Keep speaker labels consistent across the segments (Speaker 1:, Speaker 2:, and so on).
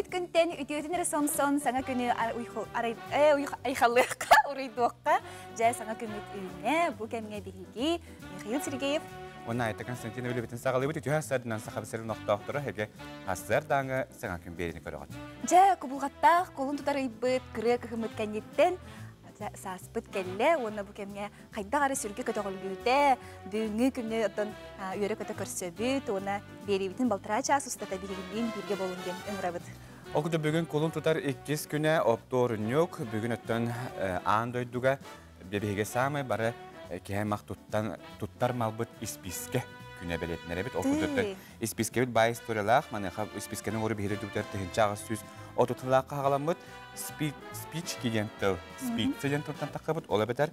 Speaker 1: Үүммүт күнтэн үтүөтүн эрэ сомсон саҥа күнү айхаллыахха, уруйдуохха. Дьэ, саҥа күммүт үүннэ. Бу кэмҥэ биһиги Михаил Сергеев
Speaker 2: Уонна Айта Константинова үлэбитин саҕалыыбыт үтүө сарынан Саха сирин олохтоохторо эһиги сарсыардааҥы саҥа күн биэриини көрөҕүт.
Speaker 1: Дьэ, кубулҕаттаах кулун тутар ыйбыт, кырыа кыһыммыт кэнниттэн сааспыт кэллэ уонна бу кэмҥэ хайдах эрэ сүргэ көтөҕүллүүтэ, бүгүҥҥү күнү оттон үөрэ-көтө көрсөбүт уонна биэриибитин балтараа чаас устата биһигинниин бииргэ буолун диэн ыҥырабыт.
Speaker 2: Ол курдук бүгүн кулун тутар иккис күнэ оптуорунньук, бүгүн оттон аан дойдуга биһиги саамай бары киһи аймах туттан туттар малбыт испиискэ күнэ бэлиэтинэр эбит. Ол курдук испиискэбит баай историялаах, маныаха испиискэни оҥоруу биһиги дойдубутугар 1830 сыллаахха хаҕаламмыт спички диэн тыл, спица диэн тылтан таххабыт, ол эбэтэр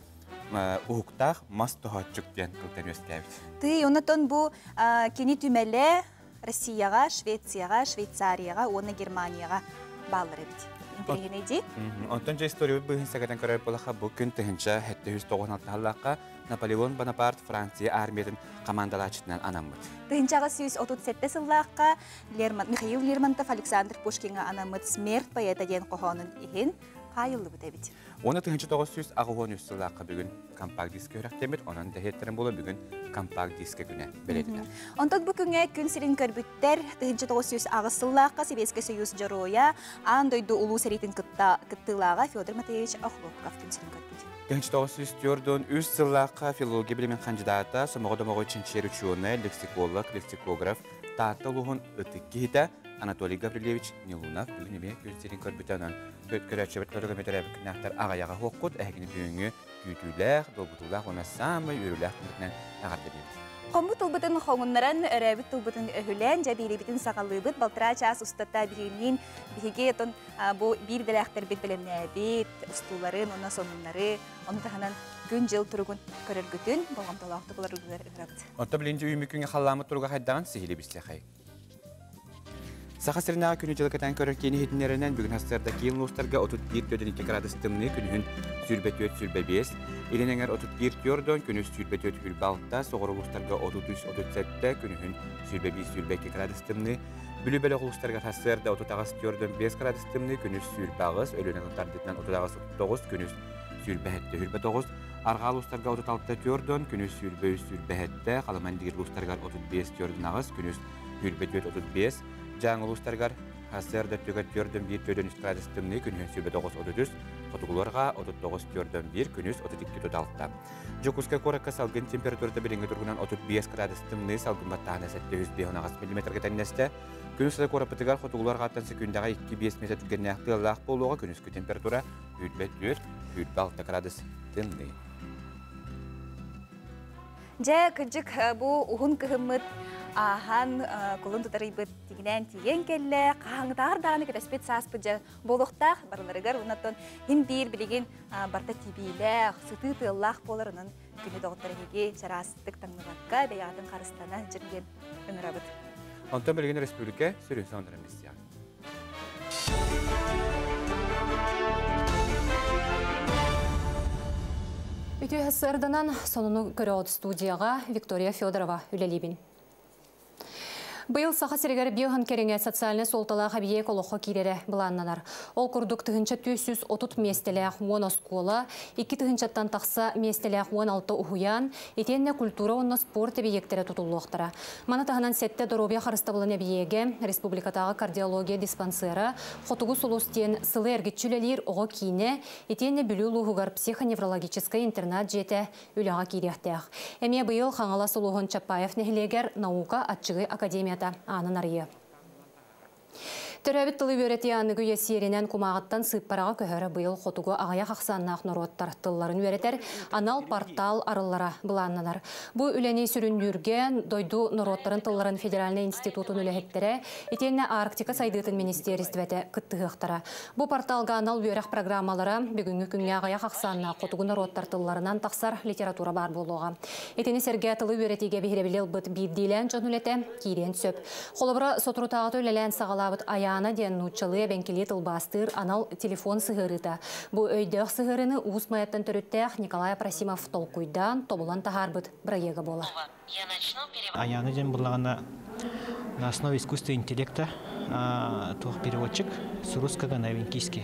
Speaker 2: уһуктаах мас тоһооччук диэн тылтан үөскээбит.
Speaker 1: Тый, оннотон бу кини түмэлэ Россияҕа, Швецияҕа, Швейцарияҕа уонна Германияҕа бааллар эбит. Интэриэһинэй дии.
Speaker 2: Онтон дьэ историябыт быыһын сэгэтэн көрөр буоллахха, бу күн 1796 сыллаахха Наполеон Бонапарт Франция армиятын командалааччытынан анаммыт.
Speaker 1: 1837 сыллаахха Михаил Лермонтов Александр Пушкиҥҥа анаммыт «Смерть поэта» диэн хоһоонун иһин хаайыллыбыт эбит.
Speaker 2: Уонна 1983 сыллаахха бүгүн компакт-диск үөрэхтэммит, онон дэһиэттэрин буола бүгүн компакт-диск күнэ бэлиэтэнэр.
Speaker 1: Онтон бу күҥҥэ күн сирин көрбүттэр 1908 сыллаахха Сэбиэскэй Союз Дьоруойа, аан дойду улуу сэриитин кытта кыттыылааҕа Федор Матвеевич Охлопков күн сирин көрбүт.
Speaker 2: 1943 сыллаахха филология билимин хандьыдаата, сомоҕо домоҕу чинчийэр учуонай, лексиколог, лексикограф, Таатта улууһун ытык киһитэ Анатолий Гаврильевич Нилунов бүгүн эмиэ күн сирин көрбүтэ онон көрөөччүбүт көрөгөмө төрөөбүт күннээхтэр аҕыйаҕа уһуоххут эһигини бүгүҥҥү күүтүүлээх, долгутуулаах уонна саамай үөрүүлээх күммүтүнэн эҕэрдэлиибит.
Speaker 1: Хоммут тылбытын хоҥуннаран, өрөөбүт тылбытын өһүлээн, дьэ биэриибитин саҕалыыбыт. Балтараа чаас устата биһигинниин биһиги отон бу биир идэлээхтэрбит бэлэмнээбит устууларын уонна сонуннары, ону таһынан күн-дьыл туругун көрөргүтүн, болҕомтолоохтук ыларгытыгар ыҥырабыт.
Speaker 2: Онто билинчи үүммүт күҥҥэ халлааммыт туруга хайдаҕын сиһилии билсиэхэй. Саха сиринээҕи күнү-дьылы кэтээн көрөр киин иһитиннэринэн бүгүн сарсыарда киин улуустарга 31,2 градус тымныы, күнүһүн 24-25, илин эҥэр 31 күнүс 24-26, соҕуруу улуустарга 33-37, күнүһүн 21-22 градус тымныы, Бүлүү бөлөх улуустарыгар сарсыарда 38-45 градус тымныы, күнүс 28, Өлүөнэ тардытынан 38-39, күнүс 27-29, Арҕаа улуустарга 36-4, күнүс 23-27, Халыман диир улуустарыгар 35-48, күнүс 24-35, Дьааҥы улуустарыгар сарсыарда өттүгэр 4-1 4-3 градус тымныы, күнүһүн 29-33, хотугуларга 39-4-1, күнүс 32-36. Дьокуускай куоракка салгын температурата билиҥҥи туругунан 35 градус тымныы, салгын баттааһына 758 миллиметргэ тэҥнэстэ. Күн устата куораппытыгар хотугулар арҕааттан секүндэҕэ 2-5 метр түргэннээх тыаллаах буолуоҕа, күнүскү температура 24, 26 градус тымныы.
Speaker 1: Дьэ, кырдьык, бу уһун кыһыммыт ааһан, кулун тутарыйбыт тигинээн тиийэн кэллэ. Хаһааҥҥытааҕар даҕаны кэтэспит сааспыт дьэ буолуохтаах барыларыгар. Оннуттан иһин биир билигин барыта тибиилээх, сытыы тыаллаах буоларынан күнү доҕоттор эһиги чараастык таҥныбакка, бэйэҕитин харыстана сылдьын диэн ыҥырабыт.
Speaker 2: Онтон билигин республика сүрүн сонуннарын билсиэҕиҥ.
Speaker 3: Үтүө сырданан сонуну көрөөт студияға Виктория Федорова үлэлиибин. Быйыл Саха сиригэр биоһын кэриҥэ социальнай суолталаах эбийиэк олоххо киирэрэ былааннанар. Ол курдук 1430 миэстэлээх 10 оскуола, 2 тыһыынчаттан тахса миэстэлээх 16 уһуйаан, итиэннэ культура уонна спорт эбийиэктэрэ тутуллуохтара. Маны таһынан сэттэ доруобуйа харыстабылын эбийиэгэ, республикатааҕы кардиология диспансера, Хотугу сулус диэн сылы эргиччи үлэлиир оҕо киинэ, итиэннэ Бүлүү улууһугар психоневрологическай интернат дьиэтэ үлэҕэ киириэхтээх. Эмиэ быйыл Хаҥалас улууһун Чапаев нэһилиэгэр наука аччыгый академията аанын арыйыа. Төрөөбүт тылы үөрэтии аныгы үйэ сиэринэн кумааҕыттан сыыппараҕа көһөр быйыл хотугу аҕыйах ахсааннаах норуоттар тылларын үөрэтэр анал портал арыллара былааннанар. Бу үлэни сүрүннүүргэ дойду норуоттарын тылларын федеральнай институтун үлэһиттэрэ итиэннэ Арктика сайдыытын министиэристибэтэ кыттыһыахтара. Бу порталга анал үөрэх программалара бүгүҥҥү күҥҥэ аҕыйах ахсааннаах хотугу норуоттар тылларынан тахсар литература баар буолуоҕа. Итини сэргэ тылы үөрэтиигэ биһирэбили ылбыт биирдиилээн дьон үлэтэ киириэн сөп. Холобура, соторутааҕыта үлэлээн саҕалаабыт Айаана диэн нууччалыы эбэҥкилии тылбаастыыр анал телефон сыһыарыыта. Бу өйдөөх сыһыарыыны Уус Майаттан төрүттээх Николай Апросимов толкуйдаан, тобулан таһаарбыт бырайыага буолар.
Speaker 4: Айаана диэн буоллаҕына на основе искусственного интеллекта Туох переводчик с русского на эвенкийский.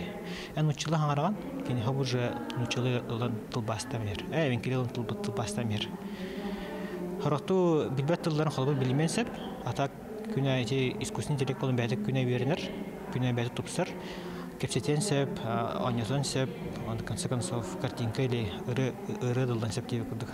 Speaker 4: Эн учила хаҥараган, кини уже нучалы ылан тылбаастан бер. Эвенкили ылан тылбаастан бер. Хорохту билбет тылларын холобур билимен сеп, а так күнэ ити искусственный интеллект болон бэйэтэ күнэ үөрэнэр, күнэ бэйэтэ тупсар. Кэпсэтиэн сөп, оонньотуон сөп, в конце концов картинка или ыры дылдан сөп диэбит курдук.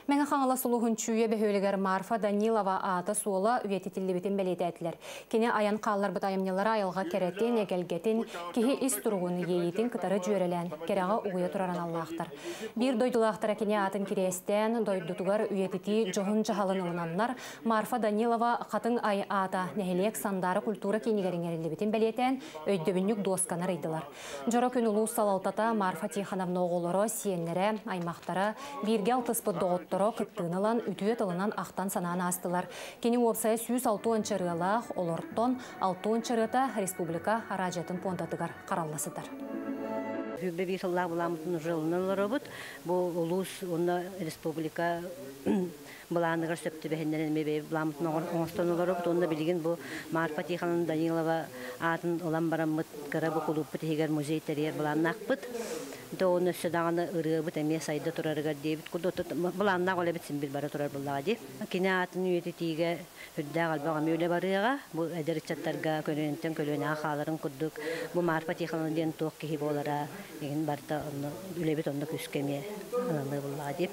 Speaker 3: Мэҥэ Хаҥалас улууһун Чүүйэ бөһүөлэгэр Марфа Данилова аата-суола үйэтитиллибитин бэлиэтээтилэр. Кини айан хаалларбыт айымньылара айылҕа кэрэтин, эгэлгэтин, киһи ис туругун, иэйиитин кытары дьүөрэлээн, кэрэҕэ угуйа турар аналлаахтар. Биир дойдулаахтара кини аатын кириэстээн, дойдутугар үйэтитии дьоһун дьаһалын ылынаннар, Марфа Данилова Хатыҥ Ай аата нэһилиэк Сандаара культура киинигэр иҥэриллибитин бэлиэтээн, өйдөбүнньүк дуосканы арыйдылар. Дьоро күн улуус салалтата Марфа Тихоновна оҕолоро, сиэннэрэ, аймахтара, бииргэ алтыспыт доҕотторо кыттыыны ылан үтүө тылынан ахтан-санаан аастылар. Кини уопсайа 160 ырыалаах, олортон 60 ырыата республика араадьыйатын пуондатыгар харалла сытар.
Speaker 5: Сүүрбэ сыллаах былааммытын уже ылынан олоробут. Бу улуус уонна республика былааныгар сөп түбэһиннэрэн эмиэ бэйэ былааммытын оҥостон олоробут. Уонна билигин бу Марфа Тихоновна Данилова аатын ылан бараммыт кыра бу кулууппут иһигэр музей тэрийэр былааннаахпыт. Да оны өссө даҕаны ырыабыт эмиэ сайда турарыгар диэбит курдук былааннаах үлэбит син бир бара турар буоллаҕа дии. Кини аатын үйэтитиигэ үрдээх элбэх эмиэ үлэ барыаҕа. Бу эдэр ыччаттарга көлүөнэттэн көлүөнэҕэ хааларын курдук бу Марфа Тихоновна диэн туох киһи буолара игин барыта онно үлэбит онно күүскэ эмиэ аналыы буоллаҕа дии.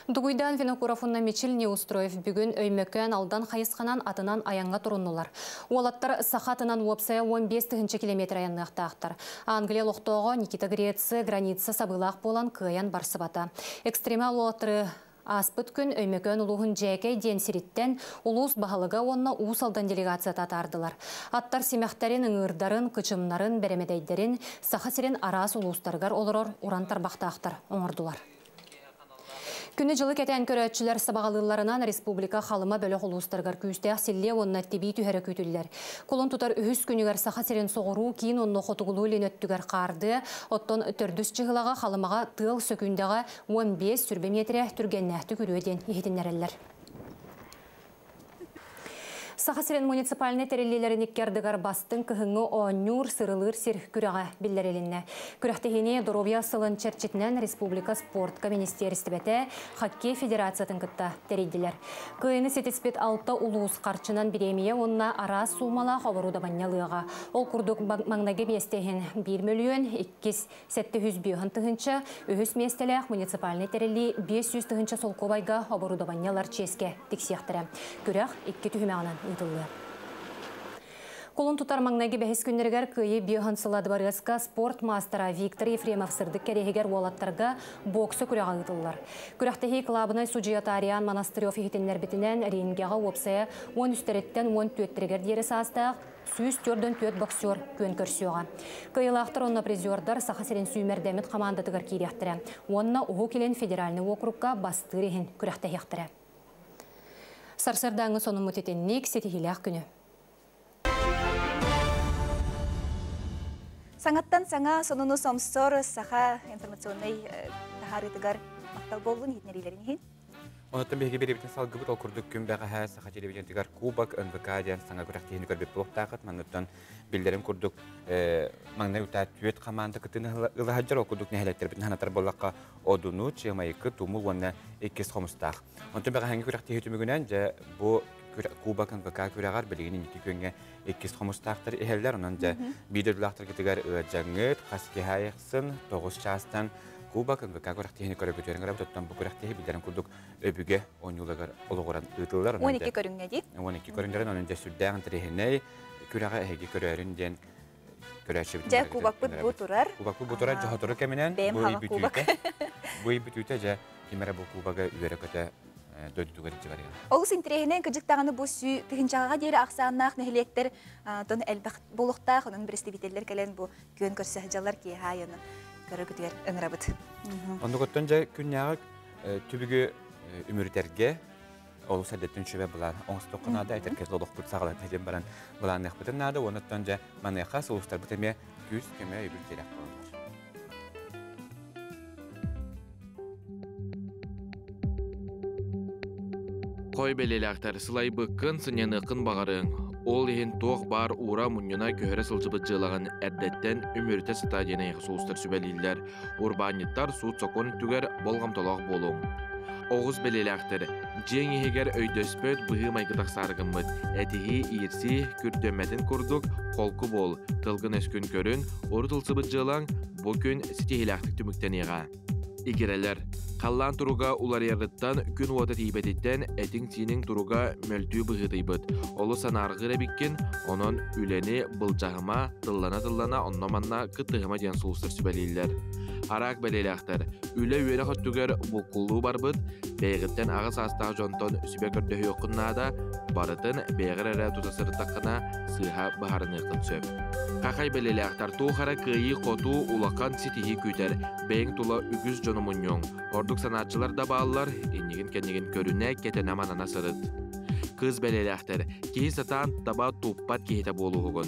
Speaker 3: Дугуйдаан Винокуров уонна Мичил Неустроев бүгүн Өймөкөөн Алдан хайысханан атынан айаҥҥа туруннулар. Уолаттар саха атынан уопсайа 15 тыһыынча километр айанныахтаахтар. Англия олохтооҕо Никита Греция граница сабыылаах буолан кыайан барсыбата. Экстремал уолаттары ааспыт күн Өймөкөөн улууһун Дьээкэй диэн сириттэн улуус баһылыга уонна Уус Алдан делегацията атаардылар. Аттар симэхтэрин, ыҥыырдарын, кычымнарын, бэрэмэдэйдэрин Саха сирин араас улуустарыгар олорор уран тарбахтаахтар оҥордулар. Күнү-дьылы кэтээн көрөөччүлэр сабаҕалыылларынан республика Халыма бөлөх улуустарыгар күүстээх силлиэ уонна тибии түһэрэ күүтүллэр. Кулун тутар үһүс күнүгэр Саха сирин соҕуруу киин уонна хотугулуу илин өттүгэр хаардыа, оттон төрдүс чыһылаҕа Халымаҕа тыал сөкүүндэҕэ 15 сүрбэ миэтэрэ түргэннээхтик үрүө диэн иһитиннэрэллэр. Саха сирин муниципальнай тэриллиилэрин икки ардыгар бастыҥ кыһыҥҥы оонньуур, сырылыыр сир күрэҕэ биллэрилиннэ. Күрэхтэһиини Доруобуйа сылын чэрчитинэн республика спортка министиэристибэтэ хоккей федерациятын кытта тэрийдилэр. Кыайыны ситиспит алта улуус харчынан бириэмийэ уонна араас суумалаах оборудование ылыаҕа. Ол курдук маҥнайгы миэстэ иһин 1 мөлүйүөн, иккис 705 тыһыынча, үһүс миэстэлээх муниципальнай тэриллии 500 тыһыынча солкуобайга оборудование ылар чиэскэ тиксиэхтэрэ. Күрэх икки түһүмэҕинэн ыытыллыа. Кулун тутар маҥнайгы бэһис күннэригэр Кыайыы биоһын сыла дыбарыаска спорт маастара Виктор Ефремов сырдык кэриэһигэр уолаттарга бокса күрэҕэ ыытыллар. Күрэхтэһии кылаабынай судьуйата Ариан Монастырев иһитиннэрбитинэн рингэҕэ уопсайа 13-тэриттэн 14-тэригэр диэри саастаах 144 боксер күөн көрсүөҕэ. Кыайыылаахтар уонна призердар Саха сирин сүүмэрдэммит хамаандатыгар киириэхтэрэ уонна Уһук Илин федеральнай уокурукка бастыыр иһин күрэхтэһиэхтэрэ. Сарсыардааҥҥы сонуммут итинник ситиһиилээх күнү.
Speaker 1: Саҥаттан саҥа сонуну сомсор саха информационнай таһаарыытыгар махтал буоллун иһитиннэриилэрин иһин.
Speaker 2: Онтон биһиги бириэбитин салгыбыт ол курдук күн бэҕэһээ Саха телевидениетыгар Кубок НВК диэн саҥа күрэхтэһиини көрбүт буолуохтаахыт. Манныттан биллэрин курдук маҥнай утаа түөрт хамаанда кыттыыны ыла сылдьар. Ол курдук нэһилиэктэрбитин санатар буоллахха Одуну, Чыамайыкы, Тумул уонна иккис Хомустаах. Онтон бэҕэһээҥҥи күрэхтэһии түмүгүнэн дьэ бу Кубок НВК күрэҕэр билигин инники күөҥҥэ иккис Хомустаахтар иһэллэр. Онон дьэ биир дойдулаахтаргытыгар ыалдьаҥҥыт хас киһи аайахсын 9 чаастан Кубок НВК күрэхтэһиини көрөгүтүөрэн көрөбүт. Оттон бу күрэхтэһии биллэрин курдук өбүгэ оонньууларыгар олоҕуран ыытыллар.
Speaker 1: 12 көрүҥҥэ дии.
Speaker 2: 12 көрүҥнэрин онон дьэ сүрдээх интэриэһинэй күрэҕи эһиги көрөөрүн диэн көрөөччүбүт.
Speaker 1: Дьэ кубокпут бу турар.
Speaker 2: Кубокпут бу турар дьоһотору кэминэн
Speaker 1: Бэйэм
Speaker 2: бу
Speaker 1: хаҕа кубок.
Speaker 2: Бу ый бүтүүтэ дьэ ким эрэ бу кубогы үөрэ-көтө дойдутугар илдьэ барыаҕа.
Speaker 1: Олус интэриэһинэй кыдьык даҕаны бу сүү тыһыынчаҕа диэри ахсааннаах нэһилиэктэр тон элбэх буолуохтаах, онон представителлэр кэлэн бу күөн көрсө сылдьаллар киэһэ айаны көрөгүтүгэр ыҥырабыт.
Speaker 2: Оннугуттан дьэ күннээҕи түбүгү үмүрүтэргэ олус эрдэттэн үчүгэй былаан оҥостуохха наада, этэргэ олохпут саҕалата диэн баран былаанныахпытын наада, уонуттан дьэ маныаха сулустарбыт эмиэ күүс көмө өйөбүл тирэх буолаллар.
Speaker 6: Хой бэлиэлээхтэр сылайбыккын, сынньаныаххын баҕарыаҥ. Ол иһин туох баар уура мунньуна көһөрө сылдьыбыт дьыалаҕын эрдэттэн үмүрүтэ сыта диэн эйиэхэ сулустар сүбэлииллэр. Урбаанньыттар суут-сокуон өттүгэр болҕомтолоох буолуҥ. Оҕус бэлиэлээхтэр дьиэҥ иһигэр өйдөспөт быһыы-майгы тахсаары гыммыт. Этиһии, иирсии күрдьэммэтин курдук холку буол, тылгын-өскүн көрүн, урут ылсыбыт дьыалаҥ бу күн ситиһиилээхтик түмүктэниэҕэ. Игирэлэр. Халлаан туруга уларыйарыттан, күн уота тиийбэтиттэн этиҥ-сииниҥ туруга мөлтүү быһыытыйбыт. Олус санаарҕыыр эбиккин, онон үлэни былдьаһыма, тыллана-тыллана онно-манна кыттыһыма диэн сулустар сүбэлииллэр. Араак бэлиэлээхтэр. Үлэ-үөрэх өттүгэр булкуллуу барбыт, бэйэҕиттэн аҕа саастаах дьонтон сүбэ көрдөһүөххүн наада, барытын бэйэҕэр эрэ тута сырыттаххына сыыһа быһаарыныаххын сөп. Хахай бэлиэлээхтэр туох эрэ кыайыы-хотуу улахан ситиһии күүтэр, бэйэҥ тула үгүс дьону мунньуоҥ. Ордук санааччылар да бааллар, иннигин-кэннигин көрүнэ, кэтэнэ-манана сырыт. Кыыс бэлиэлээхтэр, киһи сатаан таба туппат киһитэ буолуоһугун.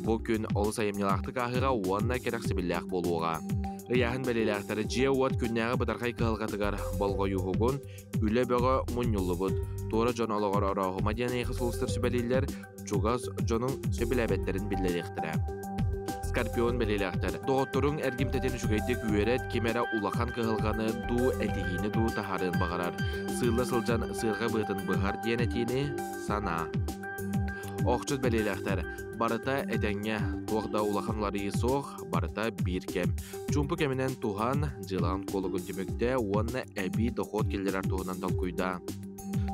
Speaker 6: Бу күн олус айымньылаахтык ааһыаҕа уонна кэрэхсэбиллээх буолуоҕа. Ыйааһын бэлиэлээхтэр дьиэ-уот күннээҕи бытархай кыһалҕатыгар болҕойууһугун, үлэ бөҕө мунньуллубут. Туора дьон олоҕор орооһума диэн эйиэхэ сулустар сүбэлииллэр, чугас дьонуҥ сөбүлээбэттэрин биллэриэхтэрэ. Скорпион бэлиэлээхтэр. Доҕотторуҥ эргимтэтин үчүгэйдик үөрэт, ким эрэ улахан кыһалҕаны дуу, этиһиини дуу таһаарыан баҕарар. Сыылла сылдьан сыарҕа быатын быһар диэн этиини санаа. Охчут бэлиэлээхтэр. Барыта этэҥҥэ, туох да улахан уларыйыы суох, барыта биир кэм. Чуумпу кэминэн туһан, дьыалаҕын куолугун түмүктээ уонна эбии дохуот киллэрэр туһунан толкуйдаа.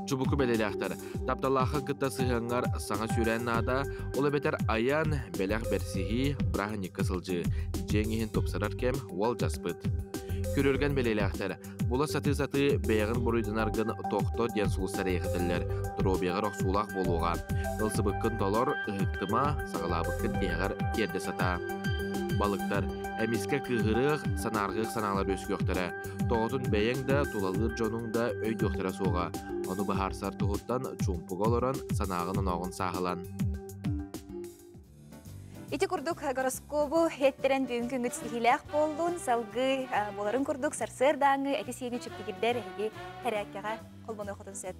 Speaker 6: Чубуку бэлиэлээхтэр, тапталлааххын кытта сыһыаҥҥар саҥа сүүрээн наада, ол эбэтэр айан, бэлэх бэрсиһии, бырааһынньыкка сылдьыы, дьиэҥ иһин тупсарар кэм уолдьаспыт. Күрүлгэн бэлиэлээхтэр, була сатыы-сатыы бэйэҕин буруйданаргын тохто диэн сулустар эйэхэтэллэр, доруобуйаҕар охсуулаах буолуоҕа. Ылсыбыккын толор, ыһыктыма, саҕалаабыккын тиһэҕэр тиэрдэ сатаа. Балыктар, эмискэ кыыһырыах, санаарҕыах санаалар үөскүөхтэрэ. Тоҕотун бэйэҥ да, тулалыыр дьонуҥ да өйдүөхтэрэ суоҕа. Ону быһаарсар туһуттан чуумпуга олорон санааҕын-онооҕун сааһылан.
Speaker 1: Ити курдук гороскобу хеттэрэн бүгүн күҥҥүт ситиһиилээх буоллун, салгыы буоларын курдук сарсыардааҥҥы эти-сиини чэптигирдэр эһиги тэрээккэҕэ холбонуоххутун сөп.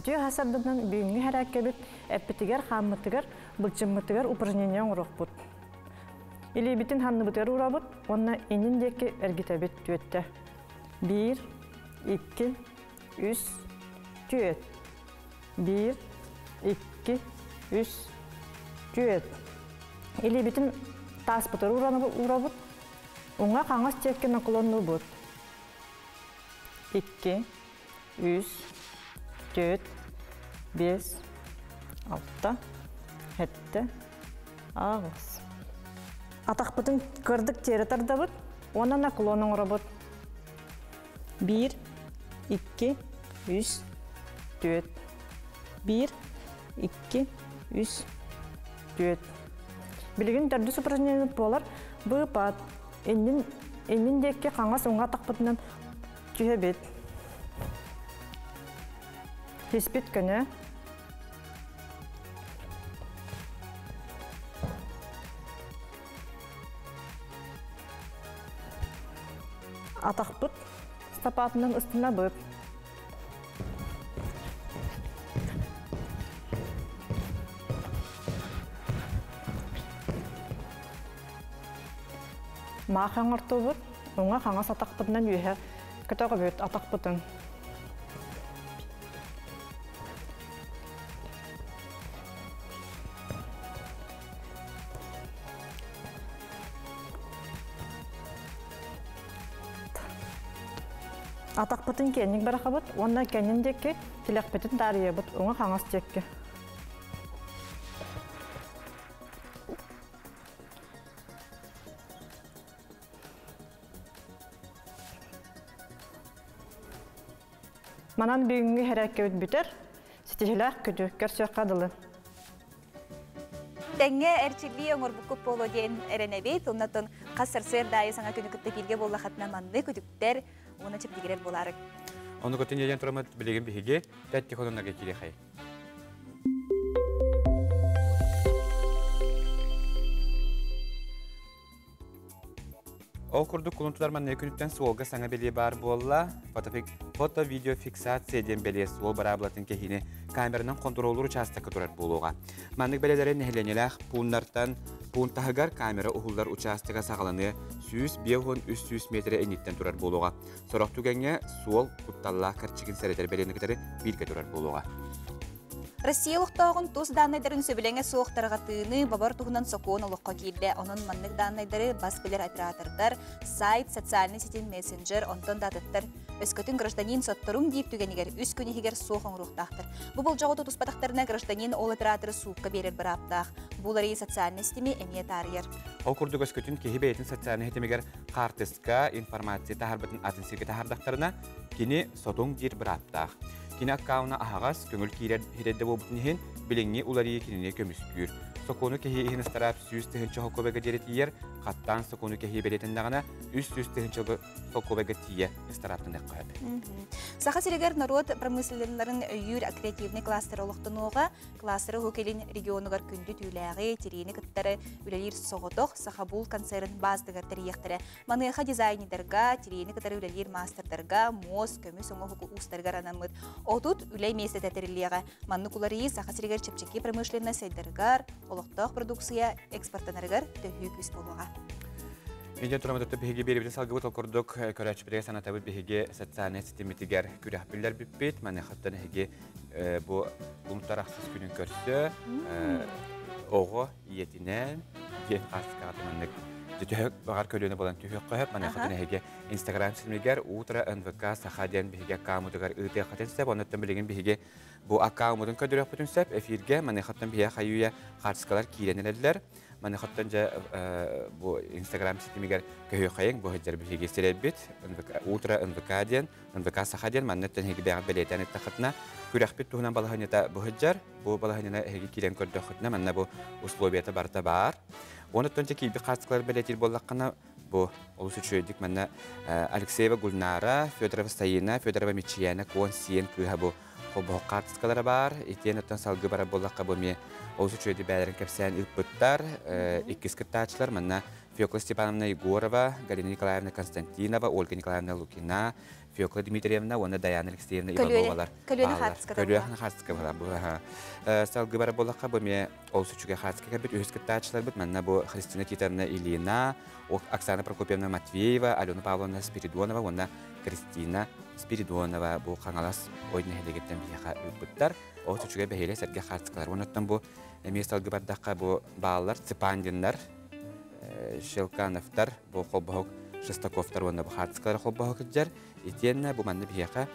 Speaker 7: Үтүө хасарданан бүгүҥҥү хэрээккэбит эппитигэр, хааммытыгар, былчыммытыгар упражнение оҥоруохпут. Илиибитин ханныбытыгар уурабыт уонна иннин диэки эргитэбит түөттэ. Биир, икки, үс, түөт. Биир, икки, үс, түөт. Илиибитин тааспытыгар уурабыт. Уҥа хаҥас диэки наклоннуубут. Икки, үс, түөрт, биэс, алта, сэттэ, аҕыс. Атахпытын кырдык тиэрэ тардабыт уонна наклон оҥоробут. Биир, икки, үс, түөрт. Биир, икки, үс, түөрт. Билигин төрдүс упражнениебыт буолар быыпат. Иннин, иннин диэки хаҥас уҥа атахпытынан Түһэбит. Түспүт көнө. Атахпыт стопатынан ыстынабыт. Маах оҥортубут, уҥа хаҥас атахпытынан үөһэ көтөҕөбүт атахпытын. Атахпытын киэҥник бырахабыт уонна кэннин диэки тилэхпитин таарыйабыт уҥа хаҥас диэки. Манан бүгүҥҥү хэрээккэбит бүтэр, ситиһилээх күтү көрсүөххэ дылы.
Speaker 1: Тэҥҥэ эрчиллии оҥорбуккут буолуо диэн эрэнэбит. Оннотон хас сарсыарда аайы саҥа күнү кытта бииргэ буоллахатына маннык үтүктэр уонна чэбдигирэр буолаарык.
Speaker 2: Ону көтүн диэн тураммыт билигин биһиги Тэттик хотоннорго киириэхэй. Ол курдук кулун тутар манна күнүттэн суолга саҥа бэлиэ баар буолла. Фото-видеофиксация диэн бэлиэ суол быраабылатын кэһиини камеранан хонтуруоллуур учаастакка турар буолуоҕа. Маннык бэлиэлэри нэһилиэнньэлээх пууннартан пуун таһыгар камера уһуллар учаастага саҕаланыа 153 300 миэтэрэ инниттэн турар буолуоҕа. Сорох түгэҥҥэ суол кутталлаах кэрчигин сэрэтэр бэлиэни кытары бииргэ турар буолуоҕа.
Speaker 1: Россия олохтооҕун тус дааннайдарын сөбүлэҥэ суох тарҕатыыны бобор туһунан сокуон олоххо киирдэ. Онон маннык дааннайдары бас билэр оператордар, сайт, социальнай ситим, мессенджер, онтон да атыттар өскөтүн гражданин сотторуҥ диир түгэнигэр үс күн иһигэр суох оҥоруохтаахтар. Бу болдьоҕу тутуспатахтарына гражданин ол операторы суукка биэрэр бырааптаах. Бу уларыйыы социальнай ситими эмиэ таарыйар.
Speaker 2: Ол курдук өскөтүн киһи бэйэтин социальнай ситимигэр хаартыска, информация таһаарбытын атын сиргэ таһаардахтарына, кини сотуҥ диир бырааптаах. Кини аккауна аһаҕас, көҥүл киирэр хирэйдэ буолбутун иһин, билиҥҥи уларыйыы кинини көмүскүүр. Сокуону кэһии иһин ыстараап 100 тыһыынча солкуобайга диэри тиийэр, хаттаан сокуону кэһии бэлиэтэннэҕинэ 300 тыһыынча солкуобайга тиийэ ыстарааптаныахха сөп.
Speaker 1: Саха сиригэр норуот промышленнарын өйүүр креативный кластер олохтонуоҕа. Кластеры Уһук Илин регионугар күндү түүлээҕи, тириини кыттары үлэлиир соҕотох Сахабулт концерн баазатыгар тэрийиэхтэрэ. Маныаха дизайнердарга, тириини кытары үлэлиир маастардарга, муос, көмүс оҥоһук уустарыгар анаммыт 30 үлэ миэстэтэ тэриллиэҕэ. Маннык уларыйыы Саха сиригэр чэпчэки промышленность сайдарыгар, олохтоох продукция экспортанарыгар төһүү күүс буолуоҕа.
Speaker 2: Видео турамытытты биһиги биэрибитин салгыбыт ол курдук көрөөччүбүтүгэр санатабыт биһиги социальнай ситимитигэр күрэх биллэрбиппит. Маныхаттан эһиги бу кулун ахсыс күнүн көрсө оҕо ийэтинэн диэн хаастыкаҕа маннык түһөк баҕар көлүөнэ болан түһүөх хөп маныхатын эһиги Инстаграм ситимигэр утро НВК Саха диэн биһиги аккаунтугар ыытыаххытын сөп. Оннуттан билигин биһиги бу аккаунтун көрдөрүөхпүтүн сөп. Эфирге маныхаттан биһиги хайуя хаартыскалар киирэн эрэллэр. Маныхаттан дьэ бу Инстаграм ситимигэр көһүөххэйиҥ бу сылдьар биһиги сирэйбит утро НВК диэн НВК Саха диэн манныттан эһиги бэйэҕит бэлиэтээн ыттаххытына күрэхпит туһунан балаһыанньата бу сылдьар. Бу балаһыанньаны эһиги киирэн көрдөххүтүнэ манна бу условията барыта баар. Онуттан дьэ киирбит хаартыскалар бэлиэтиир буоллаххына бу олус үчүгэйдик манна Алексеева Гульнара, Федорова Саина, Федорова Мичияна Куон сиэн кыыһа бу холбоһук хаартыскалара баар. Итиэн оттон салгыы барар буоллахха бу эмиэ олус үчүгэйдик бээлэрин кэпсээн ыыппыттар. Иккис кыттааччылар манна Фекла Степановна Егорова, Галина Николаевна Константинова, Ольга Николаевна Лукина, Фекла Дмитриевна уонна Даяна Алексеевна Ивановалар.
Speaker 1: Көлүөнэ хаартыската.
Speaker 2: Көлүөнэ хаартыска буолар бу. Салгыы барар буоллахха бу эмиэ олус үчүгэй хаартыска кэлбит үһүс кыттааччыларбыт манна бу Христина Титовна Ильина, Оксана Прокопьевна Матвеева, Алена Павловна Спиридонова уонна Кристина Спиридонова бу Хаҥалас ой нэһилиэгиттэн биһиэхэ ыыппыттар. Олус үчүгэй бэһиэлэй сэргэ хаартыскалар. Онуттан бу эмиэ салгыы бардахха бу бааллар Цыпандиннар, Щелкановтар, бу холбоһук Шестаковтар уонна бу хаартыскалар холбоһук сылдьар. Итиэннэ бу манна биһиэхэ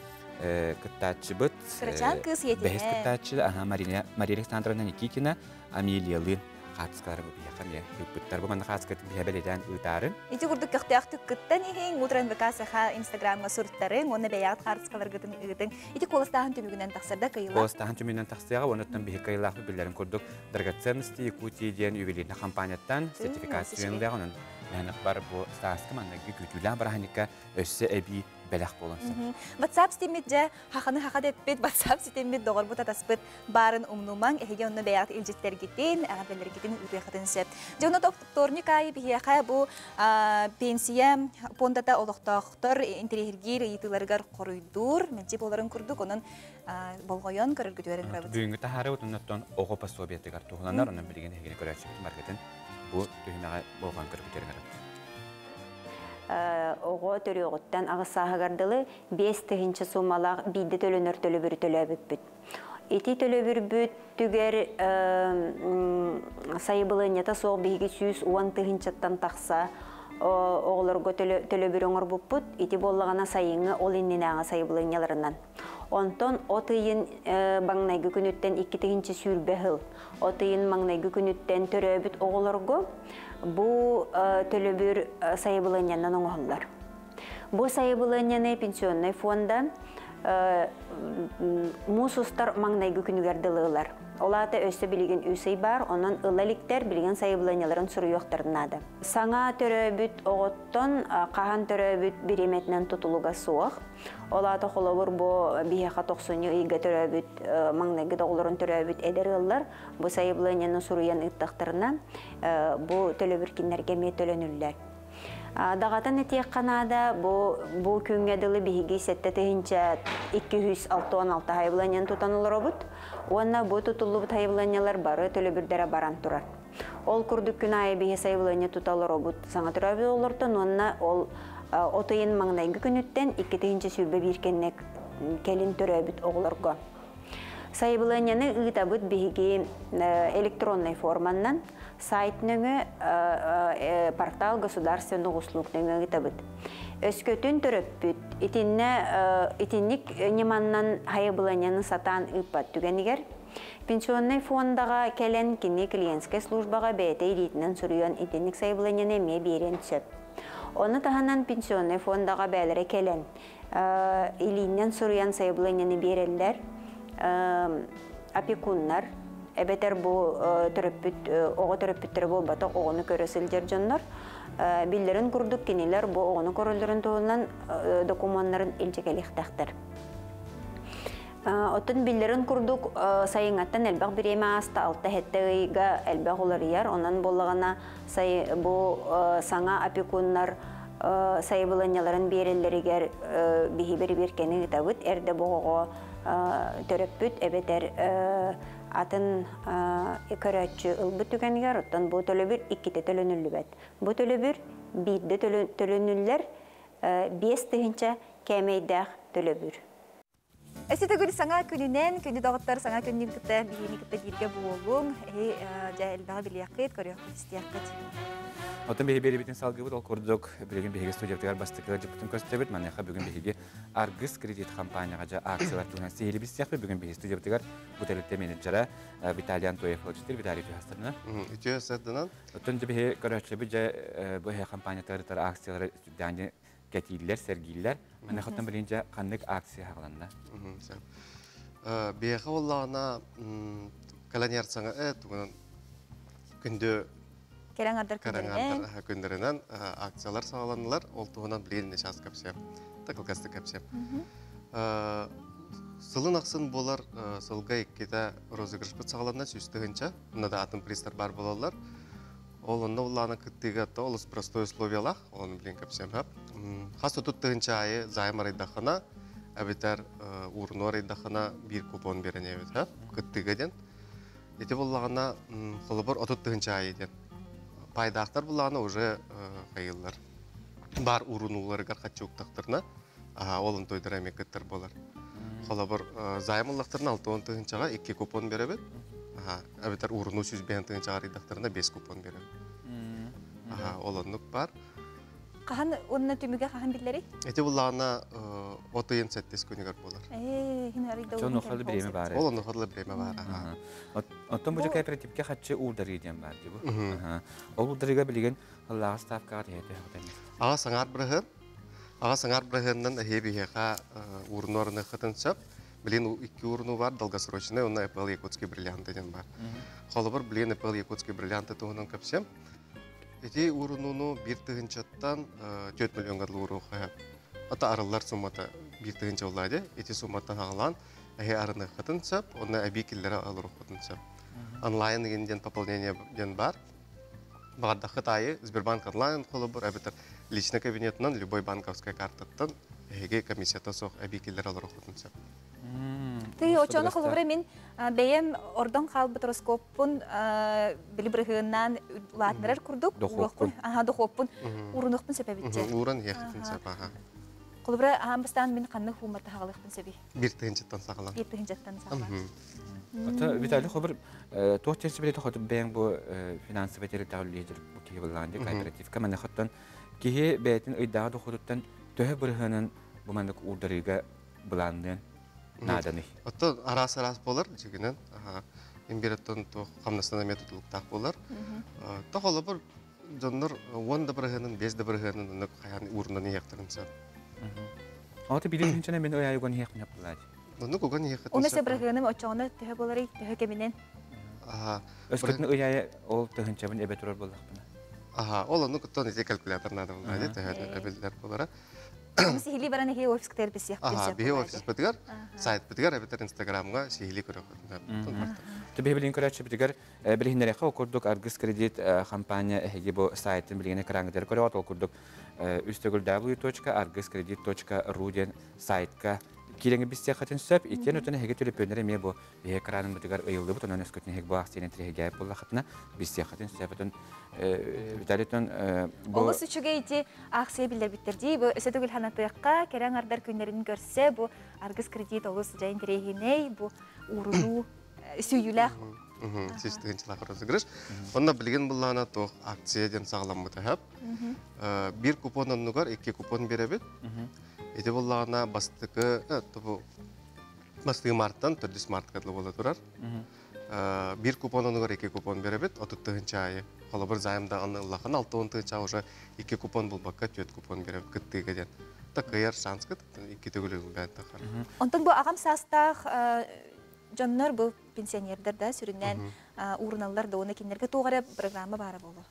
Speaker 2: кыттааччыбыт
Speaker 1: Кырачаан кыыс
Speaker 2: бэһис кыттааччы Мария Александровна Никитина Амелиялыын хаартыскалары бу биһиэхэ эмиэ ыыппыттар. Бу манна хаартыскатын биһэ бэлиэтээн ыытаарын.
Speaker 1: Ити курдук көхтөөхтүк кыттан иһиҥ, Утро НВК Саха Инстаграмҥа суруттарыҥ, уонна бэйэҕит хаартыскаларгытын ыытыҥ. Ити куоластааһын түмүгүнэн тахсарда кыайыылаах.
Speaker 2: Куоластааһын түмүгүнэн тахсыаҕа, онуттан биһи кыайыылаахпыт биллэрин курдук Драгоценности Якутии диэн ювелирный компанияттан сертификат сүөнүлээх онон мээнэх бар бу сааскы манныгы күүтүүлээх бырааһынньыкка өссө эбии бэлэх буолан сөп.
Speaker 1: WhatsApp ситиммит дьэ хаханы хаха дэппит WhatsApp ситиммит доҕорбут атаспыт баарын умнумаҥ, эһиги онно бэйэҕит илдьиттэргитин, эҕэрдэлэргитин ыытыаххытын сөп. Дьэ онно вторник аайы биһиэхэ бу пенсия пуондата олохтоохтор интэриэһиргиир ыйытыыларыгар хоруйдуур, мэлдьи буоларын курдук, онон болҕойон көрөргүтүгэр ыҥырабыт.
Speaker 2: Бүгүҥҥү таһаарыбыт оннуттан оҕо пособиетыгар туһуланар, онон билигин эһигини көрөөччүбүт маргытын бу түһүмэҕи болҕойон көрөргүтүгэр ыҥырабыт.
Speaker 8: Оҕо төрүөҕүттэн 8 сааһыгар дылы 5 тыһыынча суумалаах биирдэ төлөнөр төлөбүрү төлөөбүппүт. Ити төлөбүрбүт түгэр сайыбылыанньата суох биһиги 110 тыһыынчаттан тахса оҕолорго төлөбүр оҥорбуппут. Ити буоллаҕына сайыҥҥы ол иннинээҕи сайыбылыанньаларынан. Онтон от ыйын маҥнайгы күнүттэн 2020 сыл от ыйын маҥнайгы күнүттэн төрөөбүт оҕолорго бу төлөбүр сайыбылыанньанан оҥоһуллар. Бу сайыбылыанньаны пенсионный фонда муус устар маҥнайгы күнүгэр дылы ылар. Ол аата өссө билигин 3 ый баар, онон ыла иликтэр билигин сайыбылыанньаларын суруйуохтарын наада. Саҥа төрөөбүт оҕоттон хаһан төрөөбүт бириэмэтинэн тутулуга суох. Ол аата холобур бу биһиэхэ 90 ыйга төрөөбүт маҥнайгы оҕолорун төрөөбүт эдэр ыаллар бу сайыбылыанньаны суруйан ыыттахтарына бу төлөбүр кинилэргэ эмиэ төлөнүллэр. Даҕатан этиэххэ наада, бу күҥҥэ дылы биһиги 7266 сайабылыанньаны тутан олоробут. Уонна бу тутуллубут сайабылыанньалар бары төлөбүрдэрэ баран турар. Ол курдук күн аайы биһи сайабылыанньа тута олоробут саҥа төрөөбүт оҕолортон уонна ол от ыйын маҥнайгы күнүттэн 2021 кэннэ кэлин төрөөбүт оҕолорго. Сайабылыанньаны ыытабыт биһиги электроннай форманнан сайт нөҥүө портал государственных услуг нөҥүө ыытабыт. Өскөтүн төрөппүт итиннэ итинник ньыманнан сайабылыанньаны сатаан ыыппат түгэнигэр пенсионнай фондаҕа кэлэн кини клиентскэй службаҕа бэйэтэ илиитинэн суруйан итинник сайабылыанньаны эмиэ биэриэн сөп. Ону таһынан пенсионнай фондаҕа бэйэлэрэ кэлэн илиинэн суруйан сайабылыанньаны биэрэллэр опекуннар эбэтэр бу төрөппүт оҕо төрөппүттэрэ буолбатах оҕону көрө сылдьар дьоннор биллэрин курдук кинилэр бу оҕону көрөллөрүн туһунан докумуоннарын илдьэ кэлиэхтээхтэр. Оттон биллэрин курдук сайыҥҥаттан элбэх бириэмэ ааста 6-7 ыйга элбэх уларыйар. Онон буоллаҕына бу саҥа опекуннар сайабылыанньаларын биэрэллэригэр биһи бэрэбиэркэни ыытабыт. Эрдэ бу оҕоҕо төрөппүт эбэтэр атын көрөөччү ылбыт түгэнигэр, оттон бу төлөбүр иккитэ төлөнүллүбэт. Бу төлөбүр биирдэ төлөнүллэр 5000 кээмэйдээх төлөбүр.
Speaker 1: Өссө төгүл саҥа күнүнэн, күндү доҕоттор, саҥа күннүн кытта биһиини кытта бииргэ буолуҥ. Эһи дьэ элбэҕи билиэххит, көрүөххүт, истиэххит.
Speaker 2: Оттон биһиги биэрибитин салгыыбыт ол курдук билигин биһиги студиябытыгар бастакы ыалдьыппытын көрсөбүт. Маныаха бүгүн биһиги Аргыс кредит компанияҕа дьэ акциялар туһунан сиһилии билсиэхпит. Бүгүн биһиги студиябытыгар бу тэрилтэ менеджерэ Виталий Антоев ыалдьыттыр. Виталий үтүө
Speaker 9: Үтүө сарсыарданан.
Speaker 2: Оттон дьэ биһиги көрөөччүлэрбит дьэ бу эһэ компаниятыгар акциялары сүрдээн кэтииллэр, сэргииллэр. Маныаха оттон билигин дьэ ханнык акция хаҕаланна?
Speaker 9: Биһиэхэ буоллаҕына кэлэн саҥа тугунан күндү
Speaker 1: Кэлэн ардар
Speaker 9: күннэринэн акциялар саҕаланнылар. Ол туһунан билигин сейчас кэпсиэм. Такылгасты кэпсиэм. Сылын ахсын буолар сылга иккитэ розыгрышпыт саҕаланна сүүс тыһыынча. Онно да атын призтар бар буолаллар. Ол онно улаана кыттыыга то олус простой условиялаах, оны билин кэпсиэм хөп. Хас 30 тыһыынча айы займ арыйдахына, эбэтэр ууруну арыйдахына биир купон берен эбит хөп, кыттыыга диэн. Ити буллаҕына холобур 30 тыһыынча айы диэн. Пайдаахтар буллаҕына уже хайыллар. Бар урунуларыгар хаччы уктахтарына, ол онтойдара эми кыттар болар. Холобур займ ыллахтарына 60 тыһыынчаҕа икки купон беребит. Эбэтэр ууруну 105 тыһыынчаҕа арыйдахтарына бес купон беребит. Ол оннук бар.
Speaker 1: Хаһан уонна түмүгэ хаһан биллэрий?
Speaker 9: Ити буллаҕына от ыйын сэттис күнүгэр буолар.
Speaker 1: Хин арыйда.
Speaker 2: Дьон ухалы бириэмэ бар.
Speaker 9: Ол оннухадла бириэмэ бар.
Speaker 2: Оттон бу кооперативке хаччы уурдарыы диэн бар ди бу. Ол уурдарыыга билигин ыллааҕы ставкаҕа тиһэти хөтөн.
Speaker 9: 8,5%. 8,5%-нан эһиэ биһиэхэ ууруну арыныаххытын сөп. Билин икки ууруну бар, долгосрочный, онно Apple Якутский бриллианты диэн бар. Холобур, билин Apple Якутский бриллианты туһунан кэпсиэм. Ити уурунууну 1 тыһыынчаттан 4 миллионга ууру хөп. Ата арыллар суммата 1 тыһыынча улаады. Ити сумматтан хагалаан эһи арыныаххытын сөп, онно эби киллere алыруххытын сөп. Онлайн деген пополнение диэн бар. Баҕардаххыт аайы Сбербанк онлайн холобур, эбэтэр личный кабинетынан любой банковскай картаттан эһиги комиссията суох эби киллere алыруххутун сөп.
Speaker 1: Ты очону холобура мин бэйэм ордон хаалбыт ороскуоппун били бырыһыыннаан улаатынарар курдук
Speaker 2: Дохуоппун.
Speaker 1: Аха, дохуоппун урунуохпун сөпөбүтче.
Speaker 9: Ууран иэхтин сөп, аха.
Speaker 1: Холобура ахан бастаан мин ханнык хуумата хагалыахпын сөбүй?
Speaker 9: 1 тыһыынчаттан саҕалан.
Speaker 1: 1 тыһыынчаттан саҕалаан.
Speaker 2: Ото Виталий хобыр туох терси билет хоту бэйэҥ бу финансовый тэрилтэҕэ үлэлиир бу киһи буллаан ди кооперативка манна хоттон киһи бэйэтин ыйдааҕы дохуотуттан төһө бырыһыанын бу маннык уурдарыыга былаанныан нааданы.
Speaker 9: Оттон араас-араас болар, дьигинен, имбиреттон туох хамнастан эмиэ тутулуктаах болар. То холобур дьоннор 10 да бырыһыанын, 5 да бырыһыанын оннук хайаан уурунан иһиэхтэрин сөп.
Speaker 2: Ото билин хинчene мен ояйгон иһиэх няптылаат.
Speaker 9: Оннук уган иһиэххитин
Speaker 1: Уна
Speaker 9: сөп.
Speaker 1: бырыһыаным очоҕуна төһө боларый, төһө кэминен?
Speaker 2: Өскөтүн ыйая ол тыһынчабын эбе турар боллахпына.
Speaker 9: Аха, ол оннук оттон ити калькулятор надо булла, төһө эбиллер болара.
Speaker 1: Сиһилии баран эһиги офискытыгар билсиэхпитин
Speaker 9: Аха,
Speaker 1: сөп
Speaker 9: биһи
Speaker 1: буолаа
Speaker 9: офиспытыгар, сайтпытыгар эбэтэр Инстаграмҥа сиһилии көрөххүтүн.
Speaker 2: Биһи билин көрөөччүбүтүгэр билиһиннэриэххэ ол курдук Аргыс кредит компания эһиги бу сайтын билигин экраҥҥытыгар көрөҕүт. Ол курдук үс төгүл w.argyskredit.ru диэн сайтка киирэҥи билсиэххитин сөп. Итиэн өтөн эһиги төлөпүөннэр эмиэ бу биһи экраныммытыгар ыйыллыбыт. Онон өскөтүн эһиги бу акцияны интэриэһиргээбит буоллаххытына билсиэххитин сөп. Отон Виталий отон бу
Speaker 1: Олус үчүгэй ити акция биллэрбиттэр дии. Бу өссө төгүл ханатыахха, кэрэ аҥардар күннэрин көрсө, бу Аргыс кредит олус дьэ интэриэһинэй, бу уурунуу сүүйүүлээх.
Speaker 9: Систыгынчылаах розыгрыш. Онно билигин буллаана туох акция диэн саҕаламмыта хөп. Биир купон оннугар икки купон биэрэбит. Ити буллаҕына бастакы тубу бастыгы марттан төрдүс мартка дылы буола турар. Биир купон онугар икки купон биэрэбит, 30 тыһыынча аайы. Холобур, займ даҕаны ыллахан 60 тыһыынча уже икки купон булбакка түөрт купон биэрэбит кыттыыга диэн. Такыйар шанскыт икки төгүл бээн тахар.
Speaker 1: Онтон бу аҕам саастаах дьоннор, бу пенсионердар да сүрүннээн ууруналлар да, уонна кинилэргэ туох эрэ программа баара буолуо.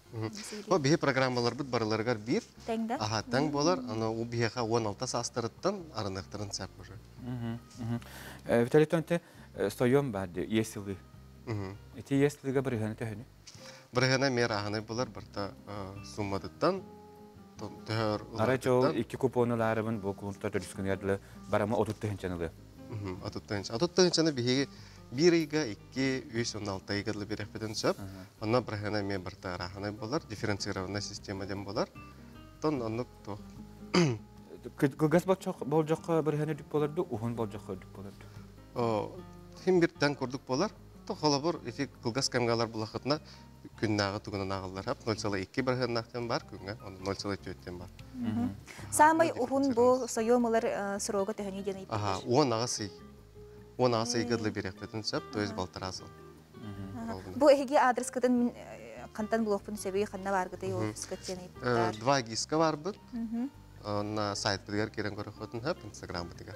Speaker 9: Бу биһи программаларбыт барыларыгар биир.
Speaker 1: Тэҥ да?
Speaker 9: Аха, тэҥ буолар. Аны у биһиэхэ 16 саастарыттан арыныахтарын сөп уже.
Speaker 2: Виталий Тонте сойуом бар ди иэс ылыы. Ити иэс ылыыга бырыһыана төһөнүй?
Speaker 9: Бырыһыана мэр аһынай булар барта сумматыттан төһөр.
Speaker 2: Арай жол икки купону лаарыбын бу кулунта төрүскүнүгэр барама 30 тыһыынчаны ылыы.
Speaker 9: 30 тыһыынча. 30 тыһыынчаны биһиги биир ыйга 2 3 16 ыйга биэрэхпитин сөп. Онно бырыһыана эмиэ барта арааһынай болар, дифференцированная система диэн болар. Тон оннук туох.
Speaker 2: Кылгас болдьоххо бырыһыана үрдүк болар ду, уһун болдьоххо үрдүк болар
Speaker 9: ду? Хим бир тэн курдук болар. То холобур ити кылгас кэмгалар булахытына күннааҕы тугунан ааҕыллар хап 0,2 бырыһыаннаахтан бар күҥҥэ, онно 0,4 бар.
Speaker 1: Саамай уһун бу сойуомулар срога төһөнүй диэн
Speaker 9: Аха, 18 ый. 18 ыйга дылы биэрэхпитин сөп, то есть балтараа сыл.
Speaker 1: Бу эһиги адрескытын мин хантан булуохпун сөбүй, ханна бааргытай офиска диэн ыйыппыттар.
Speaker 9: Два гиска барбыт. На сайтпытыгар киирэн көрөххүтүн хөп, инстаграммытыгар.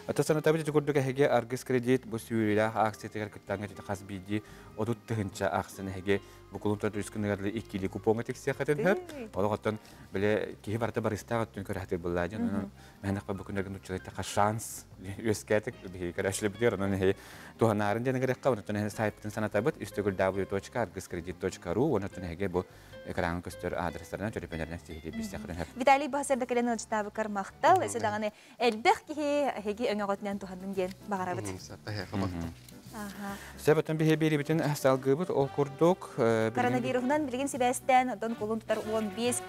Speaker 2: Ата санатабыт ити курдук эһиги Аргыс кредит бу сүүрүүлээх акциятыгар кыттаҥҥа ити хас биирдии 30 тыһыынча ахсын эһиги бу кулун төрүскүнүгэр иккили купоҥҥа тиксиэххитин хөп. Олохоттон биле киһи барыта барыстаах өттүн көрөһөтүр буллаа дьон онон мээнэхпэ бу күннэргэ нуччалайта шанс үөскээтик биһиги көрөшлөбүтүгэр онон эһи туһанаарын диэн ыгырыахха. Онтон эһи сайтпытын санатабыт: үс төгүл w.argyskredit.ru. Онтон эһиги бу экраҥҥа көстөр адрестарынан төлөпүөннэринэн сиһилии билсиэххитин хөп.
Speaker 1: Виталий баһасарда кэлэн ыалдьыттаабыккар махтал. Өссө даҕаны элбэх киһи эһиги өҥөҕүтүнэн туһаннын диэн баҕарабыт.
Speaker 2: Сөбөтөн биһи биэрибитин салгыыбыт ол курдук
Speaker 1: Коронавирусунан билигин сибээстээн онтон кулун тутар 15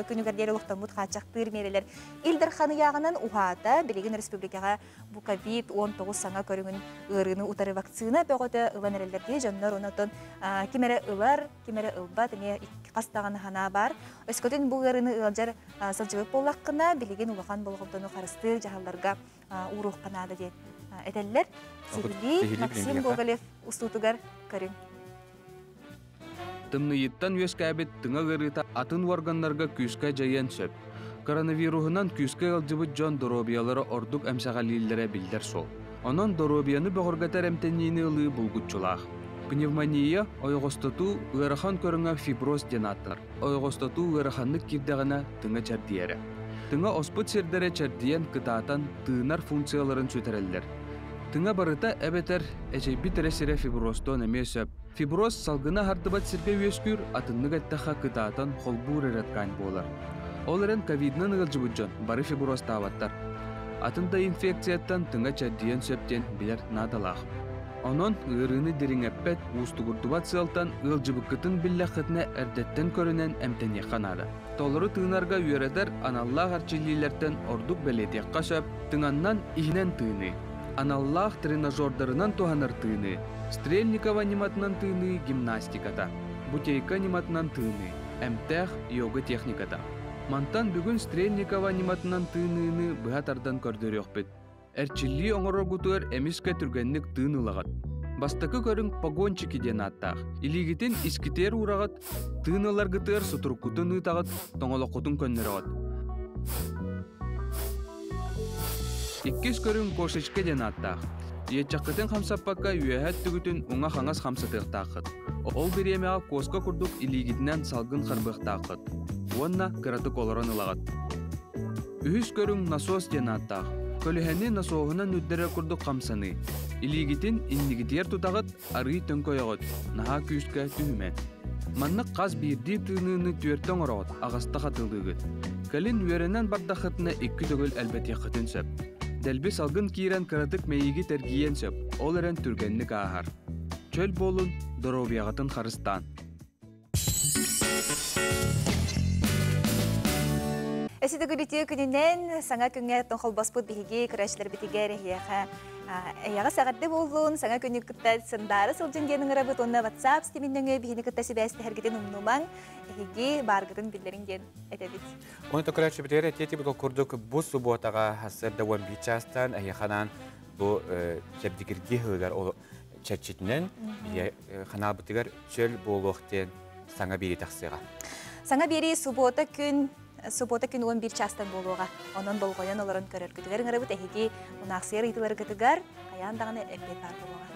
Speaker 1: күнүгэр диэри олохтоммут хааччахтыыр миэрэлэр Ил Дархан ыйааҕынан уһаата. Билигин республикаҕа бу ковид-19 саҥа көрүҥүн ыарыыны утары вакцина бөҕөтө ылан эрэллэр дии дьоннор, онотон ким эрэ ылар, ким эрэ ылбат, эмиэ хас даҕаны ханаа бар. Өскөтүн бу ыарыыны ыалдьар сылдьыбыт буоллаххына, билигин улахан болҕомтону харыстыыр дьаһалларга ууруохха наада диэн этэллэр. Сиһилии Максим Гоголев устуутугар көрүҥ.
Speaker 10: Тымныйыттан үөскээбит тыҥа ыарыыта атын уорганнарга күүскэ дьайыан сөп. Коронавируһунан күүскэ ыалдьыбыт дьон доруобуйалара ордук эмсэҕэлииллэрэ биллэр суол. Онон доруобуйаны бөҕөргөтөр эмтэниини ылыы булгуччулаах. Пневмония ойоҕостотуу ыарахан көрүҥэ фиброз диэн ааттанар. Ойоҕостотуу ыараханнык киирдэҕинэ тыҥа чэрдийэрэ. Тыҥа оспут сирдэрэ чэрдийэн кытаатан тыынар функцияларын сүтэрэллэр. Тыҥа барыта эбэтэр эчэйбит эрэ сирэ фиброзтуон эмиэ сөп. Фиброз салгыны аһардыбат сиргэ үөскүүр, атыннык эттэххэ кытаатан холбуур эрэ ткань буолар. Ол эрэн ковидынан ыалдьыбыт дьон бары фиброзтаабаттар. Атын да инфекцияттан тыҥа чэрдийэн сөп диэн билэр наадалаах. Онон ыарыыны дириҥэппэт, уустугурдубат сыалтан ыалдьыбыккытын биллэххитинэ эрдэттэн көрүнэн эмтэниэххэ наада. Толору тыынарга үөрэтэр аналлаах эрчиллиилэртэн ордук бэлиэтиэххэ сөп тыҥаннан иһинэн тыыныы, аналлаах тренажердарынан туһанар тыыныы, Стрельникова ньыматынан тыыныы гимнастиката, Бутейко ньыматынан тыыныы, эмтээх йога техниката. Мантан бүгүн Стрельникова ньыматынан тыыныыны быһа тардан көрдөрүөхпүт. Эрчиллии оҥороргутугар эмискэ түргэнник тыын ылаҕыт. Бастакы көрүҥ погончики диэн ааттаах. Илиигитин искитиэр уураҕыт, тыын ыларгытыгар сутуруккутун ыытаҕыт, тоҥолоххутун көннөрөҕүт. Иккис көрүҥ кошечка диэн ааттаах. Иэччэххитин хамсаппакка үөһэ өттүгүтүн уҥа-хаҥас хамсатыахтааххыт. Ол бириэмэҕэ куоска курдук илиигитинэн салгын харбыахтааххыт. Уонна кыратык олорон ылаҕыт. Үһүс көрүҥ насос диэн ааттаах. Көлөһөнү насоһунан үрдэрэр курдук хамсаныы. Илиигитин иннигитигэр тутаҕыт, арыый төҥкөйөҕүт, наһаа күүскэ түһүмэн. Маннык хас биирдии тыыныыны түөртэ оҥороҕут, аҕыста хатылыыгыт. Кэлин үөрэнэн бардаххытына икки төгүл элбэтиэххитин сөп. Дэлби салгын киирэн кыратык мэйиги тэргийиэн сөп, ол эрэн түргэнник ааһар. Чөл буолун, доруобуйаҕытын харыстаан.
Speaker 1: Эситигүлүтүө күнүнэн саҥа күҥҥэ холбоспут биһиги көрөөччүлэрбитигэр эһиэхэ эйэҕэ саҕарды буоллун, саҥа күнү кытта сындаары сылдьын диэн ыҥырабыт уонна WhatsApp ситимин нөҥүө биһини кытта сибээстэһэргитин умнумаҥ, эһиги бааргытын биллэриҥ диэн этэбит.
Speaker 2: Оны көрөөччүбүтүгэр этиэтибит ол курдук бу субуотаҕа сарсыарда 11 чаастан эһиэхэ бу чэбдигирдии сылыгар чэрчитинэн ханаабытыгар чөл буолуох диэн саҥа биэрии тахсыаҕа.
Speaker 1: Саҥа биэрии субуота күн субуота күн 11 чаастан буолуоҕа. Онон болҕойон олорон көрөргүтүгэр ыҥырабыт эһиги унаахсыйар ыйытыыларгытыгар хайаан даҕаны эппиэт баар буолуоҕа.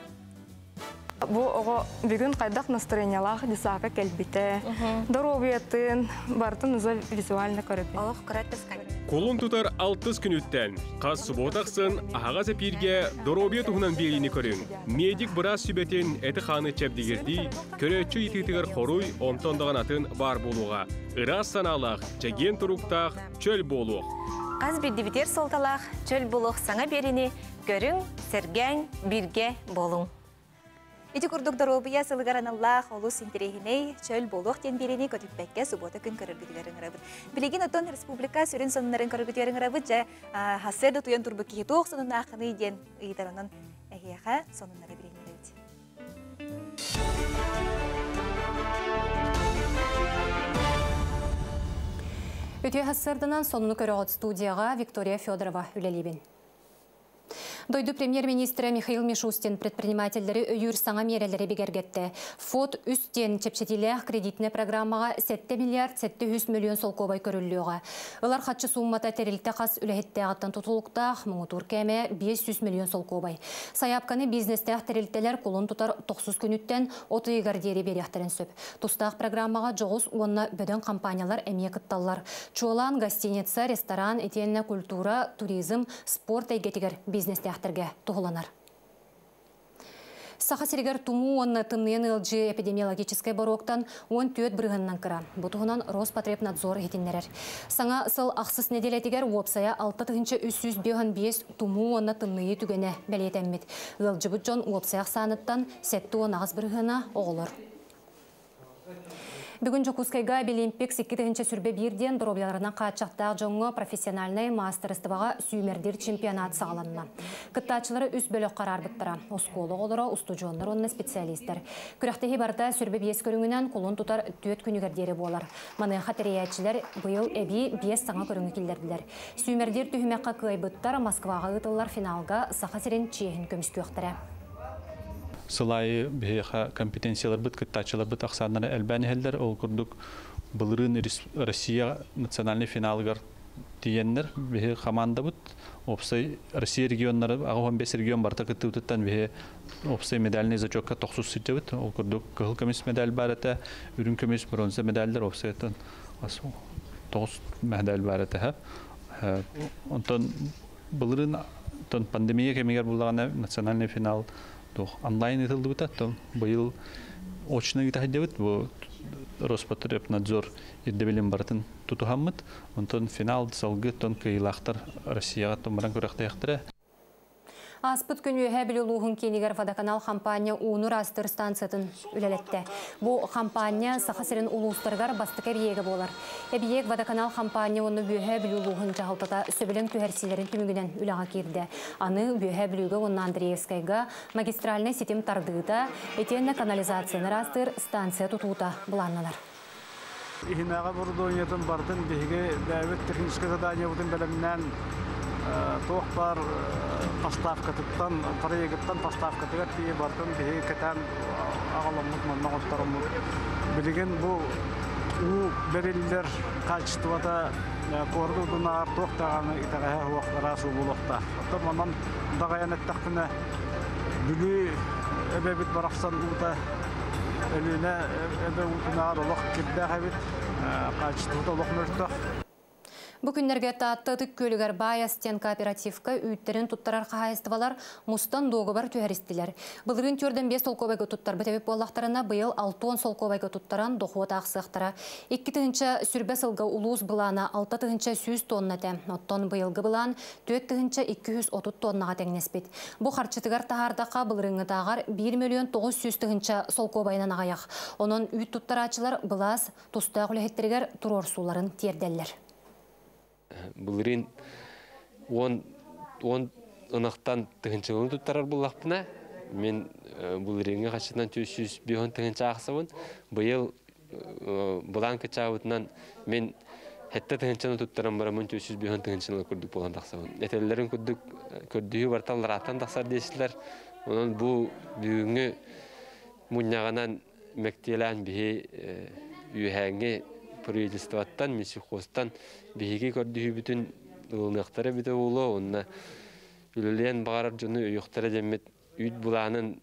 Speaker 11: Бу оҕо бүгүн хайдах настроениялаах десака кэлбитэ, доруобуйатын барытын уже визуально көрөбүн.
Speaker 1: Олох көрөттөс
Speaker 12: Кулун тутар алтыс күнүттэн хас субуота ахсын аһаҕас эпииргэ доруобуйа туһунан биэриини көрүҥ. Медик быраас сүбэтин эти-хааны чэбдигирдии, көрөөччү ыйытыытыгар хоруй, онтон даҕаны атын баар буолуоҕа. Ыраас санаалаах, чэгиэн туруктаах, чөл буолуох.
Speaker 13: Хас биирдибитигэр суолталаах чөл буолуох саҥа биэриини көрүҥ, сэргээҥ, бииргэ буолуҥ.
Speaker 1: Ити курдук доруобуйа сылыгар аналлаах олус интэриэһинэй, чөл буолуох диэн биэриини көтүппэккэ субуота күн көрөргүтүгэр ыҥырабыт. Билигин оттон республика сүрүн сонуннарын көрөргүтүгэр ыҥырабыт. Дьэ, хассыарда утуйан турбут киһи туох сонуннааххыный диэн ыйытар онон эһиэхэ сонуннары билиһиннэрэбит.
Speaker 3: Үтүө хассыарданан сонуну көрөҕүт студияҕа Виктория Федорова үлэлиибин. Дойду премьер-министрэ Михаил Мишустин предпринимателлэри өйүүр саҥа миэрэлэри бигэргэттэ. ФОТ үс диэн чэпчэтиилээх кредитнэй программаҕа 7 миллиард 700 миллион солкуобай көрүллүөҕэ. Ылар харчы сууммата тэрилтэ хас үлэһиттээҕиттэн тутулуктаах, муҥутуур кээмэйэ 500 миллион солкуобай. Сайаапканы бизнестээх тэрилтэлэр кулун тутар тохсус күнүттэн от ыйыгар диэри биэриэхтэрин сөп. Тустаах программаҕа дьоҕус уонна бөдөҥ компаниялар эмиэ кытталлар. Чуолаан гостиница, ресторан, итиэннэ культура, туризм, спорт эйгэтигэр бизнестээхтэргэ туһуланар. Саха сиригэр тумуу уонна тымныйан ыалдьыы эпидемиологическай боруоктан 14 бырыһыанынан кыра. Бу туһунан Роспотребнадзор иһитиннэрэр. Саҥа сыл ахсыс нэдиэлэтигэр уопсайа 6355 тумуу уонна тымныйыы түгэнэ бэлиэтэммит. Ыалдьыбыт дьон уопсай ахсааныттан 78 бырыһыана оҕолор. Бүгүн Дьокуускайга Абилимпикс 2021 диэн доруобуйаларынан хааччахтаах дьоҥҥо профессиональнай маастарыстыбаҕа сүүмэрдиир чемпионат саҕаланна. Кыттааччылары үс бөлөх хараарбыттара. Оскуола оҕолоро, устудьуоннар уонна специалистар. Күрэхтэһии барыта 25 көрүҥүнэн кулун тутар түөрт күнүгэр диэри буолар. Маныаха тэрийээччилэр быйыл эбии биэс саҥа көрүҥү киллэрдилэр. Сүүмэрдиир түһүмэххэ кыайбыттар Москваҕа ыытыллар финалга Саха сирин чиэһин көмүскүөхтэрэ.
Speaker 14: Сыл аайы биһиэхэ компетенцияларбыт, кыттааччыларбыт ахсааннара элбээн иһэллэр. Ол курдук былырыын Россия национальнай финалыгар тиийэннэр биһи хамаандабыт уопсай Россия регионнара 85 регион барыта кыттыбытыттан биһи уопсай медальный зачетка тохсус сылдьабыт. Ол курдук кыһыл көмүс медаль баар этэ, үрүҥ көмүс, бронза медальлар уопсайтан тоҕус медаль баар этэ. Онтон былырыын пандемия кэмигэр буллаҕына национальный финал онлайн ыытыллыбыта, быйыл очно ыыта сылдьабыт. Бу Роспотребнадзор ирдэбилин барытын тутуһаммыт. Онтон финал салгыы тон кыайыылаахтар Россияҕа тумаран күрэхтэһиэхтэрэ.
Speaker 3: Ааспыт күн Үөһээ Бүлүү улууһун киинигэр Водоканал хампаанньа ууну ыраастыыр станциятын үлэлэттэ. Бу хампаанньа Саха сирин улуустарыгар бастакы эбийиэгэ буолар. Эбийиэк Водоканал хампаанньа уонна Үөһээ Бүлүү улууһун дьаһалтата сөбүлэҥ түһэрсиилэрин түмүгүнэн үлэҕэ киирдэ. Аны Үөһээ Бүлүүгэ уонна Андреевскайга магистральнай ситим тардыыта, итиэннэ канализацияны ыраастыыр станция тутуута былааннанар.
Speaker 15: Иһинээҕи оборудованиетын барытын биһиги бэйэбит техническэй заданиебытын бэлэмнээн туох баар поставкатыттан, проегыттан поставкатыгар тиийэ барытын биһиги кэтээн аҕаламмыт, манна оҥоттороммут. Билигин бу уу бэриллэр качествота куорат удунаар туох даҕаны итэҕэһэ суох ыраас уу буолуохтаах. Оттон манан даҕайан эттэхпинэ, Бүлүү эбэбит барахсан уута Өлүөнэ эбэ уутунааҕар олох кирдээх эбит, хаачыстыбата олох мөлтөх.
Speaker 3: Бу күннэргэ Таатта Ытык Күөлүгэр Баай Астен кооперативка үүттэрин туттарар хаһаайыстыбалар мустан дуогабар түһэристилэр. Былырыын түөрдэн 5 солкуобайга туттарбыт эбит буоллахтарына, быйыл 60 солкуобайга туттаран дохуот аахсыахтара. 2020 сылга улуус былаана 6100 тонна этэ. Оттон быйылгы былаан 4230 тоннаҕа тэҥнэспит. Бу харчытыгар таһаардахха былырыыҥҥытааҕар 1 миллион 900 тыһыынча солкуобайынан аҕыйах. Онон үүт туттарааччылар былаас тустаах үлэһиттэригэр туруорсууларын тиэрдэллэр.
Speaker 9: Былырыын 10 ынахтан тыһыынчалыын туттарар буоллахпына, мин былырыыҥҥы хаччынан 450 тыһыынча аахсабын. Быйыл былаан кычаабытынан мин 7 тыһыынчаны туттаран бараммын 450 тыһыынчаны курдук буолан тахсабын. Этэллэрин курдук көрдүһүү барталларааттан тахсар диэсилэр. Онон бу бүгүҥҥү мунньаҕынан мэктиэлээн биһи үөһээҥҥи правительствоттан, Минсельхозтан биһиги көрдүһүүбүтүн ылыныахтара эбитэ буолуо уонна үлэлиэн баҕарар дьону өйүөхтэрэ диэммит үүт былаанын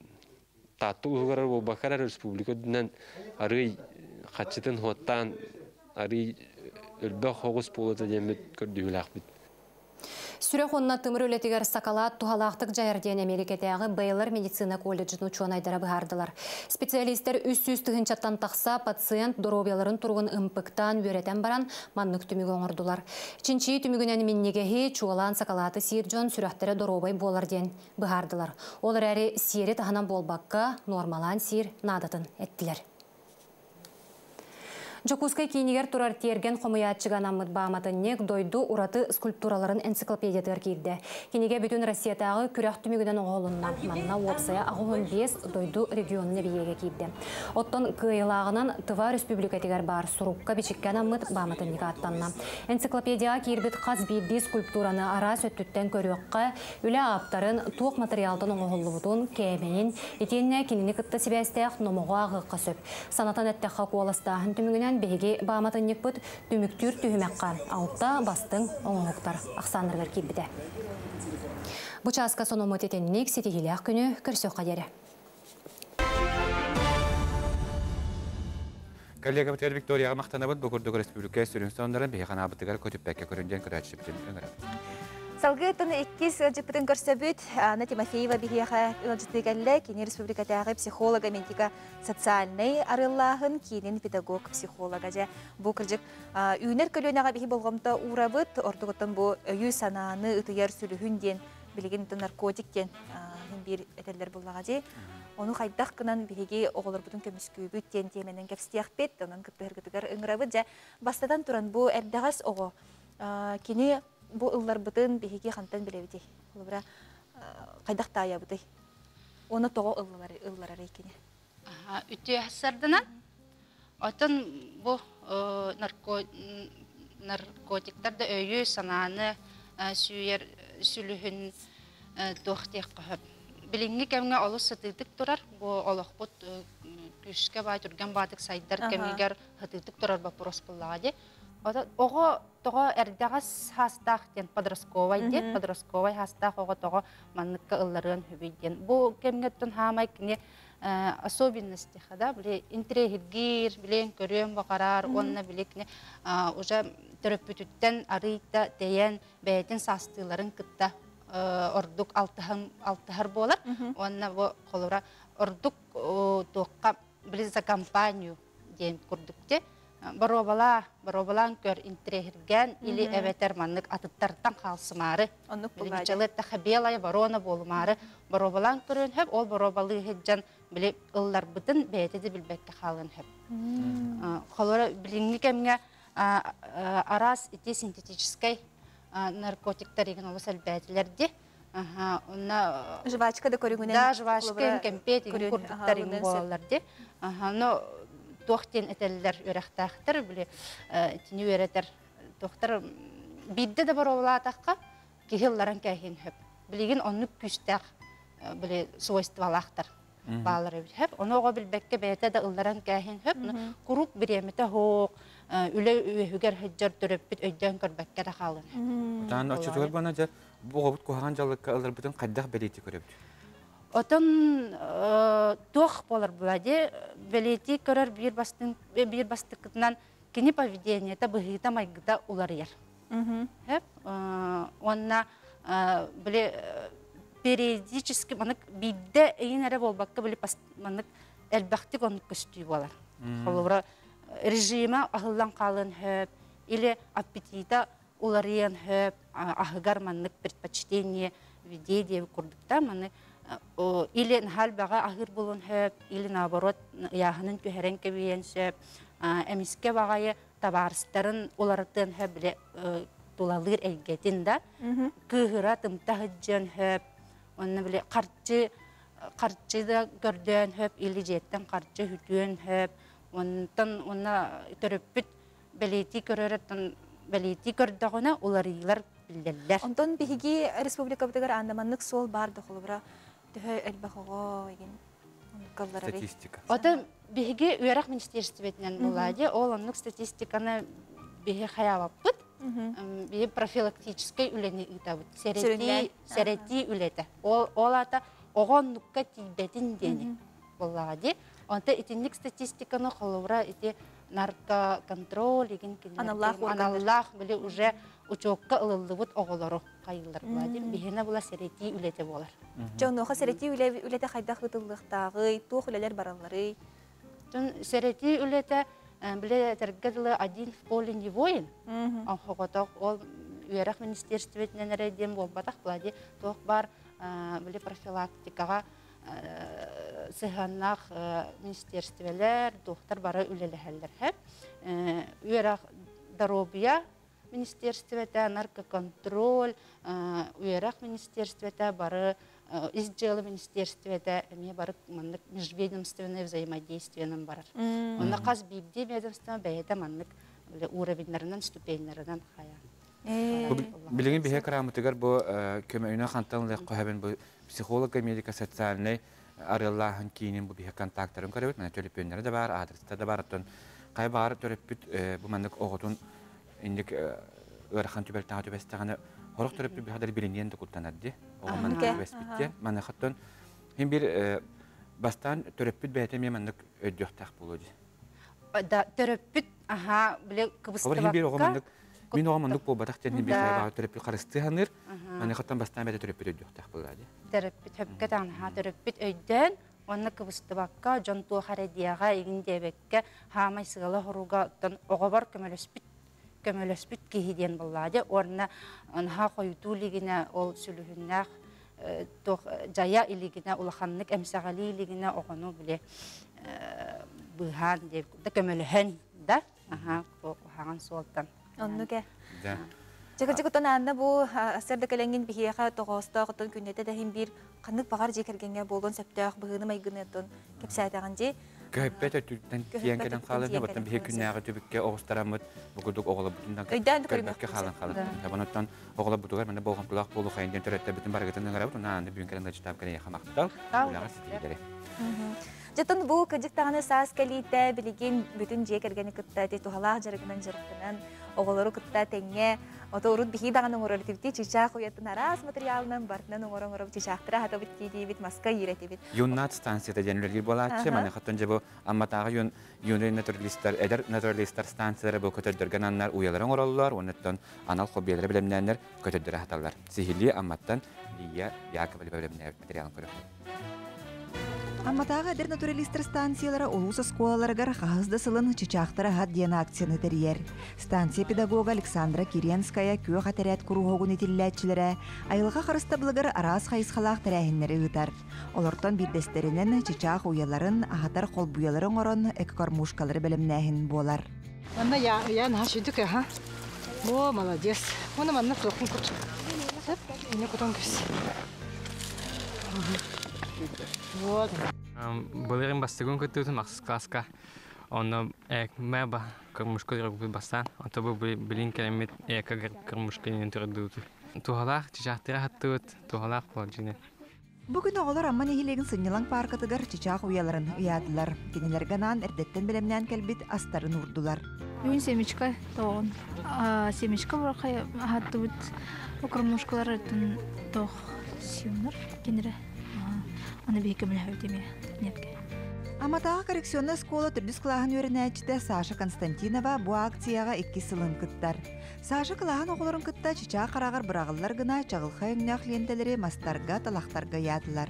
Speaker 9: Таатта улууһугар буолбакка эрэ республика үрдүнэн арыый хаччытын хуоттаан арыый өлбөх оҕус буолуота диэммит көрдүһүүлээхпит.
Speaker 3: Сүрэх уонна тымыр үлэтигэр сакалаат туһалаахтык дьайар диэн Эмиэрикэтээҕи Бейлор медицина колледжын учуонайдара быһаардылар. Специалистэр 300 тыһыынчаттан тахса пациент доруобуйаларын туругун ымпыктаан үөрэтэн баран маннык түмүгү оҥордулар. Чинчийии түмүгүнэн минньигэһи, чуолаан сакалааты сиир дьон сүрэхтэрэ доруобай буолар диэн быһаардылар. Ол эрээри сиэри таһынан буолбакка, нуормалаан сиир наадатын эттилэр. Дьокуускай киинигэр турар тиэргэн хомуйааччыга анаммыт бааматынньык дойду ураты скульптураларын энциклопедиятыгар киирдэ. Кинигэ бүтүн Россиятааҕы күрэх түмүгүнэн оҥоһулунна. Манна уопсайа 85 дойду регионун эбийиэгэ киирдэ. Оттон кыайыылааҕынан Тыва Республикатыгар баар сурукка-бичиккэ анаммыт бааматынньык ааттанна. Энциклопедияҕа киирбит хас биирдии скульптураны араас өттүттэн көрүөххэ, Үлэ ааптарын, туох матырыйаалтан оҥоһуллубутун, кээмэйин, итиэннэ кинини кытта сибээстээх номоҕу ааҕыахха сөп. Санатан эттэххэ, куоластааһын түмүгүнэн биһиги бааматынньыкпыт түмүктүүр түһүмэххэ алта бастыҥ оҥоһуктар ахсааннарыгар киирбитэ. Бу чааска сонуммут итинник ситиһиилээх күнү көрсүөххэ диэри.
Speaker 2: Коллегабытыгар Викторияҕа махтанабыт. Бу курдук республика сүрүн сонуннарын биһиги ханаабытыгар көтүппэккэ көрүн диэн көрөөччүбүтүн ыҥырабыт.
Speaker 1: Салгыы иккис ыалдьыппытын көрсөбүт. Анна Тимофеева биһиэхэ ыалдьыттыы кэллэ. Кини республикатааҕы психолого-медика социальнай арыаллааһын киинин педагог-психолога. Дьэ, бу кырдьык үүнэр көлүөнэҕэ биһи болҕомто уурабыт. Ордугуттан бу өйү-санааны ытыйар сүлүһүн диэн билигин наркотик диэн биир этэллэр буллаҕа дии. Ону хайдах гынан биһиги оҕолорбутун көмүскүүбүт диэн тиэмэнэн кэпсиэхпит, онон кыттыһаргытыгар ыҥырабыт. Дьэ, бастатан туран бу эрдэҕэс оҕо кини бу ылларбытын биһиги хантан билэбитий? Холобура, хайдах таайабытый? Уонна тоҕо ылларарый кини?
Speaker 16: Үтүө сарданан. Оттон бу наркотиктар да өйү, санааны сүүйэр сүлүһүн туох диэххэ сөп. Билиҥҥи кэмҥэ олус сытыытык турар, бу олохпут күүскэ баа түргэн баатык сайдар кэмигэр сытыытык турар боппуруос буоллаҕа дии. Оҕо тоҕо эрдэҕэс хаастаах диэн подростковай диэн, подростковай хаастаах оҕо тоҕо манныкка ылларыан сөбүй диэн. Бу кэмҥэ оттон хаамай кини особенности да, били интириэһиргиир, билиэн көрүөн баҕарар уонна били кини уже төрөппүтүттэн арыйда тэйэн бэйэтин саастыыларын кытта ордук алтыһар буолар уонна бу холура ордук туохха били за компанию диэн курдук те боруобалаа боруобалаан көр интириэһиргээн или эбэтэр маннык атыттартан хаалсымаары биличалыаттаха белая ворона буолумаары боруобалаан көрүөн хөп ол боруобалыы сылдьан били ылларбытын бэйэтэ да билбэккэ хаалыан хөп холура билиҥҥи кэмҥэ араас ити синтетическэй наркотиктар игин олус элбээтилэр ди. Онно
Speaker 1: жвачка да көрүҥүнэн
Speaker 16: да жвачка кэмпиэт игин курдуктар игин буолаллар ди. Но туох диэн этэллэр үөрэхтээхтэр били итини үөрэтэр туохтар биирдэ да боруобалаатахха киһи ылларан кээһин хөп. Билигин оннук күүстээх били свойстволаахтар баалар эбит хөп. Ону оҕо билбэккэ бэйэтэ да ылларан кээһин хөп. Куруук бириэмэтэ хоох, үлэ үөһүгэр сылдьар төрөппүт өйдөөн көрбөккө да хаалан.
Speaker 2: Отан оччотугар бана дьэ бу оҕобут куһаҕан дьаллыкка ыларбытын хайдах бэлиэтии көрөбүт?
Speaker 16: Отон туох буолар була бэлиэтии көрөр биир бастын биир бастыкытынан кини поведениета быһыыта майгыта уларыйар. Хөп. Онна били периодически маннык биирдэ ыйын эрэ буолбакка били маннык элбэхтик оннук көстүү буолар. Холобура режима аһыллан хаалыан хөп или аппетита уларыйан хөп аһыгар маннык предпочтение виде диэбит курдук маны или наһаа элбэҕи аһыыр буолуон сөп, или наоборот ыйааһынын түһэрэн кэбиһиэн сөп, эмискэ баҕайы табаарыстарын уларытыан сөп, бile тулалыыр эйгэтин да кыыһыра тымта сылдьыан сөп, онно бile харчы харчы да көрдөөн сөп, или дьиэттэн харчы үтүөн сөп, онтон уонна төрөппүт бэлиэтии көрөрөттөн бэлиэтии көрдөҕүнэ уларыйыылар биллэллэр.
Speaker 1: Онтон биһиги республикабытыгар аандаманнык суол баар да холобура төһө элбэх оҕо эгин
Speaker 2: Статистика.
Speaker 16: Ота биһиги үөрэх министерствотынан булади, ол оннук статистиканы биһи хаябаппыт. Биһи профилактическай үлэни ыытабыт. Сэрэтии, сэрэтии үлэтэ. Ол ол ата оҕо оннукка тиийбэтин диэни буоллаҕа дии. Онто итинник статистиканы холобура ити наркоконтроль игин
Speaker 1: Аналлаах
Speaker 16: аналлаах били уже учуокка ылыллыбыт оҕолору хайыллар була дии. Биһиэнэ була сэрэтии үлэтэ буолар.
Speaker 1: Дьэ онуоха сэрэтии үлэтэ хайдах ыытыллыахтааҕый, туох үлэлэр баралларый?
Speaker 16: Дьон сэрэтии үлэтэ биле этэргэ дылы один в поле не воин. Оҥхоҕотох ол үөрэх министерствотынан эрэ диэн буолбатах була дии. Туох бар биле профилактикаҕа сыһыаннаах министерстволар, туохтар бары үлэлэһэллэр. Үөрэх доруобуйа министерствота, наркоконтроль, үөрэх министерствота бары ис дьыала министерствота эмиэ бары маннык межведомственное взаимодействиенан барар. Онно хас биирдии ведомство бэйэтэ маннык уровеннарынан, ступеньнарынан хайаан.
Speaker 2: Билигин биһи кыраамытыгар бу көмөйүнө хантан ылыах көһөбүн бу психолог медика социальный арыаллааһын киинин бу биһи контактарын көрөбүт. Мана төлөпүөннэрэ да бар, адреста да бар. Оттон кай баар төрөппүт бу маннык оҕотун инник ыарахан түбэлтэҕэ түбэстэҕинэ хорох төрөппүт биһадары билиниэн да куттанар ди. Оҕо маннык түбэспиттиэн. Маны хаттан хин бир бастаан төрөппүт бэйэтэ эмиэ маннык өйдүөхтээх буолуо ди.
Speaker 16: Да төрөппүт аха биле кыбыстыбакка
Speaker 2: мин оҕом оннук буолбатах диэн бир хайбаҕа төрөппүт харыстыы саныыр. Маны хаттан бастаан бэйэтэ төрөппүт өйдүөхтээх буолуо ди.
Speaker 16: Төрөппүт хөпкө таҥнаһа төрөппүт өйдөөн уонна кыбыстыбакка дьон туох эрэ диэҕэ игин диэбэккэ хаамай сыала хоруга оттон оҕобор көмөлөспүт көмөлөспүт киһи диэн буоллаа дьэ уонна наһаа хойутуу илигинэ ол сүлүһүннээх туох дьайа илигинэ улаханнык эмсэҕэлии илигинэ оҕону били быыһаан диэбит да көмөлөһөн да аха куһаҕан суолтан
Speaker 1: Оннук э. Чыкы-чыкытан Анна бу сарда кэлэҥҥин биһиэхэ тоҕоостоох оттон күннэтэ да иһин биир ханнык баҕар дьиэ кэргэҥҥэ буолуон сөптөөх быһыыны-майгыны оттон кэпсээтэҕин дии.
Speaker 2: Көһүппэт өттүттэн тиийэн кэлэн хаалан, оттон биһи күннээҕи түбүккэ оҕустараммыт бу курдук оҕолорбутунан көрбөккө хаалан хаалан. Онон оҕолорбутугар манна болҕомтолоох буолуу хайын диэн төрөттөрбүтүн барыгытын ыҥырабыт. Уна аны бүгүн кэлэн ыалдьыттаабыт кэлэйиэхэ махтал. Үлэҕэ ситиһиилэри.
Speaker 1: Дьэтин бу кыдьык даҕаны саас кэлиитэ билигин бүтүн дьиэ кэргэни кытта ити туһалаах дьарыгынан дьарыктанан оҕолору кытта тэҥҥэ ото урут биһии даҕаны оҥорор этибит чычаах уйатын араас материалынан бартынан оҥоро оҥоробут чычаахтары аһатабыт диибит маска иирэтибит.
Speaker 2: Юннат станцията диэн үлэлиир буолааччы. Маныхаттан дьэ бу Амматааҕы юн юный натуралистар, эдэр натуралистар станциялара бу көтөрдөргө ананнар уйалары оҥороллор, уоннаттан анал хоббиялары бэлэмнээннэр көтөрдөрү аһаталлар. Сиһилии Амматтан Лия Яковлева бэлэмнээбит материалын көрүөхпүт.
Speaker 17: Амматааҕы эдэр натуралистар станциялара улуус оскуолаларыгар хаһыс да сылын «Чычаахтар аһат» диэн акцияны тэрийэр. Станция педагога Александра Киренская күөх этэрээт куруһуогун итиллээччилэрэ айылҕа харыстабылыгар араас хайысхалаах тэрээһиннэри ыытар. Олортон биирдэстэринэн чычаах уйаларын, аһатар холбуйалары оҥорон экокормушкалары бэлэмнээһин буолар.
Speaker 18: Манна я я наһаа сүдүк аха. О, молодец. Уонна манна туохпун кут. Сөп, инне кутан кэс.
Speaker 19: Вот. Былырын бастыгын кыттыбытым ахсыс класска. Онно мэ ба кормушка бастаан. Ото бу билин кэлэммит эко кормушка диэн төрдүүтү. Туһалаах чычаахтыра хаттыбыт, туһалаах буолар дьиҥэ.
Speaker 17: Бу күн оҕолор Амма нэһилиэгин сынньалаҥ пааркатыгар чычаах уйаларын ыйаатылар. Кинилэргэ анаан эрдэттэн бэлэмнээн кэлбит астарын уурдулар.
Speaker 20: Бүгүн семечка тоҕун. Семечка бурахай аһаттыбыт кормушкалар тох сиунар кинире. Аны биһи көмөлөһөбүт эмиэ нетке.
Speaker 17: Амматааҕы коррекционнай оскуола төрдүс кылааһын үөрэнээччитэ Саша Константинова бу акцияҕа иккис сылын кыттар. Саша кылааһын оҕолорун кытта чычаах хараҕар быраҕыллар гына чаҕылхай өҥнөөх лиэнтэлэри мастарга, талахтарга ыйаатылар.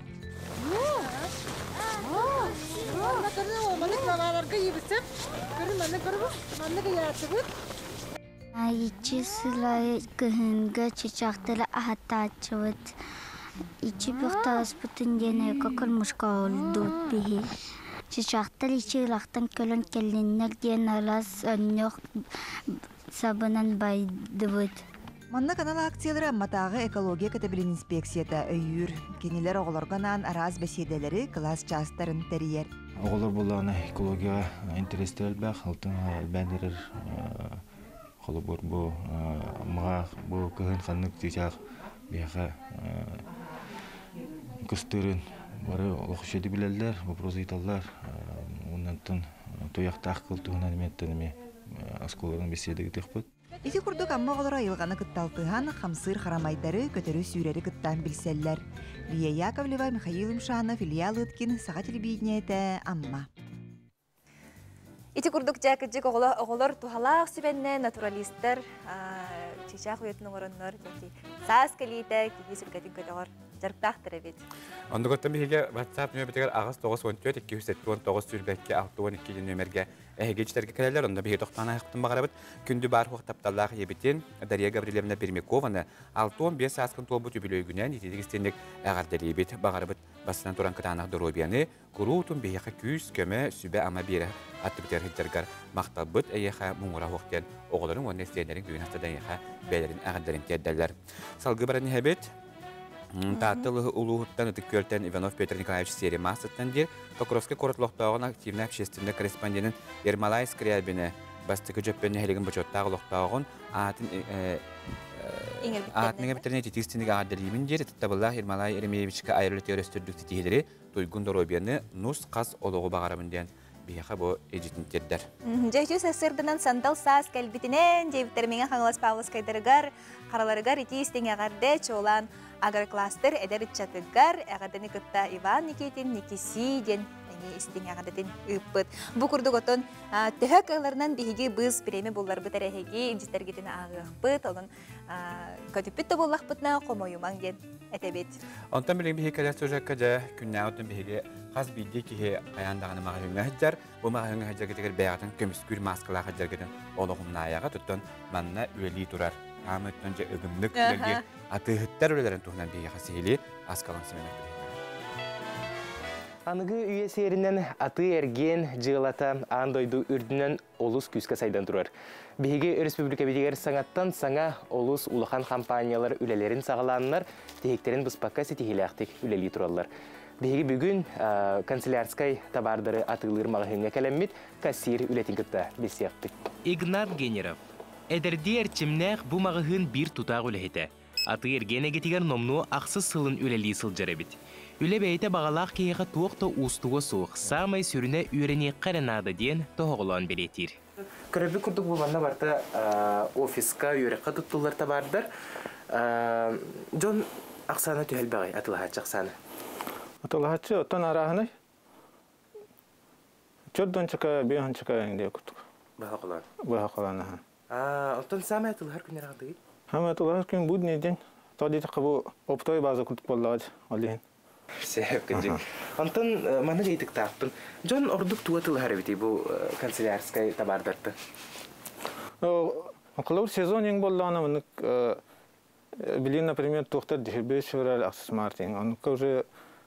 Speaker 21: Иччи сылайы кыһынга чычахтары аһатааччыбыт. Иччи бөхтааспытын диэн эко кормушка олдут биһи. Чычахтар иччи ылахтан кэлэн кэллиннэр диэн алас өннөх сабынан байдыбыт.
Speaker 17: Манна канал акциялары Амматааҕы экология кэтэбилин инспекцията өйүүр. Кинилэр оҕолорго анаан араас бэсиэдэлэри, кылаас чаастарын тэрийэр.
Speaker 22: Оҕолор буоллаҕына экологияҕа интэриэстэрэ элбэх, алтын элбээн эрэр холобур бу Аммаҕа бу кыһын ханнык чыычаах биһиэхэ кыстыырын бары олох үчүгэйдик билэллэр, вопрос ыйыталлар. Оннантан туйахтаах кыл туһунан эмиэттэн эмиэ оскуоланан беседа ыытыахпыт.
Speaker 17: Ити курдук Амма оҕолоро айылҕаны кытта алтыһан, хамсыыр харамайдары, көтөрү-сүүрэри кытта билсэллэр. Лия Яковлева, Михаил Юмшанов, Илья Лыткин, Саха телевидениетэ, Амма.
Speaker 1: Ити курдук дьэ кырдьык оҕолор туһалаах сүбэннэ натуралистар чычаах уйатын оҥороннор саас кэлиитэ киһи сүргэтин көтөҕөр дьарыктаахтар эбит.
Speaker 2: Оннугуттан биһиги WhatsApp нөмербитигэр аҕыс 94 279 сүүрбэккэ 62 нөмергэ эһиги ичтэргэ кэлэллэр, онно биһиги тохтоон аһыахпытын баҕарабыт. Күндү баар хуох тапталлаах ийэбитин Дария Гаврильевна Пермякованы 65 сааскын туолбут үбүлүөйгүнэн ититик истинник эҕэрдэлиибит. Баҕарабыт бастынан туран кытаанах доруобуйаны, куруутун биһиэхэ күүс-көмө, сүбэ-ама биэрэ аттыбытыгар сылдьаргар махталбыт эйиэхэ муҥура суох диэн оҕолоруҥ уонна сиэннэриҥ бүгүн хаста да эйиэхэ бэйэлэрин эҕэрдэлэрин тиэрдэллэр. Салгыы баран иһэбит. Таатта улууһуттан Ытык Күөлтэн Иванов Петр Николаевич Серемасыттан диир Покровскай куорат олохтооҕун активнай общественнай корреспонденын Ермолай Скрябина бастакы Дьөппөн нэһилигин бочуоттаах олохтооҕун аатын аатын иҥэрбиттэрин ититии стиник аҕардалиибин диир ытыктабыллаах Ермолай Еремеевичка айар үлэтигэр өстүрдүк ситиһиилэри туйгун доруобуйаны нус-хас олоҕу баҕарабын диэн биһиэхэ бу эдьитин тиэрдэр.
Speaker 1: Дьэ, үтүө сарсыарданан сандал саас кэлбитинэн, диэбиттэр Мэҥэ Хаҥалас Павловскайдарыгар, хараларыгар итии истиҥ эҕэрдэ, чуолаан агрокластер эдэр ыччатыгар эҕэрдэни кытта Иван Никитин Никиси диэн эмиэ истиҥ эҕэрдэтин ыыппыт. Бу курдук отон төһө кыаларынан биһиги быыс бириэмэ булларбыт эрэ эһиги илдьиттэргитин ааҕыахпыт, онон көтүппүт да буоллахпытына хомойумаҥ диэн этэбит.
Speaker 2: Онтон билигин биһиги кэлэр сюжекка дьэ күннээҕи өттүн биһиги хас биирдии киһи хайаан даҕаны маҕаһыыҥҥа сылдьар. Бу маҕаһыыҥҥа сылдьаргытыгар бэйэҕитин көмүскүүр мааскалаах сылдьаргытын олоҕумнаайаҕа туттан манна үлэлии турар. Хаамы өттүн дьэ ыгымнык үлэлиир атыыһыттар үлэлэрин туһунан биһиэхэ сиһилии аскалан Семенов
Speaker 23: Аныгы үйэ сиэринэн атыы-эргиэн дьыалата аан дойду үрдүнэн олус күүскэ сайдан турар. Биһиги өрөспүүбүлүкэбитигэр саҥаттан саҥа олус улахан хампаанньалар үлэлэрин саҕалааннар, тиһиктэрин быспакка ситиһиилээхтик үлэлии тураллар. Биһиги бүгүн канцелярскай табаардары атыылыыр маҕаһыыҥҥа кэлэммит кассир үлэтин кытта билсиэхпит. Игнат Генеров эдэрдии эрчимнээх бу маҕаһыын биир тутаах үлэһитэ. Атыы-эргиэн эйгэтигэр номнуо ахсыс сылын үлэлии сылдьар эбит. Үлэ бэйэтэ баҕалаах киһиэхэ туох да уустуга суох, саамай сүрүнэ үөрэниэххэ эрэ наада диэн тоһоҕолоон бэлиэтиир. Көрөрбүт курдук бу манна барыта офиска, үөрэххэ туттуллар табаардар. Дьон ахсаана төһө элбэҕий, атылаһааччы ахсаана?
Speaker 24: Атылаһааччы оттон арааһынай. Чөрдончака, биэһончака диye курдук.
Speaker 23: Быһа холоон.
Speaker 24: Быһа холоон аха.
Speaker 23: Оттон саамай атылыһар күннэр аҕадыгый?
Speaker 24: Саамай атылыһар күн будний день. Тоҕо диэтэххэ бу оптовый база курдук буоллаҕа ол иһин.
Speaker 23: Сөп кырдьык. Онтон маннык ыйытыктаахпын. Дьон ордук тугу атылыһар эбитий бу канцелярскай табаардартан?
Speaker 24: Холобур сезон ең буоллаҕына маннык билин, например, туохтар дьүһүрбү февраль ахсыс март Оннукка уже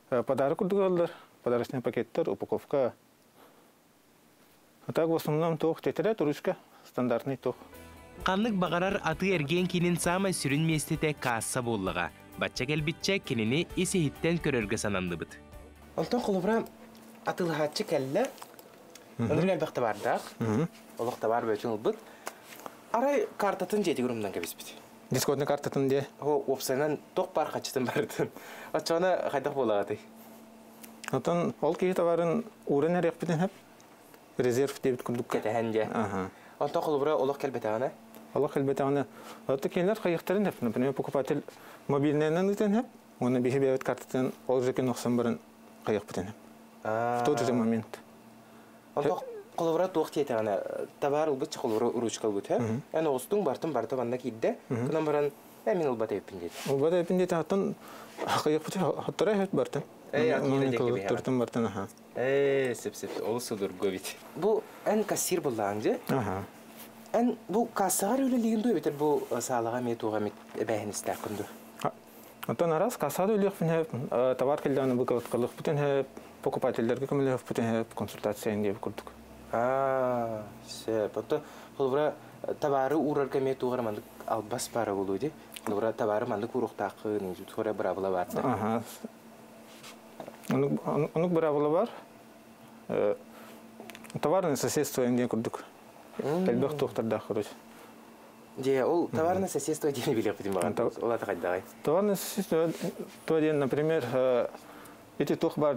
Speaker 24: подарок курдук ылаллар. Подарочный пакеттар, упаковка. А так в основном туох тетрадь, ручка, стандартный туох.
Speaker 23: Ханнык баҕарар атыы-эргиэн киинин саамай сүрүн миэстэтэ каасса буоллаҕа. Бачча кэлбиччэ кинини ис-иһиттэн көрөргө сананныбыт. Онтон холобура атыылаһааччы кэллэ. Онон элбэх табаардаах. Олох табаар бөтүн ылбыт. Арай картатын дьиэтигэр умнан кэбиспит.
Speaker 24: Дискотный картатын дьиэ?
Speaker 23: О, уопсайынан туох баар хаччытын барытын. Оччоҕуна хайдах буолаҕытый?
Speaker 24: Отон ол киһи товарын ууран эриэхпитин сөп. Резерв диэбит курдук.
Speaker 23: Кэтэһэн дьэ. Онтон холобура олох кэлбэтэҕинэ?
Speaker 24: Олох кэлбэтэҕинэ, оттон кинилэр хайыахтарын сөп. Например, покупатель мобильныйынан ыытан сөп. Уонна биһи бэйэбит картатын ол же күн охсон баран хайыахпытын сөп. В тот же момент.
Speaker 23: Онто холобура туох диэтэҕинэ табаар ылбыт холобура ручка ылбыт һэ. Эн оҕустуҥ бартын барыта манна киирдэ. Кынан баран э мин ылбат эбиппин диэтэ.
Speaker 24: Ылбат эбиппин диэтэ хаттан хакыйыппыт хаттара эһэт бартын.
Speaker 23: Э атыыра диэки
Speaker 24: Тыртын бартын аха.
Speaker 23: Э сеп сеп ол судургу бит. Бу эн кассир буллаан же.
Speaker 24: Аха.
Speaker 23: Эн бу кассаҕар үлэлиигин дуо эбэтэр бу саалаҕа эмиэ туох эмит эбээһинэстээххин дуо?
Speaker 24: Оттон араас кассада үлүөхпүн сөп, товар кэллэҕинэ быкылыппытын сөп, покупателлэргэ көмөлөһүөхпүтүн сөп, консультация диэбит курдук.
Speaker 23: Аа, сөп. Оттон холобура табаары уурарга эмиэ туох эрэ маннык албас баара буолуо дии. Холобура табаары маннык ууруохтааххын, туох эрэ быраабыла баар да.
Speaker 24: Аха. Оннук быраабыла бар. Товарное соседство диэн курдук. Элбэх туохтардаах короче.
Speaker 23: Дьэ, ол товарное соседство диэни билиэхпитин баҕар. Ол ата хайдаҕай?
Speaker 24: Товарное соседство диэн, например, эти туох бар,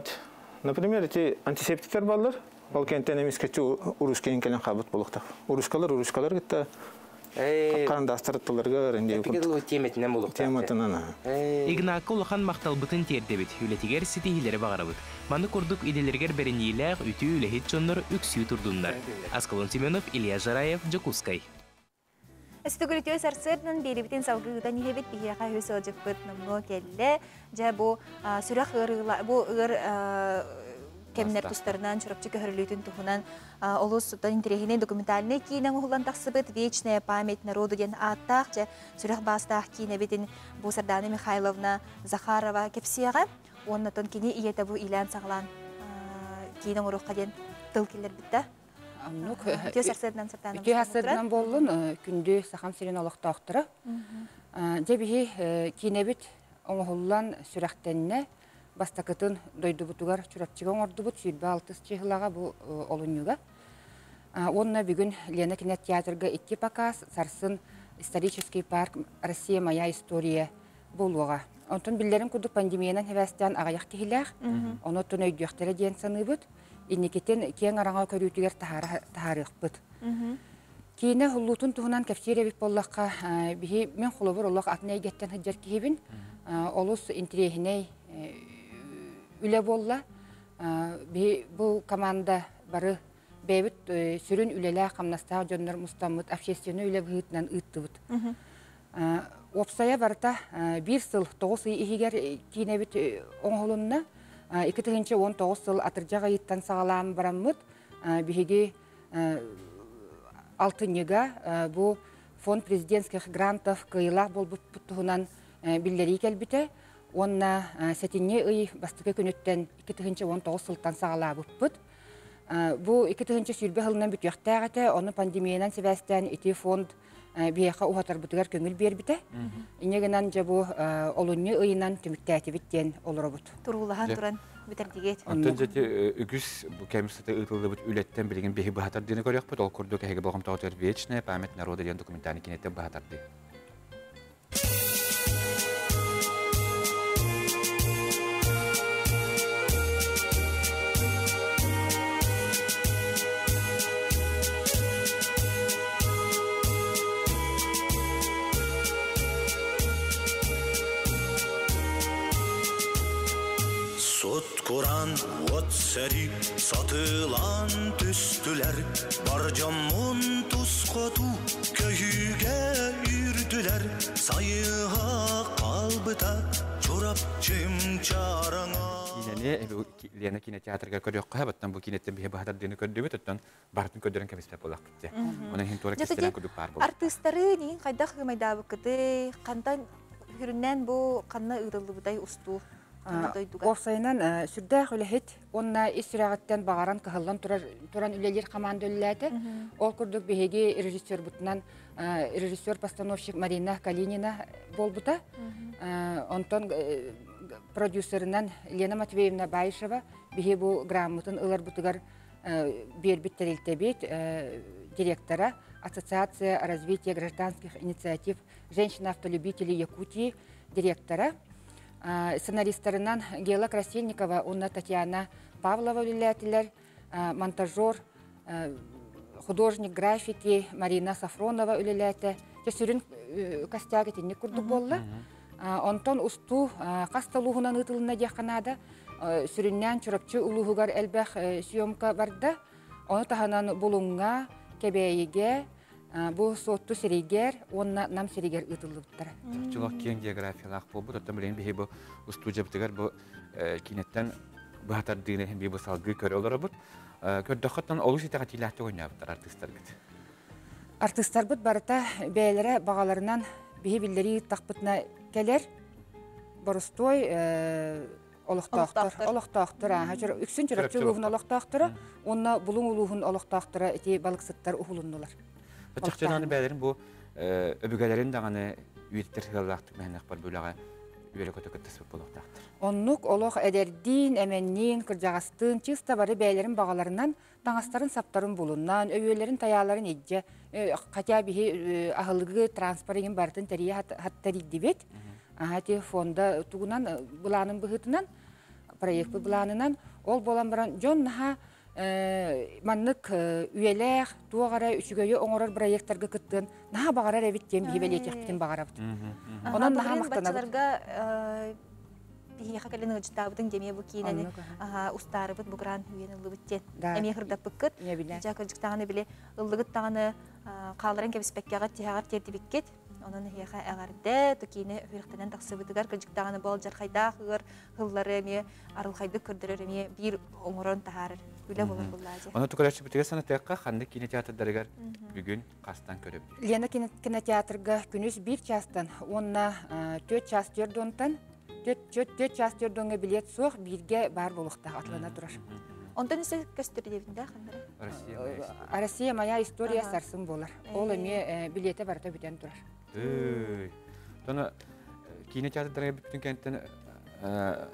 Speaker 24: например, эти антисептиктер баллар, ол кэнтэн эмискэччи урускайын кэлэн хаалбыт буолуохтаах. Урускалар урускалар кытта карандаастар аттыларга
Speaker 23: диэн курдук. Тиэмэтинэн буолуохтаах.
Speaker 24: Тематынан.
Speaker 4: Игнакка улахан махталбытын тиэрдэбит, үлэтигэр ситиһиилэри баҕарабыт. Маны курдук идэлэригэр бэриниилээх үтүө үлэһит дьоннор үксүү турдуннар. Аскалон Семенов, Илья Жараев, Дьокуускай.
Speaker 1: Өстүгүрүтүө сарсыардан биэрибитин салгыытан иһэбит биһиэхэ үһүс ыалдьыппыт номнуо кэллэ. Дьэ бу сүрэх ыарыыла бу ыар кэмнэр тустарынан Чурапчы көһөрүлүүтүн туһунан олус интэриэһинэй документальнай киинэ оҥоһуллан тахсыбыт «Вечная память народу» диэн ааттаах дьэ сүрэх баастаах киинэбитин бу Сардаана Михайловна Захарова кэпсиэҕэ. Уонна кини ийэтэ бу иилээн-саҕалаан киинэ оҥоруохха диэн тыл киллэрбиттэ.
Speaker 5: Оннук.
Speaker 1: Үтүө сарсыардан Сардаана.
Speaker 5: Үтүө сарсыардан буоллун, күндү Сахам сирин олохтоохторо. Дьэ биһи киинэбит оҥоһуллан сүрэхтэннэ. Бастакытын дойдубутугар Чурапчыга оҥордубут 26 чыһылаҕа бу олунньуга. Уонна бүгүн Лена кинотеатрга икки показ, сарсын исторический парк «Россия моя история» буолуоҕа. Онтон биллэрин курдук пандемиянан хэвээстээн аҕыйах киһилээх, ону оттон өйдүөхтэрэ диэн саныыбыт. Инникитин киэҥ араҥа көрүүтүгэр таһаарыахпыт. Киинэ хуллуутун туһунан кэпсиир эбит буоллахха, биһи мин холобур олох атын эйгэттэн сылдьар киһибин. Олус интириэһинэй үлэ буолла. Биһи бу команда бары бэйэбит сүрүн үлэлээх-хамнастаах дьоннор мустаммыт общественный үлэ быһыытынан ыыттыбыт. Уопсайа барыта биир сыл 9 ый иһигэр киинэбит оҥоһулунна. 2019 сыл атырдьах ыйыттан саҕалаан бараммыт биһиги алтынньыга бу фонд президентских грантов кыайыылаах буолбуппут туһунан биллэрии кэлбитэ. Уонна сэтинньи ый бастакы күнүттэн 2019 сылтан саҕалаабыппыт. Бу 2020 сылынан бүтүөхтээх этэ, ону пандемиянан сибээстээн ити фонд биһиэхэ уһатарбытыгар көҥүл биэрбитэ. Инньэ гынан дьэ бу олунньу ыйынан түмүктээтибит диэн олоробут.
Speaker 1: Туруулаһан туран бүтэрдигит.
Speaker 2: Онтон дьэ үгүс кэм сыта ыытыллыбыт үлэттэн билигин биһи быһатар диэни көрүөхпүт. Ол курдук эһиги болҕомтоҕутугар «Вечная память народа» диэн документальный киниэттэн быһатарды.
Speaker 6: Сут куран от сэрии сатыылаан түстүлэр, бар дьоммун тус хоту көһүүгэ үүрдүлэр, сайыһа хаалбыта Чурапчым чараҥа.
Speaker 2: Киинэни Лена кинотеатрга көрүөххэ, баттан бу кинеттен биһи баһатар диэни көрдүбүт, оттон барытын көрдөрөн кэбиспэт буоллахпыт дии. Онон иһин туора кистэлэҥ курдук баар буолар.
Speaker 1: Артыыстары нигин хайдах ымайдаабыккыты, хантан хүрүннээн бу ханна ыытыллыбытай устуу?
Speaker 5: Уопсайынан сүрдээх үлэһит уонна ис сүрэҕиттэн баҕаран кыһаллан турар туран үлэлиир хамаанда үлэлээтэ. Ол курдук биһиги режиссербутунан режиссер-постановщик Марина Калинина буолбута. Онтон продюсерынан Лена Матвеевна Баишева биһи бу грамотын ыларбытыгар биэрбит тэрилтэбит директора Ассоциация развития гражданских инициатив женщин-автолюбителей Якутии директора. Сценаристарынан Гела Красильникова уонна Татьяна Павлова үлэлээтилэр. Монтажер, художник графики Марина Сафронова үлэлээтэ. Дьэ сүрүн костяк итинник курдук буолла. Онтон устуу хас да улууһунан ыытылынна диэххэ наада. Сүрүннээн Чурапчы улууһугар элбэх съемка барда. Ону таһынан Булуҥҥа, Кэбээйигэ, бу Суотту сиригэр уонна Нам сиригэр ыытыллыбыттара.
Speaker 2: Чулах киэҥ географиялаах буолбут. Оттон билигин биһи бу устуудьабытыгар бу киинэттэн быһатардыыны иһин бу салгыы көрө олоробут. Көрдөххөттөн олус итэҕэтиилээхтик оонньообуттар артыыстаргыт.
Speaker 5: Артыыстарбыт барыта бэйэлэрэ баҕаларынан биһи биллэрии ыыттахпытына кэлэр. Боростуой олохтоохтор олохтоохтор ааһа үксүн Чурапчы улууһун олохтоохторо уонна Булуҥ улууһун олохтоохторо ити балыксыттар уһулуннулар.
Speaker 2: Чахчы бэйэлэрин бу өбүгэлэрин даҕаны үйэтитэр сыаллаахтык мэһэннэхпэр бу үлэҕэ үөрэ-көтө кыттыспыт буолуохтаахтар.
Speaker 5: Оннук олох эдэрдиин, эмэнниин, кырдьаҕастыын чыста бары бэйэлэрин баҕаларынан таҥастарын-саптарын булуннаан, өйүөлэрин-тайааларын илдьэ, хотя биһи аһылыгы транспорт иһин барытын тэрийэ тэрийдибит. Ити фонда тугунан былаанын быһыытынан, проекпыт былаанынан, ол буолан баран дьон наһаа маннык үйэлээх, туох эрэ үчүгэйи оҥорор проектарга кыттыан наһаа баҕарар эбит диэн биһи бэлиэтиэхпитин баҕарабыт.
Speaker 1: Онон наһаа махтанабыт. Биһиэхэ кэлин ыалдьыттаабытыҥ эмиэ бу киинэни устаарыбыт бу грант үйэн ыллыбыт диэн эмиэ хырдаппыккыт. Дьэ кырдьык даҕаны били ыллыгыт даҕаны хаалларан кэбиспэккэҕит тиһэҕэр тиэрдибиккит. Онон эһиэхэ эҕэрдэ, ту киинэ үһүрэхтэнэн тахсыбытыгар кырдьык даҕаны бу алдьархайдаах ыар һыллары эмиэ арылхайдык көрдөрөр эмиэ биир оҥорон таһаарар үлэ буолар буллаа.
Speaker 2: Ону көрөөччүбүтүгэр санатыахха ханнык киинэ театрдарыгар бүгүн хастан көрөбүт?
Speaker 5: Лена кинотеатрга күнүс биир чаастан уонна түөрт чаас түөрт Түөрт чаас түөрт билет суох, бииргэ баар буолуохтаах атлана турар.
Speaker 1: Онтон өссө көстөр диэбин да ханнары?
Speaker 5: Россия моя история сарсын буолар. Ол эмиэ билиэтэ барыта бүтэн турар.
Speaker 2: Тоно киинэ театрдарга бүттүн кэнтэн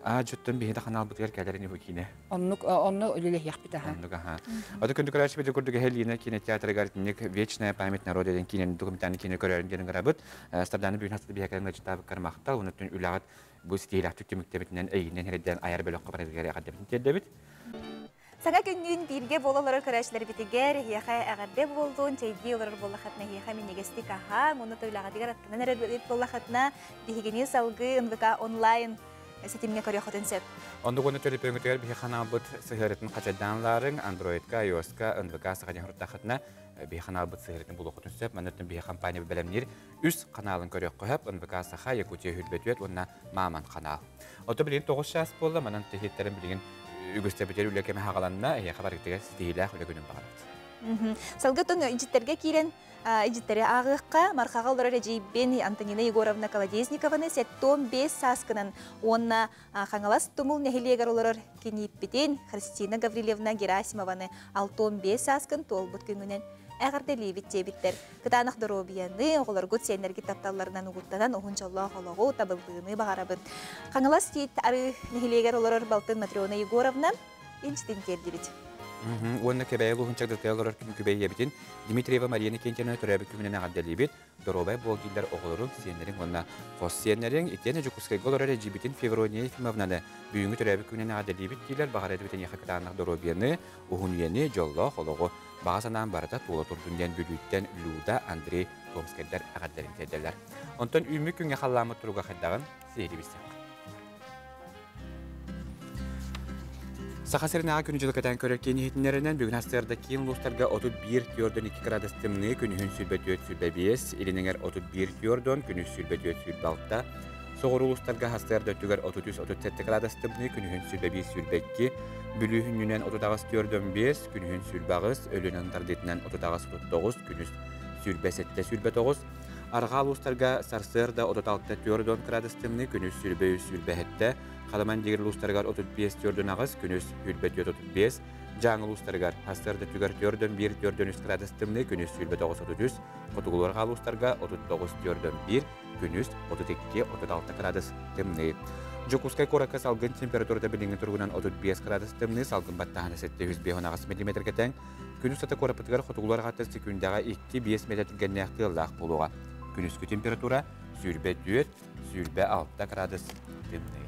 Speaker 2: аа дьоттон биһиэхэ ханаалбытыгар кэлэрин бу киинэ.
Speaker 5: Оннук онно үлэлэһиэхпит аха.
Speaker 2: Оннук аха. Аты күндү көрөөччү бити курдук Эһэлиина киинэ театрыгар итинник Вечная память народа диэн киинэни документальный киинэ көрөрүн диэн ыҥырабыт. Старданы бүгүн хаста биһиэхэ ыҥырчытаабыккар махтал. Онон үлэҕит бу ситиһиилээхтик түмүктэбитинэн эйигинэн эрэйдээн айар бөлөххө барытыгар эҕэрдэбитин тиэрдэбит.
Speaker 1: Саҥа күннүүн бииргэ буола олорор көрөөччүлэрбитигэр эһиэхэ эҕэрдэ буоллун, чэйдии олорор буоллаххытына эһиэхэ минньигэстик аһааҥ, уонна үлэҕитигэр аттанан эрэр буоллаххытына биһигини салгыы НВК онлайн ситимҥэ көрүөххүтүн сөп.
Speaker 2: Оннук уонна төлөпүөҥҥүтүгэр биһи ханаалбыт сыһыарытын хачайдаан ылаарыҥ, Android-ка, iOS-ка, НВК саха диэн суруттаххытына биһи ханаалбыт сыһыарытын булуоххутун сөп. Манна биһи компания бэлэмниир үс ханаалын көрүөххэ сөп. НВК Саха, Якутия Хүрбэтүөт уонна Мааман ханаал. Ото билигин 9 чаас буолла, манан тиһиттэрин билигин үгүстэбитер үлэ кэмэ хаҕаланна, эһиэхэ барытыгар ситиһиилээх үлэ күнүн баҕарабыт.
Speaker 1: Салгытын ижиттерге киирэн ижиттере ааҕыахха Мархаҕа олорор эдьиийбин Антонина Егоровна Колодезникованы 75 сааскынан уонна Хаҥалас Тумул нэһилиэгэр олорор кинииппитин Христина Гаврильевна Герасимованы 65 сааскын туолбут күҥүнэн эҕэрдэлиибит диэбиттэр. Кытаанах доруобуйаны, оҕолоргут сиэннэргит тапталларынан угуттанан уһун дьоллоох олоҕу, табыллыыны баҕарабын. Хаҥалас Тиит Арыы нэһилиэгэр олорор балтын Матрена Егоровна инчитин тиэрдибит.
Speaker 2: Уонна Кэбээйи улууһун чагдатыгар олорор күн күбэй ийэбитин Дмитриева Мария Никитична төрөөбүт күнүнэн эҕэрдэлиибит. Доруобай буол дииллэр оҕолоруҥ, сиэннэриҥ уонна хос сиэннэриҥ. Итиэннэ Дьокуускайга олорор эдьиийбитин Феврония Ефимовнаны бүгүҥҥү төрөөбүт күнүнэн эҕэрдэлиибит дииллэр. Баҕар эдибит эйиэхэ кытаанах доруобуйаны, уһун үйэни, дьоллоох олоҕу, баҕа санаам барыта туола турдун диэн Бүлүүттэн Люда, Андрей Томскайдар эҕэрдэлэрин тиэрдэллэр. Онтон үүммүт күҥҥэ халлааммыт туруга хайдаҕын сиһилии билсиэххэ. Саха сиринээҕи күнү-дьылы кэтээн көрөр киин иһитиннэринэн бүгүн сарсыарда киин улуустарга 31 түөрдөн 2 градус тымныы, күнүһүн 24 25, илин эҥэр 31 түөрдөн, күнүс 24 26, соҕуруу улуустарга сарсыарда өттүгэр 33 37 градус тымныы, күнүһүн 21 22, Бүлүү хүннүнэн 38 түөрдөн 5, күнүһүн 28, Өлүөнэн тардыытынан 38 39, күнүс 27 29, Арҕаа улуустарга сарсыарда 36 түөрдөн градус тымныы, күнүс 23 27, Халаман дигир улуустарыгар 35 түөрдөн аҕыс, күнүс 24 35, Дьааҥы улуустарыгар сарсыарда түгэр түөрдөн 1 түөрдөн 3 градус тымныы, күнүс 29 33, Хотугулуу арҕаа улуустарга 39 түөрдөн 1, күнүс 32 36 градус тымныы. Дьокуускай куоракка салгын температурата билиҥҥи туругунан 35 градус тымныы, салгын баттааһына 758 миллиметргэ тэҥ. Күнүс ата куораппытыгар хотугулуу арҕааттан секүндэҕэ 2-5 метр түргэннээх тыаллаах буолуоҕа. Күнүскү температура 24, 26 градус тымныы.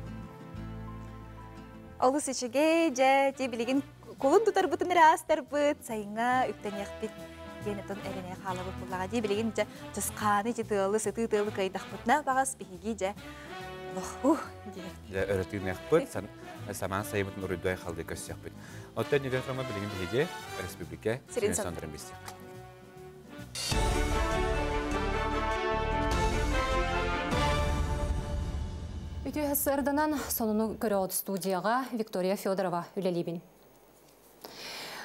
Speaker 1: Олус үчүгэй, дьэ, ти билигин кулун тутарбытын эрэ аастарбыт, сайыҥҥа үктэниэхпит диэн отон эрэнэ хаалабыт буллаҕа дии. Билигин дьэ чысхааны ити тыалы, сытыы тыалы кыайдахпытына баҕас биһиги дьэ лоху диэн.
Speaker 2: Дьэ өрө тыыныахпыт. Самаан сайымытын уруйдуу айхаллыы көрсүөхпүт. Оттон Нидерфрома билигин биһиги республика
Speaker 1: Сирин
Speaker 2: сирин сондурун билсиэххэ.
Speaker 3: Үтүө сырданан сонуну көрөөт студияға Виктория Федорова үлэлиибин.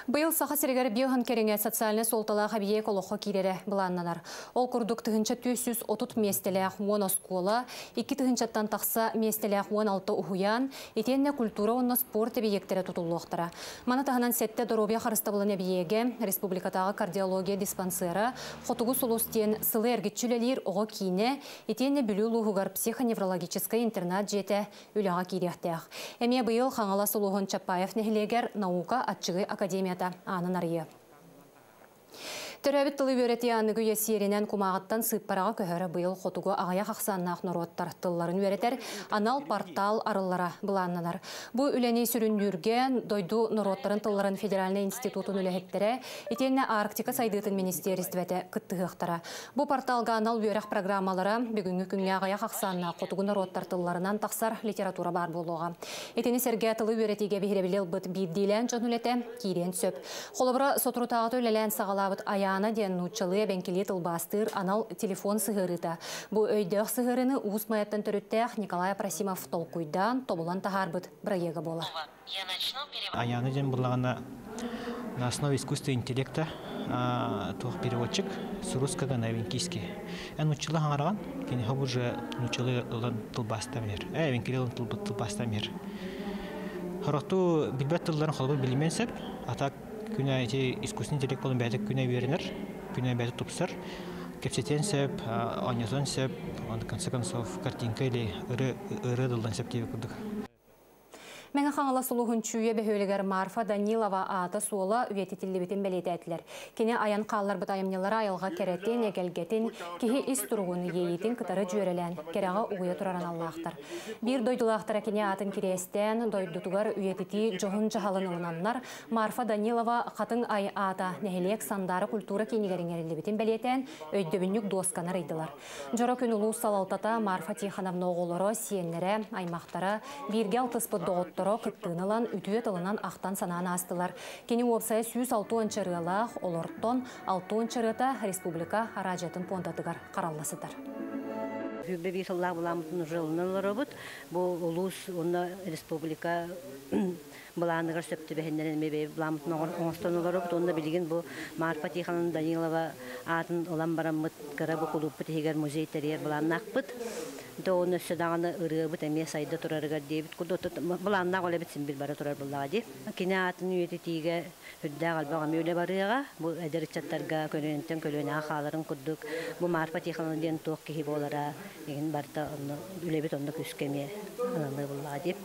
Speaker 3: Быйыл Саха сиригэр биоһын кэриҥэ социальнай суолталаах эбийиэк олоххо киирэрэ былааннанар. Ол курдук 1430 миэстэлээх 10 оскуола, 2 тыһыынчаттан тахса миэстэлээх 16 уһуйаан, итиэннэ культура уонна спорт эбийиэктэрэ тутуллуохтара. Маны таһынан сэттэ доруобуйа харыстабылын эбийиэгэ, республикатааҕы кардиология диспансера, Хотугу сулус диэн сылы эргиччи үлэлиир оҕо киинэ, итиэннэ Бүлүү улууһугар психоневрологическай интернат дьиэтэ үлэҕэ киириэхтээх. Эмиэ быйыл Хаҥалас улууһун Чапаев нэһилиэгэр наука аччыгый академията аанын арыйыа. Төрөөбүт тылы үөрэтии аныгы үйэ сиэринэн кумааҕыттан сыыппараҕа көһөр. Быйыл хотугу аҕыйах ахсааннаах норуоттар тылларын үөрэтэр анал портал арыллара былааннанар. Бу үлэни сүрүннүүргэ дойду норуоттарын тылларын федеральнай институтун үлэһиттэрэ, итиэннэ Арктика сайдыытын министиэристибэтэ кыттыһыахтара. Бу порталга анал үөрэх программалара, бүгүҥҥү күҥҥэ аҕыйах ахсааннаах хотугу норуоттар тылларынан тахсар литература баар буолуоҕа. Итини сэргэ тылы үөрэтиигэ биһирэбили ылбыт биирдиилээн дьон үлэтэ киириэн сөп. Холобура, соторутааҕыта үлэлээн саҕалаабыт Аяна диэн нууччалыы, эбэҥкилии тылбаастыыр анал телефон сыһыарыыта. Бу өйдөөх сыһыарыыны Уус Майаттан төрүттээх Николай Апросимов толкуйдаан, тобулан таһаарбыт бырайыага буолар.
Speaker 7: Аяна диэн буоллаҕына на основе искусственного интеллекта туох переводчик с русского на эвенкийский. Эн нууччалыы хаҥараҕын, кини уже нууччалыы ылан тылбаастаан биэр. Эвенкили ылан тылбаастаан биэр. Хорохтуу билбэт тылларын холобур билимиэн сөп, а так күнэ ити искусственный интеллект болон бэйэтэ күнэ үөрэнэр, күнэ бэйэтэ тупсар, кэпсэтиэн сөп, оонньотуон сөп, в конце концов картинка или ырыа дылдан сөп диэбит курдук.
Speaker 3: Мэҥэ Хаҥалас улууһун Чүүйэ бөһүөлэгэр Марфа Данилова аата-суола үйэтитиллибитин бэлиэтээтилэр. Кини айан хаалларбыт айымньылара айылҕа кэрэтин, эгэлгэтин, киһи ис туругун, иэйиитин кытары дьүөрэлээн, кэрэҕэ угуйа турар аналлаахтар. Биир дойдулаахтара кини аатын кириэстээн, дойдутугар үйэтитии дьоһун дьаһалын ылынаннар, Марфа Данилова Хатыҥ Ай аата нэһилиэк Сандаара культура киинигэр иҥэриллибитин бэлиэтээн, өйдөбүнньүк дуосканы арыйдылар. Дьоро күн улуус салалтата, Марфа Тихоновна оҕолоро, сиэннэрэ, аймахтара, бииргэ алтыспыт доҕотторо кыттыыны ылан, үтүө тылынан ахтан санаан аастылар. Кини уопсайа 160 ырыалаах, олортон 60 ырыата республика араадьыйатын пуондатыгар харалла сытар.
Speaker 8: 21 сыллаах былааммытын уже ылынан олоробут. Бу улуус уонна республика былааныгар сөп түбэһиннэрэн эмиэ былааммытын оҥостон олоробут. Уонна билигин бу Марфа Тихоновна Данилова аатын ылан бараммыт кыра бу кулууппут иһигэр музей тэрийэр былааннаахпыт. Онно өссө даҕаны ырыабыт эмиэ сайда турарыгар диэбит курдук былааннаах үлэбит син биир бара турар буоллаҕа дии. Кини аатын үйэтитиигэ үрдээх элбэх эмиэ үлэ барыаҕа. Бу эдэр ыччаттарга көлүөнэттэн көлүөнэҕэ хааларын курдук бу Марфа Тихоновна диэн туох киһи буолара игин барыта онно үлэбит онно күүскэ эмиэ ананыы буоллаҕа дии.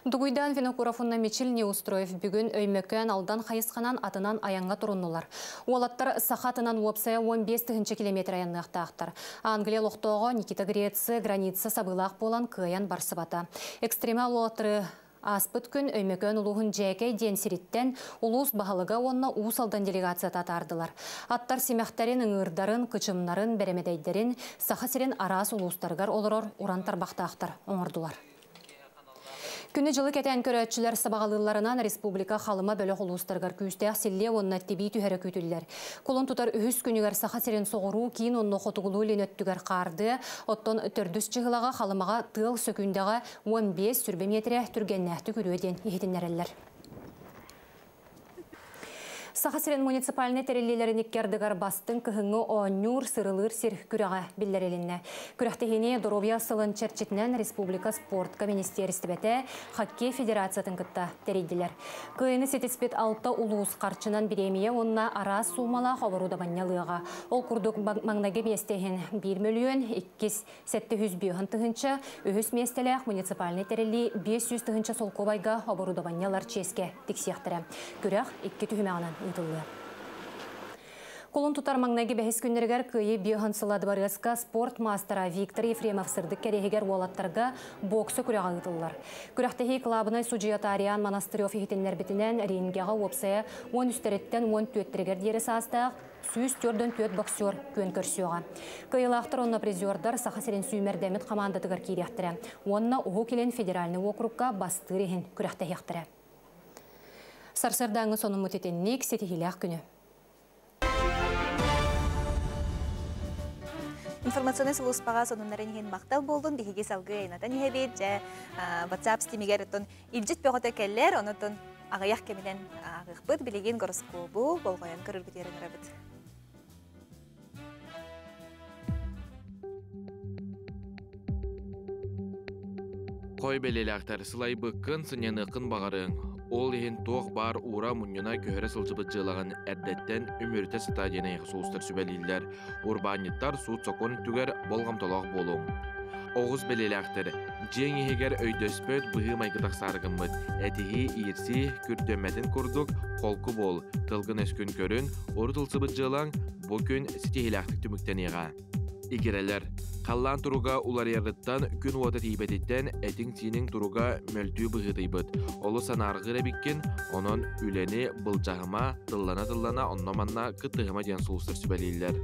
Speaker 3: Дугуйдан Винокуров уонна Мичил Неустроев бүгүн Өймөкөөн Алдан хайысханан атынан айаҥҥа туруннулар. Уолаттар саха атынан уопсайа 15 тыһыынча километр айанныахтаахтар. Англия олохтооҕо Никита Греция граница сабыылаах буолан кыайан барсыбата. Экстремал уолаттары ааспыт күн Өймөкөөн улууһун Дьээкэй диэн сириттэн улуус баһылыга уонна Уус Алдан делегацията атаардылар. Аттар симэхтэрин, ыҥыырдарын, кычымнарын, бэрэмэдэйдэрин Саха сирин араас улуустарыгар олорор уран тарбахтаахтар оҥордулар. Күнү дьылы кэтээн көрөөччүлэр сабаҕалыылларынан республика Халыма бөлөх улуустарыгар күүстээх силлиэ уонна тибии түһэрэ күүтүллэр. Кулун тутар үһүс күнүгэр Саха сирин соҕуруу, киин уонна хотугулуу илин өттүгэр хаардыа, оттон төрдүс чыһылаҕа Халымаҕа тыал сөкүүндэҕэ 15 сүүрбэ миэтэрэ түргэннээхтик үрүө диэн иһитиннэрэллэр. Саха сирин муниципальнай тэриллиилэрин икки ардыгар бастыҥ кыһыҥҥы оонньуур, сырылыыр сир күрэҕэ биллэрилиннэ. Күрэхтэһиини Доруобуйа сылын чэрчитинэн республика спортка министиэристибэтэ хоккей федерациятын кытта тэрийдилэр. Кыайыыны ситиспит алта улуус харчынан бириэмийэ уонна араас суумалаах оборудование ылыаҕа. Ол курдук маҥнайгы миэстэ иһин 1 мөлүйүөн, иккис 705 тыһыынча, үһүс миэстэлээх муниципальнай тэриллии 500 тыһыынча солкуобайга оборудование ылар чиэскэ тиксиэхтэрэ. Күрэх икки түһүмэҕинэн ыытыллыа. Кулун тутар маҥнайгы бэһис күннэригэр Кыайыы биэһэн сыла дыбарыаска спорт маастара Виктор Ефремов сырдык кэриэһигэр уолаттарга бокса күрэҕэ ыытыллар. Күрэхтэһии кылаабынай судьуйата Ариан Монастырев иһитиннэрбитинэн, рингэҕэ уопсайа 13-тэриттэн 14-тэригэр диэри саастаах 144 боксер күөн көрсүөҕэ. Кыайыылаахтар уонна призердар Саха сирин сүүмэрдэммит хамаандатыгар киириэхтэрэ уонна Уһук Илин федеральнай уокурукка бастыыр иһин күрэхтэһиэхтэрэ. Сарсыардааҥҥы сонуммут итинник ситиһиилээх күнү.
Speaker 1: Информационнай сулууспаҕа сонуннарын иһин махтал буоллун. Биһиги салгыы айанатан иһэбит. Дьэ, WhatsApp стимигэр оттон илдьит бөҕөтө кэллэр, онотон аҕыйах кэминэн ааҕыахпыт. Билигин гороскобу болҕойон көрөргүтүгэр ыҥырабыт.
Speaker 10: Хой бэлиэлээхтэр сылайбыккын, сынньаныаххын баҕарыаҥ. Ол иһин туох баар уура мунньуна көһөрө сылдьыбыт дьыалаҕын эрдэттэн үмүрүтэ сыта диэн эйиэхэ сулустар сүбэлииллэр. Урбаанньыттар суут-сокуон өттүгэр болҕомтолоох буолуоҥ. Оҕус бэлиэлээхтэр дьиэҥ иһигэр өйдөспөт быһыы-майгы тахсаары гыммыт. Этиһии, иирсии күрдьэммэтин курдук холку буол, тылгын-өскүн көрүн, урут ылсыбыт дьыалаҥ бу күн ситиһиилээхтик түмүктэниэҕэ. Игирэлэр. Халлаан туруга уларыйарыттан, күн уота тиийбэтиттэн этиҥ-сииниҥ туруга мөлтүү быһыытыйбыт. Олус санаарҕыыр эбиккин, онон үлэни былдьаһыма, тыллана-тыллана онно-манна кыттыһыма диэн сулустар сүбэлииллэр.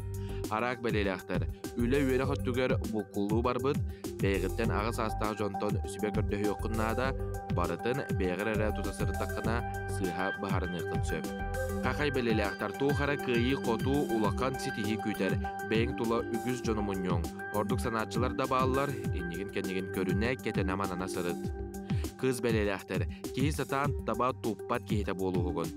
Speaker 10: Араак бэлиэлээхтэр. Үлэ-үөрэх өттүгэр булкуллуу барбыт, бэйэҕиттэн аҕа саастаах дьонтон сүбэ көрдөһүөххүн наада, барытын бэйэҕэр эрэ тута сырыттаххына сыыһа быһаарыныаххын сөп. Хахай бэлиэлээхтэр туох эрэ кыайыы-хотуу улахан ситиһии күүтэр, бэйэҥ тула үгүс дьону мунньуоҥ. Ордук санааччылар да бааллар, иннигин-кэннигин көрүнэ, кэтэнэ-манана сырыт. Кыыс бэлиэлээхтэр, киһи сатаан таба туппат киһитэ буолуоһугун.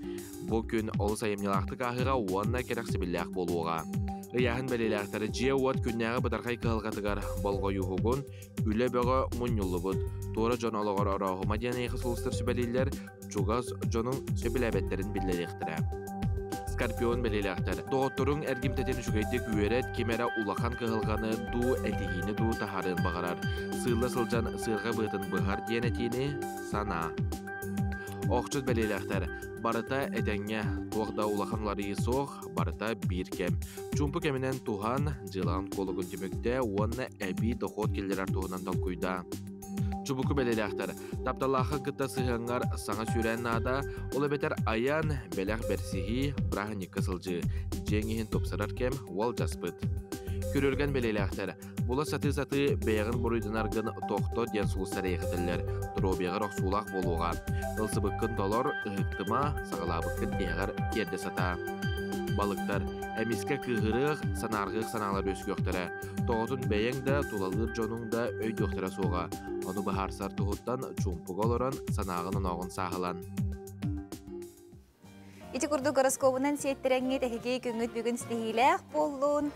Speaker 10: Бу күн олус айымньылаахтык ааһыаҕа уонна кэрэхсэбиллээх буолуоҕа. Ыйааһын бэлиэлээхтэр дьиэ-уот күннээҕи бытархай кыһалҕатыгар болҕойууһугун, үлэ бөҕө мунньуллубут. Туора дьон олоҕор орооһума диэн эйиэхэ сулустар сүбэлииллэр, чугас дьонуҥ сөбүлээбэттэрин биллэриэхтэрэ. Скорпион бэлиэлээхтэр доҕотторуҥ эргимтэтин үчүгэйдик үөрэт, ким эрэ улахан кыһалҕаны дуу, этиһиини дуу таһаарыан баҕарар. Сыылла сылдьан сыарҕа быатын быһар диэн этиини санаа. Охчут бэлиэлээхтэр барыта этэҥҥэ, туох да улахан уларыйыы суох, барыта биир кэм. Чуумпу кэминэн туһан, дьыалаҕын куолугун түмүктээ уонна эбии дохуот киллэрэр туһунан толкуйдаа. Чубуку бэлиэлээхтэр тапталлааххын кытта сыһыаҥҥар саҥа сүүрээн наада, ол эбэтэр айан, бэлэх бэрсиһии, бырааһынньыкка сылдьыы, дьиэҥ иһин тупсарар кэм уолдьаспыт. Күрүлгэн бэлиэлээхтэр була сатыы-сатыы бэйэҕин буруйданаргын тохто диэн сулустар эйэхэтэллэр, доруобуйаҕар охсуулаах буолуоҕа. Ылсыбыккын толор, ыһыктыма, саҕалаабыккын тиһэҕэр тиэрдэ сатаа. Балыктар эмискэ кыыһырыах, санаарҕыах санаалар үөскүөхтэрэ. Тоҕотун бэйэҥ да, тулалыыр дьонуҥ да өйдүөхтэрэ суоҕа. Ону быһаарсар туһуттан чуумпуга олорон санааҕын-онооҕун сааһылан.
Speaker 1: Ити курдук гороскобунан сиэттэрэҥҥит эһиги күҥҥүт бүгүн ситиһиилээх буоллун,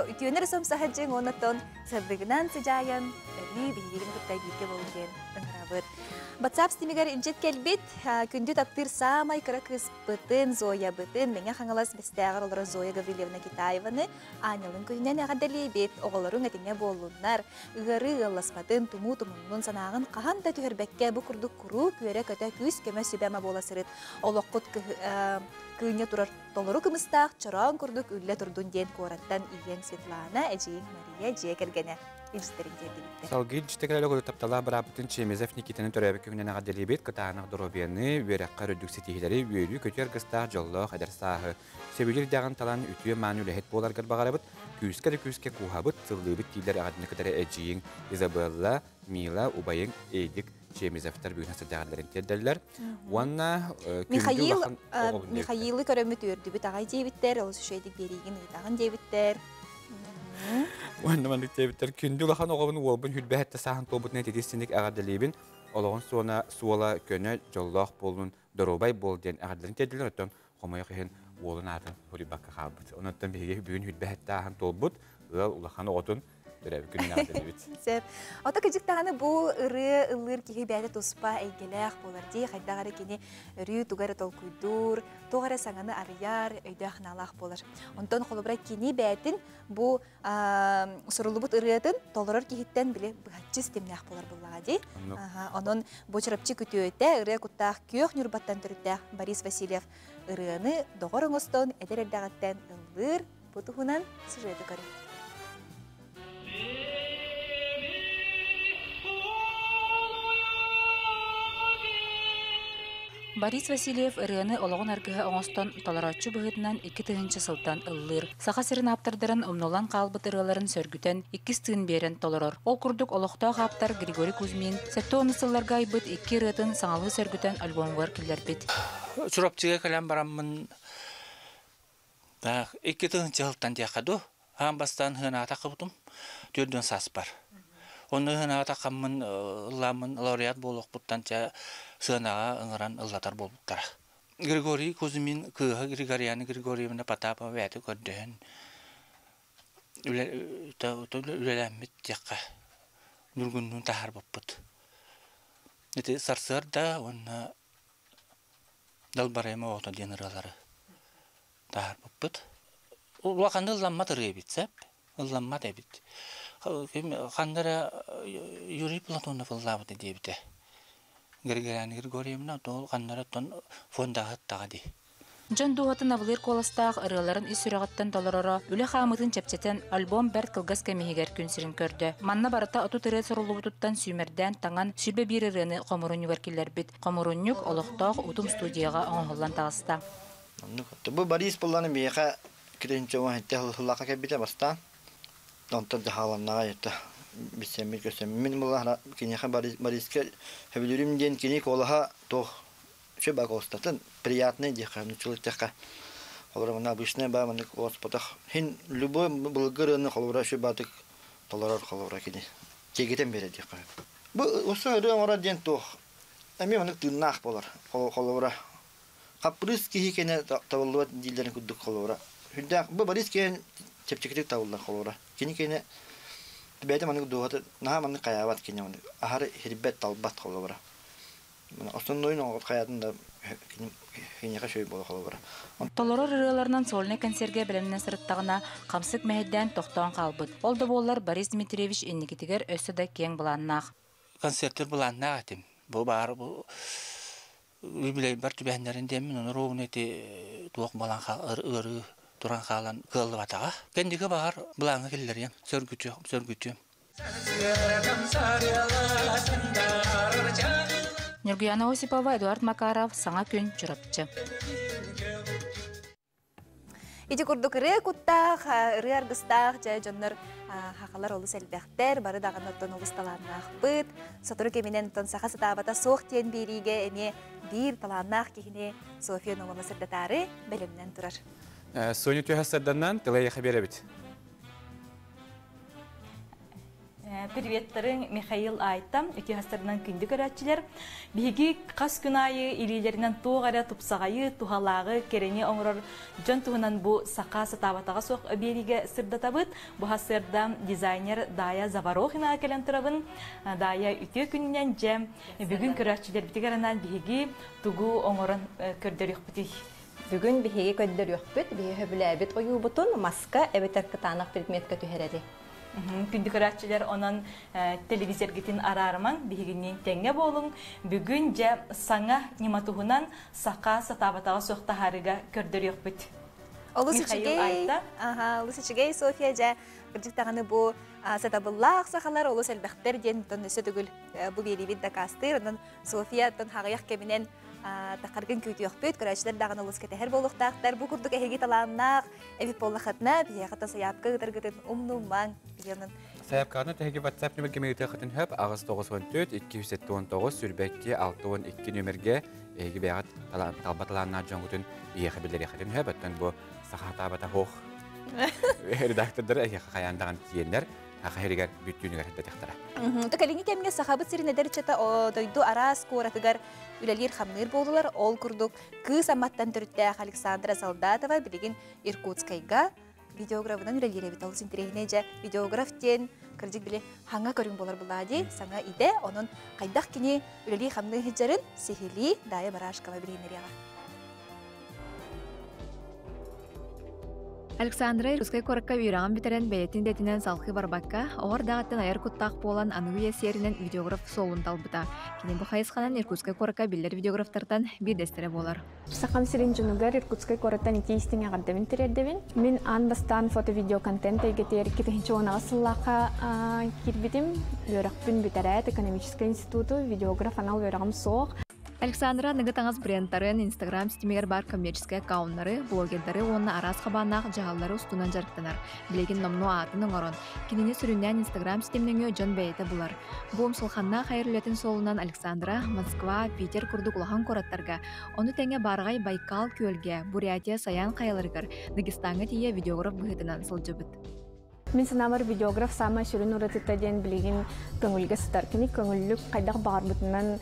Speaker 1: үтүөнэр сомсаһа дьиҥ уоннаттан сырдыгынан сыдьаайан өрүү биһигин кытта бииргэ буолун диэн ыҥырабыт. WhatsApp ситимигэр илдьит кэлбит, күндү таптыыр саамай кыра кыыспытын, Зоябытын, Мэҥэ Хаҥалас Бэстээҕэр олорор Зоя Гаврильевна Китаеваны Аанньалын күнүнэн эҕэрдэлиибит, оҕолоруҥ этиҥэ буоллуннар, ыарыы ыалласпатын, тумуу тумуннун, санааҕын хаһан да түһэрбэккэ бу курдук куруук үөрэ-көтө күүс-көмө сүбэ-ама буола сырыт. Олоххут кыынньа турар толору кымыстаах чороон курдук үллэ турдун диэн куораттан ийэҥ Светлана, эдьиийиҥ Мария дьиэ кэргэнэ илдьиттэрин тиэрдибиттэр.
Speaker 2: Салгыы илдьитэ кэлэр тапталаах бырааппытын Чемезов Никитаны төрөөбүт күнүнэн эҕэрдэлиибит, кытаанах доруобуйаны, үөрэххэ үрдүк ситиһиилэри, үөрүү-көтүү аргыстаах дьоллоох эдэр сааһы Сөбүлүүр даҕан талан үтүө-мааны үлэһит буоларгар баҕарабыт, күүскэ да күүскэ кууһабыт, сыллыыбыт дииллэр эҕэрдэни кытары эдьиийиҥ Изабелла, Мила, убайыҥ Эдик Чемизовтар бүгүн сылдьаҕалларын тиэрдэллэр. Уонна
Speaker 1: Михаил Михаилы көрөммүт үөрдүбүт аҕай диэбиттэр, олус үчүгэйдик биэриигин ыытаҕын диэбиттэр.
Speaker 2: Уонна маннык диэбиттэр, күндү улахан оҕобун уолбун хүрбэһэттэ сааһын туолбутун этитиссиник эҕэрдэлиибин, олоҕун суона суола көнө, дьоллоох буоллун, доруобай буол диэн эҕэрдэлэрин тиэрдэллэр, оттон хомойох иһин уолун аатын суруйбакка хаалбыт. Онон биһиги бүгүн хүрбэһэттээһин туолбут ыал улахан оҕотун төрөөбүт күнүн эҕэрдэлиибит.
Speaker 1: Сөп. Ото кыдьык даҕаны бу ырыа ыллыыр киһи бэйэтэ туспа эйгэлээх буолар дии. Хайдах эрэ кини өрүү тугу эрэ толкуйдуур, туох эрэ саҥаны арыйар, өйдөөх санаалаах буолар. Онтон холобура кини бэйэтин бу суруллубут ырыатын толорор киһиттэн били быһаччы ситимнээх буолар буоллаҕа дии. Онон бу Чурапчы күтүөтэ ырыа куттаах күөх Ньурбаттан төрүттээх Борис Васильев ырыаны доҕор оҥостон эдэр эрдэҕиттэн ыллыыр. ыллыыр, бу туһунан сюжеты көрүҥ.
Speaker 11: Борис Васильев ырыаны олоҕун аргыһа оҥостон толорооччу быһыытынан 2000 сылтан ыллыыр. Саха сирин ааптардарын умнуллан хаалбыт ырыаларын сөргүтэн, иккис тыын биэрэн толорор. Ол курдук олохтоох ааптар Григорий Кузьмин 70 сылларга айбыт икки ырыатын саҥалыы сөргүтэн альбомугар киллэрбит.
Speaker 12: Чурапчыга кэлэн бараммын 2000 сылтан диэххэ дуу, аан бастаан ыһынаата хабытым, 40 сааспар. Онно ыһынаата хаммын ыллааммын лауреат буолуохпуттан чэ сыанаҕа ыҥыран ыллатар буолбуттара. Григорий Кузьмин кыыһа Григорьяна Григорьевна Потапова бэйэтэ көрдөһөн үлэлэммит диэххэ ньургуннуун таһаарбыппыт. Ити сарсыарда уонна Далбарайым оҕото диэн ырыалары таһаарбыппыт. Улаханнык ылламмат ырыа эбит сөп. Ылламмат эбит. Ханна эрэ Юрий Платонов ыллаабыта диэбитэ. Григорьяна Григорьевна ол ханна эрэ оттон фондаҕа сыттаҕа дии.
Speaker 11: Дьон дууһатын абылыыр куоластаах ырыаларын ис сүрэҕиттэн толороро, үлэ хаамыытын чэпчэтэн, альбом бэрт кылгас кэм иһигэр күн сирин көрдө. Манна барыта 30 ырыа суруллубутуттан сүүмэрдээн таҥан, 21 ырыаны хомурунньугар киллэрбит. Хомурунньук олохтоох Утум студияҕа оҥоһуллан таҕыста.
Speaker 13: Бу Борис буоллаҕына миэхэ киринчэҕэ сыллаахха кэлбитэ бастаан. Онтон дьаһааланнаҕа это билсэммит көрсөммүт. Мин буоллаҕына киниэхэ Бориска сөбүлүүрүм диэн кини куолаһа туох үчүгэй баа куоластатын приятный диэххэ нууччалыы эттэххэ холобура манна обычный баа маннык куоласпатах хин любой былыргы ырыаны холобура үчүгэй баатык толорор холобура кини киэргэтэн биэрэр диэххэ бу уста ырыа оҥорор диэн туох эмиэ маннык тыыннаах буолар холобура хаппырыыс киһи кэнэ табыллыбат дииллэрин курдук холобура сүрдээх бу Борис киһи чэпчэкитик табыллар холобура кини кэнэ бэйэтэ маннык дууһата наһаа маннык хайаабат кини маннык аһары хирбэт талбат холобура основнойун оҥорбут хайаатын да киниэхэ үчүгэй буола холобура
Speaker 11: Толорор ырыаларынан сольнай концергэ бэлэмнэнэ сырыттаҕына, хамсык мэһэйдээн тохтоон хаалбыт. Ол да буоллар Борис Дмитриевич инникитигэр өссө да киэҥ былааннаах.
Speaker 12: Концертыр былааннаах этим. Бу баар бу юбилейбар түбэһиннэрин диэммин, ону ровно ити туох буолан ыарыы туран хаалан кыаллыбатаҕа. Кэнники баҕар былааҥҥа киллэриэм, сөргүтүөм, сөргүтүөм.
Speaker 11: Ньургуяна Осипова, Эдуард Макаров, Саҥа күн, Чурапчы.
Speaker 1: Ити курдук ырыа куттаах, ырыа аргыстаах дьэ дьоннор хахалар олус элбэхтэр, бары даҕаны оттон олус талааннаахпыт. Сотору кэминэн оттон саха сатаабата суох диэн биэриигэ эмиэ биир талааннаах киһини Софья Нолова сырдатаары бэлэмнэн турар.
Speaker 2: Соня түһэ сырданнан тылы эйиэхэ биэрэбит.
Speaker 14: Приветтарыҥ Михаил Айта, үтүө астарынан күндү көрөөччүлэр. Биһиги хас күн аайы илиилэринэн туох эрэ тупсаҕайы, туһалааҕы, кэрэни оҥорор дьон туһунан бу саха сатаабатаҕа суох биэриигэ сырдатабыт. Бу сарсыарда дизайнер Дая Заворохина кэлэн турабын. Дая үтүө күнүнэн дьэ бүгүн көрөөччүлэрбитигэр анаан биһиги тугу оҥорон көрдөрүөхпүтүй?
Speaker 25: Бүгүн биһиги көрдөрүөхпүт, биһи сөбүлээбит ойуубутун маска эбэтэр кытаанах предметка түһэрэри.
Speaker 14: Күндү көрөөччүлэр, онон телевизоргитин араарымаҥ, биһигинниин тэҥҥэ буолуҥ. Бүгүн дьэ саҥа ньыма туһунан саха сатаабатаҕа суох таһаарыыга көрдөрүөхпүт.
Speaker 1: Олус үчүгэй. Аха, олус үчүгэй, Софья, дьэ, кырдьык даҕаны бу сатабыллаах сахалар олус элбэхтэр диэн тон өссө төгүл бу биэриибит дакаастыыр. Онон Софья тон хаҕыйах кэминэн тахаргын күүтүөхпүт, көрөөччүлэр даҕаны олус кэтэһэр буолуохтаахтар. Бу курдук эһиги талааннаах эбит буоллахытына, биһиэхэ та сайаапка ыытаргытын умнумаҥ диэмин.
Speaker 2: Сайаапкаҕытын тэһиги WhatsApp нөмергэ ыытыаххытын сөп 894 279 22 62 нөмергэ эһиги бэйэҕит талба талааннаах дьоҥҥутун биһиэхэ биллэриэххитин сөп. Оттон бу саха сатаабата суох редактордара эһиэхэ хайаан даҕаны тиийэннэр саха сиригэр бүттүүнүгэр сырдатыахтара.
Speaker 1: Кэлиҥҥи кэмҥэ Сахабыт сирин эдэр ыччата дойду араас куоратыгар үлэлиир-хамныыр буоллулар. Ол курдук Кыыс Амматтан төрүттээх Александра Солдатова билигин Иркутскайга видеографынан үлэлиир эбит. Олус интэриэһинэй дьэ видеограф диэн кырдьык били хаҥа көрүҥ буолар булаа дии саҥа идэ. Онон хайдах кини үлэлии-хамныы сылдьарын сиһилии Дая Барашкова билиһиннэриэҕэ.
Speaker 9: Александра Иркутскай куоракка үөрэҕин бүтэрэн бэйэтин идэтинэн салхыы барбакка, оҕо эрдэҕиттэн айар куттаах буолан аныгы үйэ сиэринэн видеограф суолун талбыта. Кини бу хайысханан Иркутскай куоракка биллэр видеографтартан биирдэстэрэ буолар.
Speaker 15: Сахам сирин дьонугар Иркутскай куораттан итии истиҥ эҕэрдэбин тириэрдэбин. Мин аан бастаан фото-видеоконтент эйгэтигэр 2010 сыллаахха киирбитим. Үөрэхпин бүтэрээт, экономическай институту, видеограф анал үөрэҕим суох.
Speaker 9: Александра аныгы таҥас брендтарын, Инстаграм ситимигэр баар коммерческай аккауннары, блогердары уонна араас хабааннаах дьаһаллары устунан дьарыктанар. Билигин номнуо аатын оҥорон, кинини сүрүннээн Инстаграм ситим нөҥүө дьон бэйэтэ булар. Бу умсулханнаах айар үлэтин суолунан Александра Москва, Питер курдук улахан куораттарга, ону тэҥэ баараҕай Байкал күөлгэ, Бурятия Саян хайаларыгар, Дагестаҥҥа тиийэ видеограф быһыытынан сылдьыбыт.
Speaker 15: Мин санаабар видеограф саамай сүрүн уратыта диэн билигин көҥүлгэ сытар. Кини көҥүллүк хайдах баҕарбытынан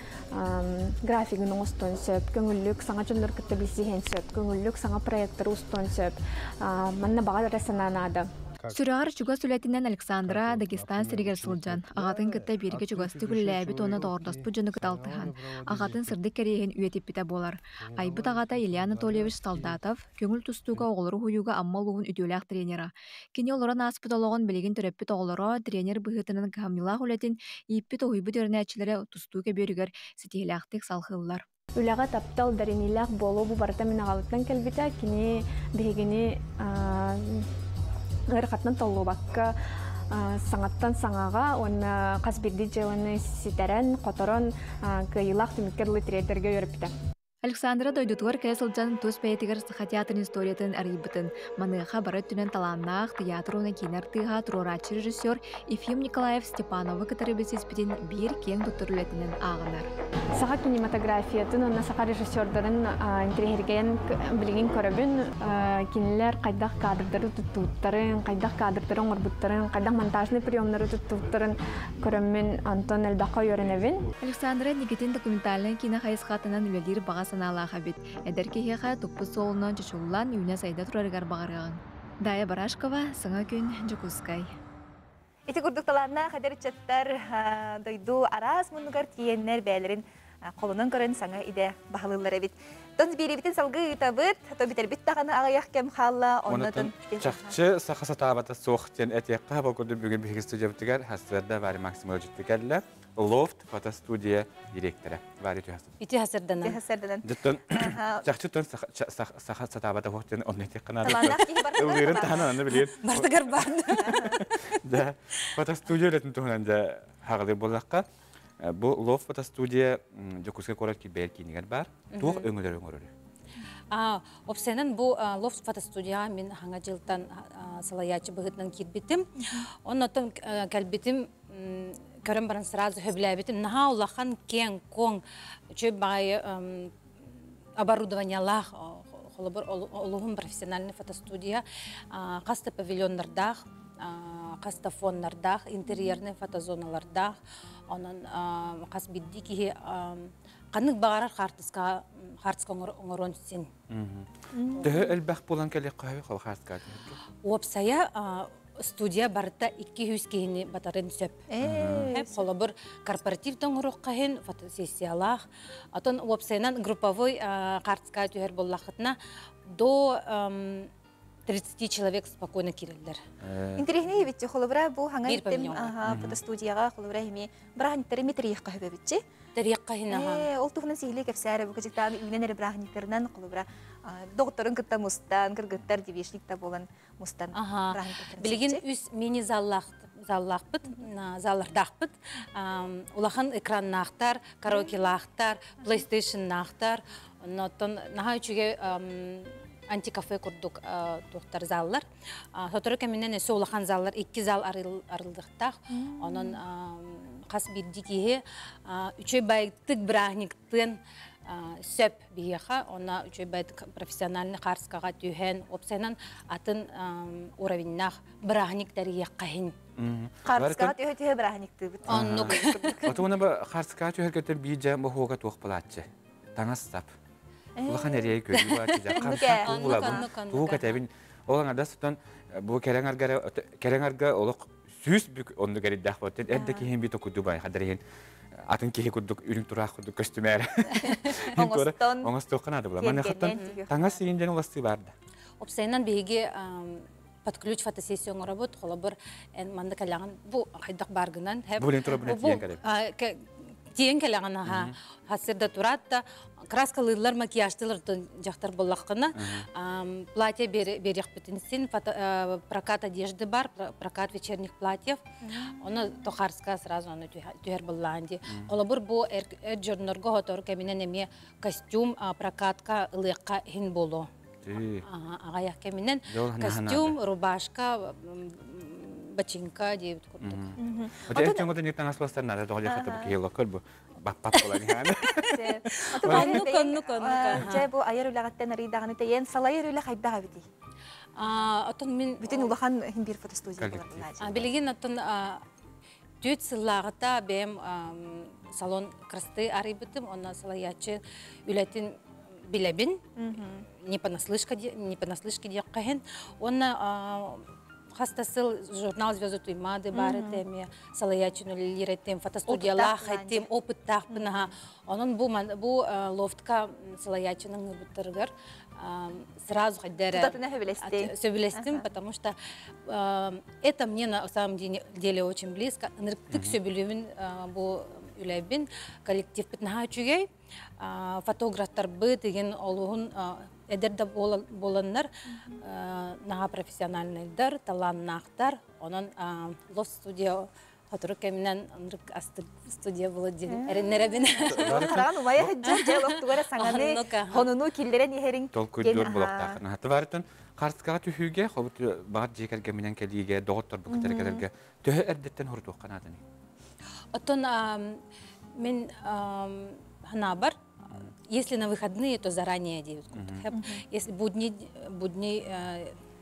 Speaker 15: графигын оҥостуон сөп, көҥүллүк саҥа дьоннор кытта билсиһиэн сөп, көҥүллүк саҥа проекттары устуон сөп. Манна баҕа эрэ санаа наада.
Speaker 9: Сүрэҕэр чугас үлэтинэн Александра Дагестан сиригэр сылдьан, аҕатын кытта бииргэ чугастык үлэлээбит уонна доҕордоспут дьону кытта алтыһан, аҕатын сырдык кэриэһин үйэтиппитэ буолар. Айбыт аҕата Илья Анатольевич Солдатов көҥүл тустууга оҕолору уһуйууга Амма улууһун үтүөлээх тренера. Кини олорон ааспыт олоҕун билигин төрөппүт оҕолоро тренер быһыытынан кыһамньылаах үлэтин ииппит-уһуйбут үөрэнээччилэрэ тустуу көбүөрүгэр ситиһиилээхтик салҕыыллар.
Speaker 15: Үлэҕэ таптал, бэриниилээх буолуу бу барыта мин аҕабыттан кэлбитэ. Кини биһигини ыарахаттан толлубакка саҥаттан саҥаҕа уонна хас биирдии дьыаланы ситэрэн, хоторон кыайыылаах түмүккэ дылы тириэрдэргэ үөрэппитэ.
Speaker 9: Александра дойдутугар кэлэ сылдьан тус бэйэтигэр Саха театрын историятын арыйбытын, маныаха бары өттүнэн талааннаах тыйаатыр уонна киинэ артыыһа, туруорааччы режиссер Ефим Николаев Степановы кытары билсиспитин биир киэҥ туттар үлэтинэн ааҕынар.
Speaker 15: Саха кинематографиятын уонна саха режиссердарын интэриэһиргэйэн билигин көрөбүн. Кинилэр хайдах кадрдары туттубуттарын, хайдах кадрдары оҥорбуттарын, хайдах монтажный приемнары туттубуттарын көрөммүн онтон элбэххэ үөрэнэбин.
Speaker 9: Александра Никитин документальнай киинэ хайысхатынан үлэлиир баҕа санаалаах эбит. Эдэр киһиэхэ туппут суолунан чочуллан үүнэ-сайда турарыгар баҕарыаҕыҥ. Дая Барашкова, Саҥа күн, Дьокуускай.
Speaker 1: Ити курдук талааннаах эдэр ыччаттар дойду араас муннугар тиийэннэр бэйэлэрин холонон көрөн саҥа идэ баһылыыллар эбит. Тон биэриибитин салгыы ыытабыт, то бүтэрбит даҕаны аҕыйах кэм хаалла, оннотон
Speaker 2: Чахчы саха сатаабата суох диэн этиэххэ, ол курдук бүгүн биһиги студиябытыгар Хасыарда Варя Максимова дьүттү кэллэ. Лофт фотостудия директора Варя Түһасырданан.
Speaker 5: Ити хасырданан.
Speaker 1: Ити хасырданан.
Speaker 2: Дьиттэн чахчы тон саха сатаабата суох диэн онно этиэххэ наада.
Speaker 1: Талааннаах киһи бартыгар
Speaker 2: Ыллыырын таһынан аны билигин.
Speaker 5: Бартыгар бар.
Speaker 2: Да, фотостудия үлэтин туһунан да хаҕылыр буоллахха, Бу Лов фотостудия Дьокуускай куорат килбэйэр киинигэр баар. Туох өҥөлөрү оҥорор?
Speaker 5: Опсайынан бу Лов фотостудияҕа мин хаҥа дьылтан салайааччы быһыытынан киирбитим. Оннотон кэлбитим көрөн баран сразу сөбүлээбитим. Наһаа улахан киэҥ, куоҥ, үчүгэй баҕайы оборудованиелаах холобур олуһун профессиональный фотостудия хас да павильоннардаах, хас да фоннардаах, интерьерный фотозоналардаах. Онон хас биирдии киһи ханнык баҕарар хаартыска хаартыска оҥоруон син.
Speaker 2: Төһө элбэх буолан кэлиэххэ сөбүй хаартыска?
Speaker 5: Уопсайа студия барыта 200 киһини батарын сөп. Холобур, корпоратив да оҥоруохха иһин фотосессиялаах. Отон уопсайынан групповой хаартыска түһэр буоллаххытына до 30 человек спокойно киирэллэр.
Speaker 1: Интэриэһинэй эбит холобура бу хаҥа иттим фотостудияҕа холобура эми бырааһынньыктары эми тэрийиэххэ сөбөбүтчи.
Speaker 5: Тэрийиэххэ иһин аха.
Speaker 1: Ол туһунан сиһилии кэпсээр бу кычыктаан үүнэн эрэ бырааһынньыктарынан холобура доҕотторун кытта мустан, кыргыттар девичник да буолан мустан
Speaker 5: Билигин үс мини заллаахпыт, заллардаахпыт. Улахан экраннаахтар, караокелаахтар, PlayStationнаахтар. Оннооттон наһаа үчүгэй антикафе курдук туохтар заллар. Сотору кэминэн өссө улахан заллар, икки зал арыллыахтаах. Онон хас биирдии киһи үчүгэй байтык бырааһынньыктыан сөп биһиэхэ. Онно үчүгэй байтык профессиональный хаарскаҕа түһэн, уопсайынан атын уровеньнаах бырааһынньык тэрийиэххэ иһин.
Speaker 1: Хаарскаҕа түһэ-түһэ бырааһынньыктыыбыт.
Speaker 5: Оннук.
Speaker 2: Отуна бу хаарскаҕа түһэргэтэн биир дьэ моһуога туох булааччы? Таҥас-сап. Улахан эриэй көрүү бааччы. Хамсак булабын. Тугу кэтэбин. Ол аңардас тутан бу кэрэҥ арга кэрэҥ арга олох сүүс бүк оннук эрийдээх буолт. Эрдэ киһин би токуду бай хадар иһин атын киһи курдук үрүҥ тураах курдук көстүмээр.
Speaker 1: Оҥостон.
Speaker 2: Оҥостуохха наада була. Маныхаттан таҥас иин дьэн уластыы баарда.
Speaker 11: Опсайынан биһиги под ключ фотосессия оҥоробут, холобур, эн манна кэлэҕин, бу хайдах бааргынан.
Speaker 2: Бу билин турабын тиийэн кэлэбин.
Speaker 11: Тиийэн кэлэҕин, аха. Хасырда турат да, краскалыыллар, макияжтылар дьахтар боллаххына, платье берехпитин син, прокат одежды бар, прокат вечерних платьев. Оны тохарска сразу оны түһэр боллаан ди. Холобур, бу эр дьоннорго хотору кэминэн эмиэ костюм прокатка ылыакка хин болу. Аҕайах кэминэн костюм, рубашка, бачинка диэбит курдук.
Speaker 2: Отон чоҥото ньык таҥас бастар нада тоҕо хата бу киһи локкор бу баппат болан иһааны.
Speaker 11: Оннук, оннук, оннук.
Speaker 1: Дьэ, бу айар үлэҕиттэн арыйдаҕаны тэйэн салайар үлэ хайдах эбитий?
Speaker 11: Отон мин
Speaker 1: бүтүн улахан иһин биир фотостудия болар.
Speaker 11: Билигин оттон түөт сыллааҕыта бэйэм салон красоты арыйбытым, онно салайааччы үлэтин билэбин, не понаслышке, не понаслышке диэххэһин. Уонна хаста сыл журнал «Звезды Туймады» баар этэ, салайааччыны үлэлиир этим, фотостудиялаах этим, опыттаахпын аха. Онон бу бу лофтка салайааччының ырбыттарыгар сразу хайдара сөбүлэстим, потому что это мне на самом деле очень близко. Ынырыктык сөбүлүүбүн бу үлэбин, коллективпит наһаа үчүгэй, фотографтарбыт деген олуһун эдэр да буоланнар наһаа профессиональныйдар, талааннаахтар. Онон лофт студия хотору кэминэн ынырык астык студия буолар диэн эрэннэрэбин.
Speaker 1: Хараҕын умайа сылдьар дьэ олохтугара саҥаны хонуну киллэрэн иһэриҥ.
Speaker 2: Толкуйдуур булуохтаах. Товарытын хартыскаҕа түһүүгэ, хобут баҕар дьиэ кэргэминэн кэлиигэ, доҕотторбут кытары кэлэргэ төһө эрдэттэн хорутуохха нааданы?
Speaker 11: Оттон мен ханабар, если на выходные, то заранее дейбит курдук. Если будни будни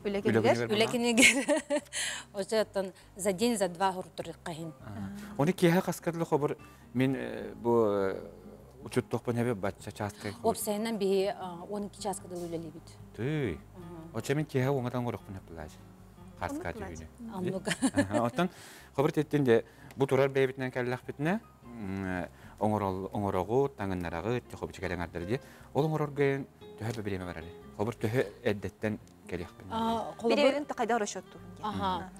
Speaker 11: үлэ күнүгэр уже оттон за день, за два хуртуруккахин.
Speaker 2: Оны киэһэ хаскадлы хобур мен бу учуттохпун хэбе бачча чааска.
Speaker 11: Опсайынан биһи 12 чааска дылы үлэлиибит.
Speaker 2: Түй. Оча мен киэһэ оҥатан горохпун хэплааж. Хаска түһүнү.
Speaker 11: Оннук.
Speaker 2: Оттон хобур теттин де бу турар бэйбитинэн кэллэхпитинэ оҥорогу таҥыннарагы хобучу кэлэҥардыр ди. Ол оҥорорго төһө бириэмэ барары. Хобур төһө эрдэттэн кэлиэхпин.
Speaker 1: Бириэмин тақайда расчетту.
Speaker 11: Ага.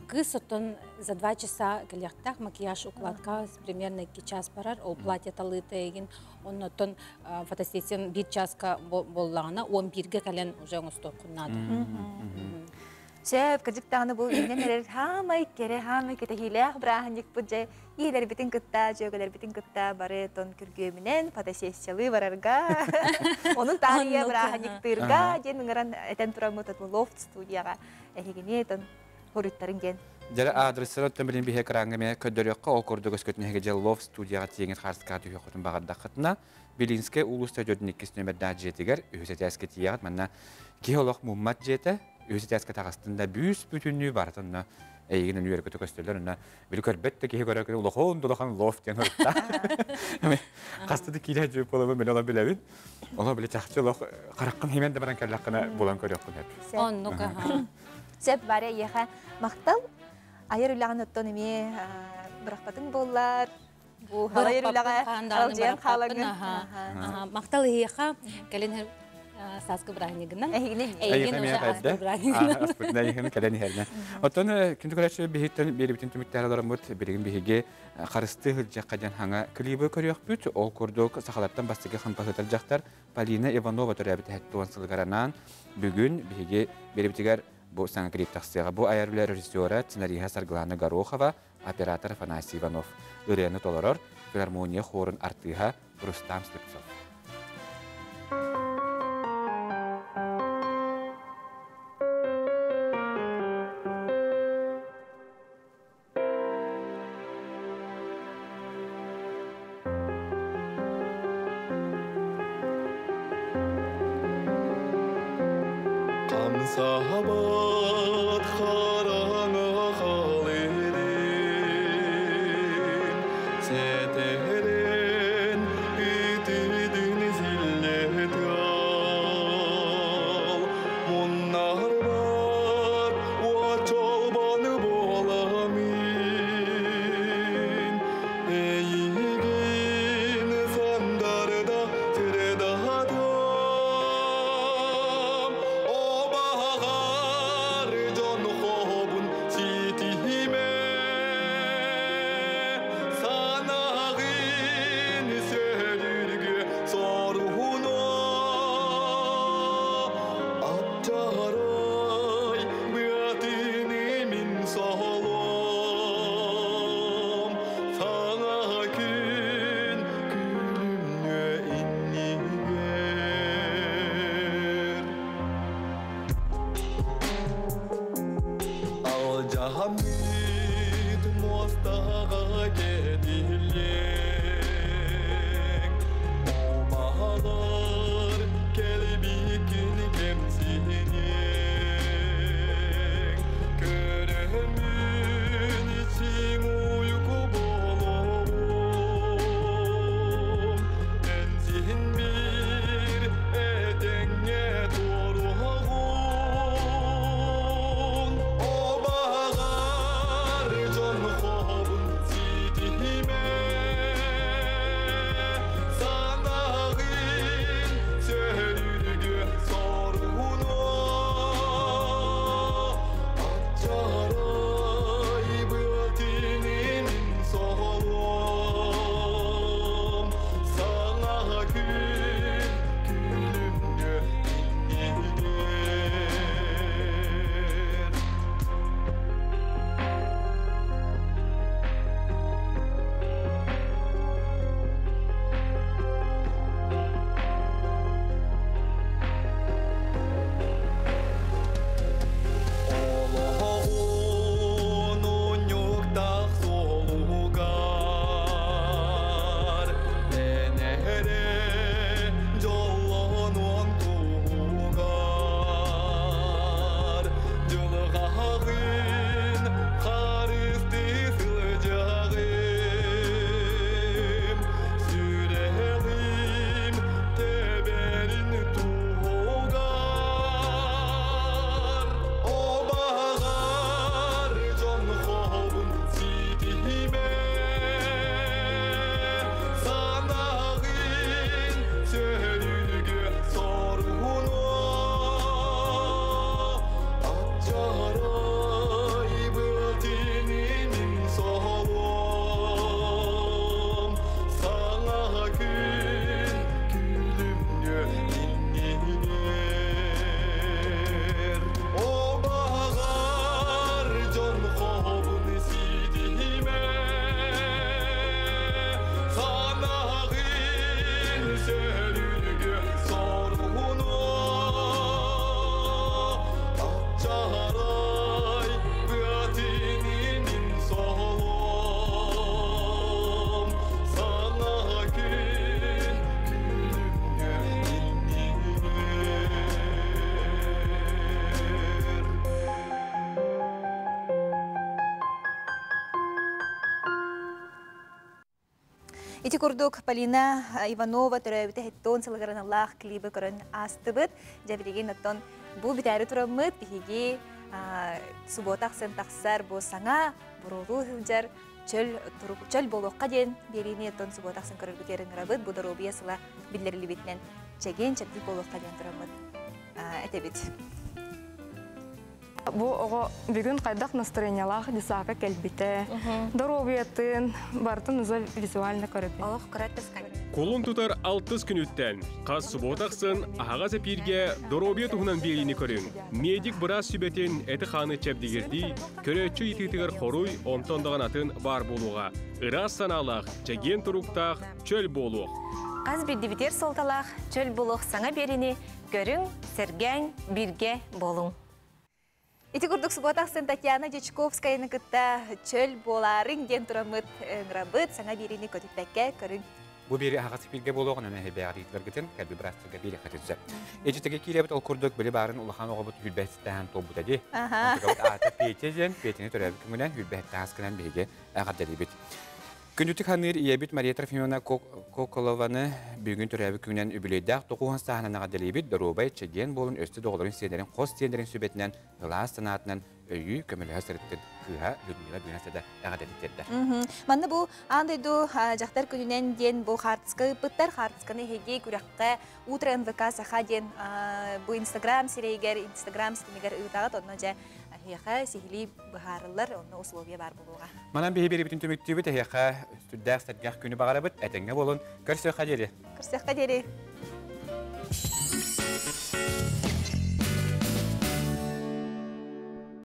Speaker 11: Кыз оттон за 2 часа кэлиэхтээх, макияж, укладка примерно 2 час барар, ол платье талыыта эгин, оннотон фотосессиян бир часка боллаҕына, 11-ге кэлэн уже оҥостуоххун наада.
Speaker 1: Сөп, кырдьык бу иннен эрэр хаамай кере хаамай кетехилээх бырааһынньыкпыт дьэ иилэрбитин кытта, дьүөгэлэрбитин кытта бары тон күргүөмүнэн фотосессиялыы барарга, онун таарыйа бырааһынньыктыырга диэн ыҥыран этэн тураммыт лофт студияҕа эһигини тон хоруттарын диэн.
Speaker 2: Дьэ адресыр оттон билин биһе экраҥҥа эмиэ көрдөрүөххэ, ол курдук өскөтүн эһиги дьэ лофт студияҕа тиийэҥҥит хаарыскаҕа түһүөххүтүн баҕардаххытына, Белинскэй уулусса 42 нөмердаах дьиэтигэр үһүс этээскэ тиийэҕит. Манна киһи олох муммат дьиэтэ, үһүс этээскэ таҕыстын да бүүс бүтүннүү барытын эйигин үөрэ көстөллөр, онно били көрбөт да киһи көрөр улахан улахан лофт диэн ырытта. Хаста да киирэ жуп болобун мен ола билэбин. Ола били чахчы олох хараккын химен да баран кэллэххинэ булан көрүөххүн сөп.
Speaker 11: Оннук.
Speaker 1: Сөп, бары эйиэхэ махтал. Айар үлэҕин оттон эмиэ бырахпатын буоллар. Бу халайыр үлэҕэ аралдьыйан хаалаҥын.
Speaker 11: Махтал эһиэхэ, кэлин сааскы бырааһынньыгынан.
Speaker 2: Эйигин уже ааспыт бырааһынньыгынан. Эйигин кэлэн иһэрнэ. Оттон күндү көрөөччү биһиттэн биэрибитин түмүктээн олороммут билигин биһиги харысты сылдьахха диэн хаҥа клибы көрүөхпүт. Ол курдук сахалартан бастакы хампаһытар дьахтар Полина Иванова төрөөбүт 70 сылыгар бүгүн биһиги биэрибитигэр бу саҥа клип тахсыаҕа. Бу айар үлэ режиссера, сценариһа Саргылана Горохова, оператор Афанасий Иванов. Ырыаны толорор филармония хорун артыыһа Рустам Слепцов.
Speaker 6: Хамсаабат хараҥа халырын сэтэрин үтүдүн силлетал муннарбат уочолбон буоламин эйигин сандарда сырдатам.
Speaker 1: Ити курдук Полина Иванова төрөөбүтэ хеттон сылыгар аналлаах клибы көрөн аастыбыт. Дьэ билигин оттон бу бүтээри тураммыт биһиги суббота ахсын тахсар бу саҥа буруолуу сылдьар чөл чөл буолуохха диэн биэриини оттон суббота ахсын көрөргүтүгэр ыҥырабыт. Бу доруобуйа сыла биллэриллибитинэн чэгиэн чэбдик буолуохха диэн тураммыт этэбит.
Speaker 16: Бу оҕо бүгүн хайдах настроениялаах десака кэлбитэ, доруобуйатын барытын уже визуально көрөбүн.
Speaker 1: Олох көрөттөс.
Speaker 18: Кулун тутар алтыс күнүттэн хас суббота ахсын аһаҕас эпииргэ доруобуйа туһунан биэриини көрүҥ. Медик быраас сүбэтин эти-хааны чэбдигирдии, көрөөччү ыйытыытыгар хоруй, онтон даҕаны атын баар буолуоҕа. Ыраас санаалаах, чэгиэн туруктаах, чөл буолуох.
Speaker 19: Хас биирдибитигэр суолталаах чөл буолуох саҥа биэриини көрүҥ, сэргээҥ, бииргэ буолуҥ.
Speaker 1: Ити курдук суббота ахсын Татьяна Дьячковскаяны кытта чөл буолаарыҥ диэн тураммыт ыҥырабыт, саҥа биэриини көтүппэккэ көрүҥ.
Speaker 2: Бу биэри аһаҕас эфиргэ буолуоҕун аны эһэбээҕириитилэргитин кэлби бырастарга биэри хатыдза. Эжитеге кииребит ол курдук били баарын улахан оҕобут хүрбэһиттаһан туолбута ди. Онтукабыт аата Петя диэн, Петяны төрөөбүт күҥүнэн хүрбэһиттаһас гынан биһиги эҕэрдэлиибит. Күндүтүк ханыыр ийэбит Мария Трофимовна Коколованы бүгүн төрөөбүт күнүнэн үбүлүөйдээх тоҕуһун сааһынан эҕэрдэлиибит, доруобай, чэгиэн буолун, өстө доҕолорун сиэннэрин хос сиэннэрин сүбэтинэн, ылаас санаатынан өйүү көмөлөһө сырыттын кыыһа Людмила Бүнэсэдэ эҕэрдэтин тиэрдэр.
Speaker 1: Манна бу аан дойду дьахтар күнүнэн диэн бу хаартыска ыыппыттар. Хаартысканы эһиги күрэххэ Утро НВК Саха диэн бу Инстаграм сирэйигэр, Инстаграм ситимигэр ыытаҕыт. Онно дьэ эһиэхэ сиһилии быһаарыллар, онно условия баар буолуоҕа.
Speaker 2: Манан биһи биэрибитин түмүктүүбүт, эһиэхэ сүрдээх сэргэх күнү баҕарабыт, этэҥҥэ буолун, көрсүөххэ диэри.
Speaker 1: Көрсүөххэ диэри.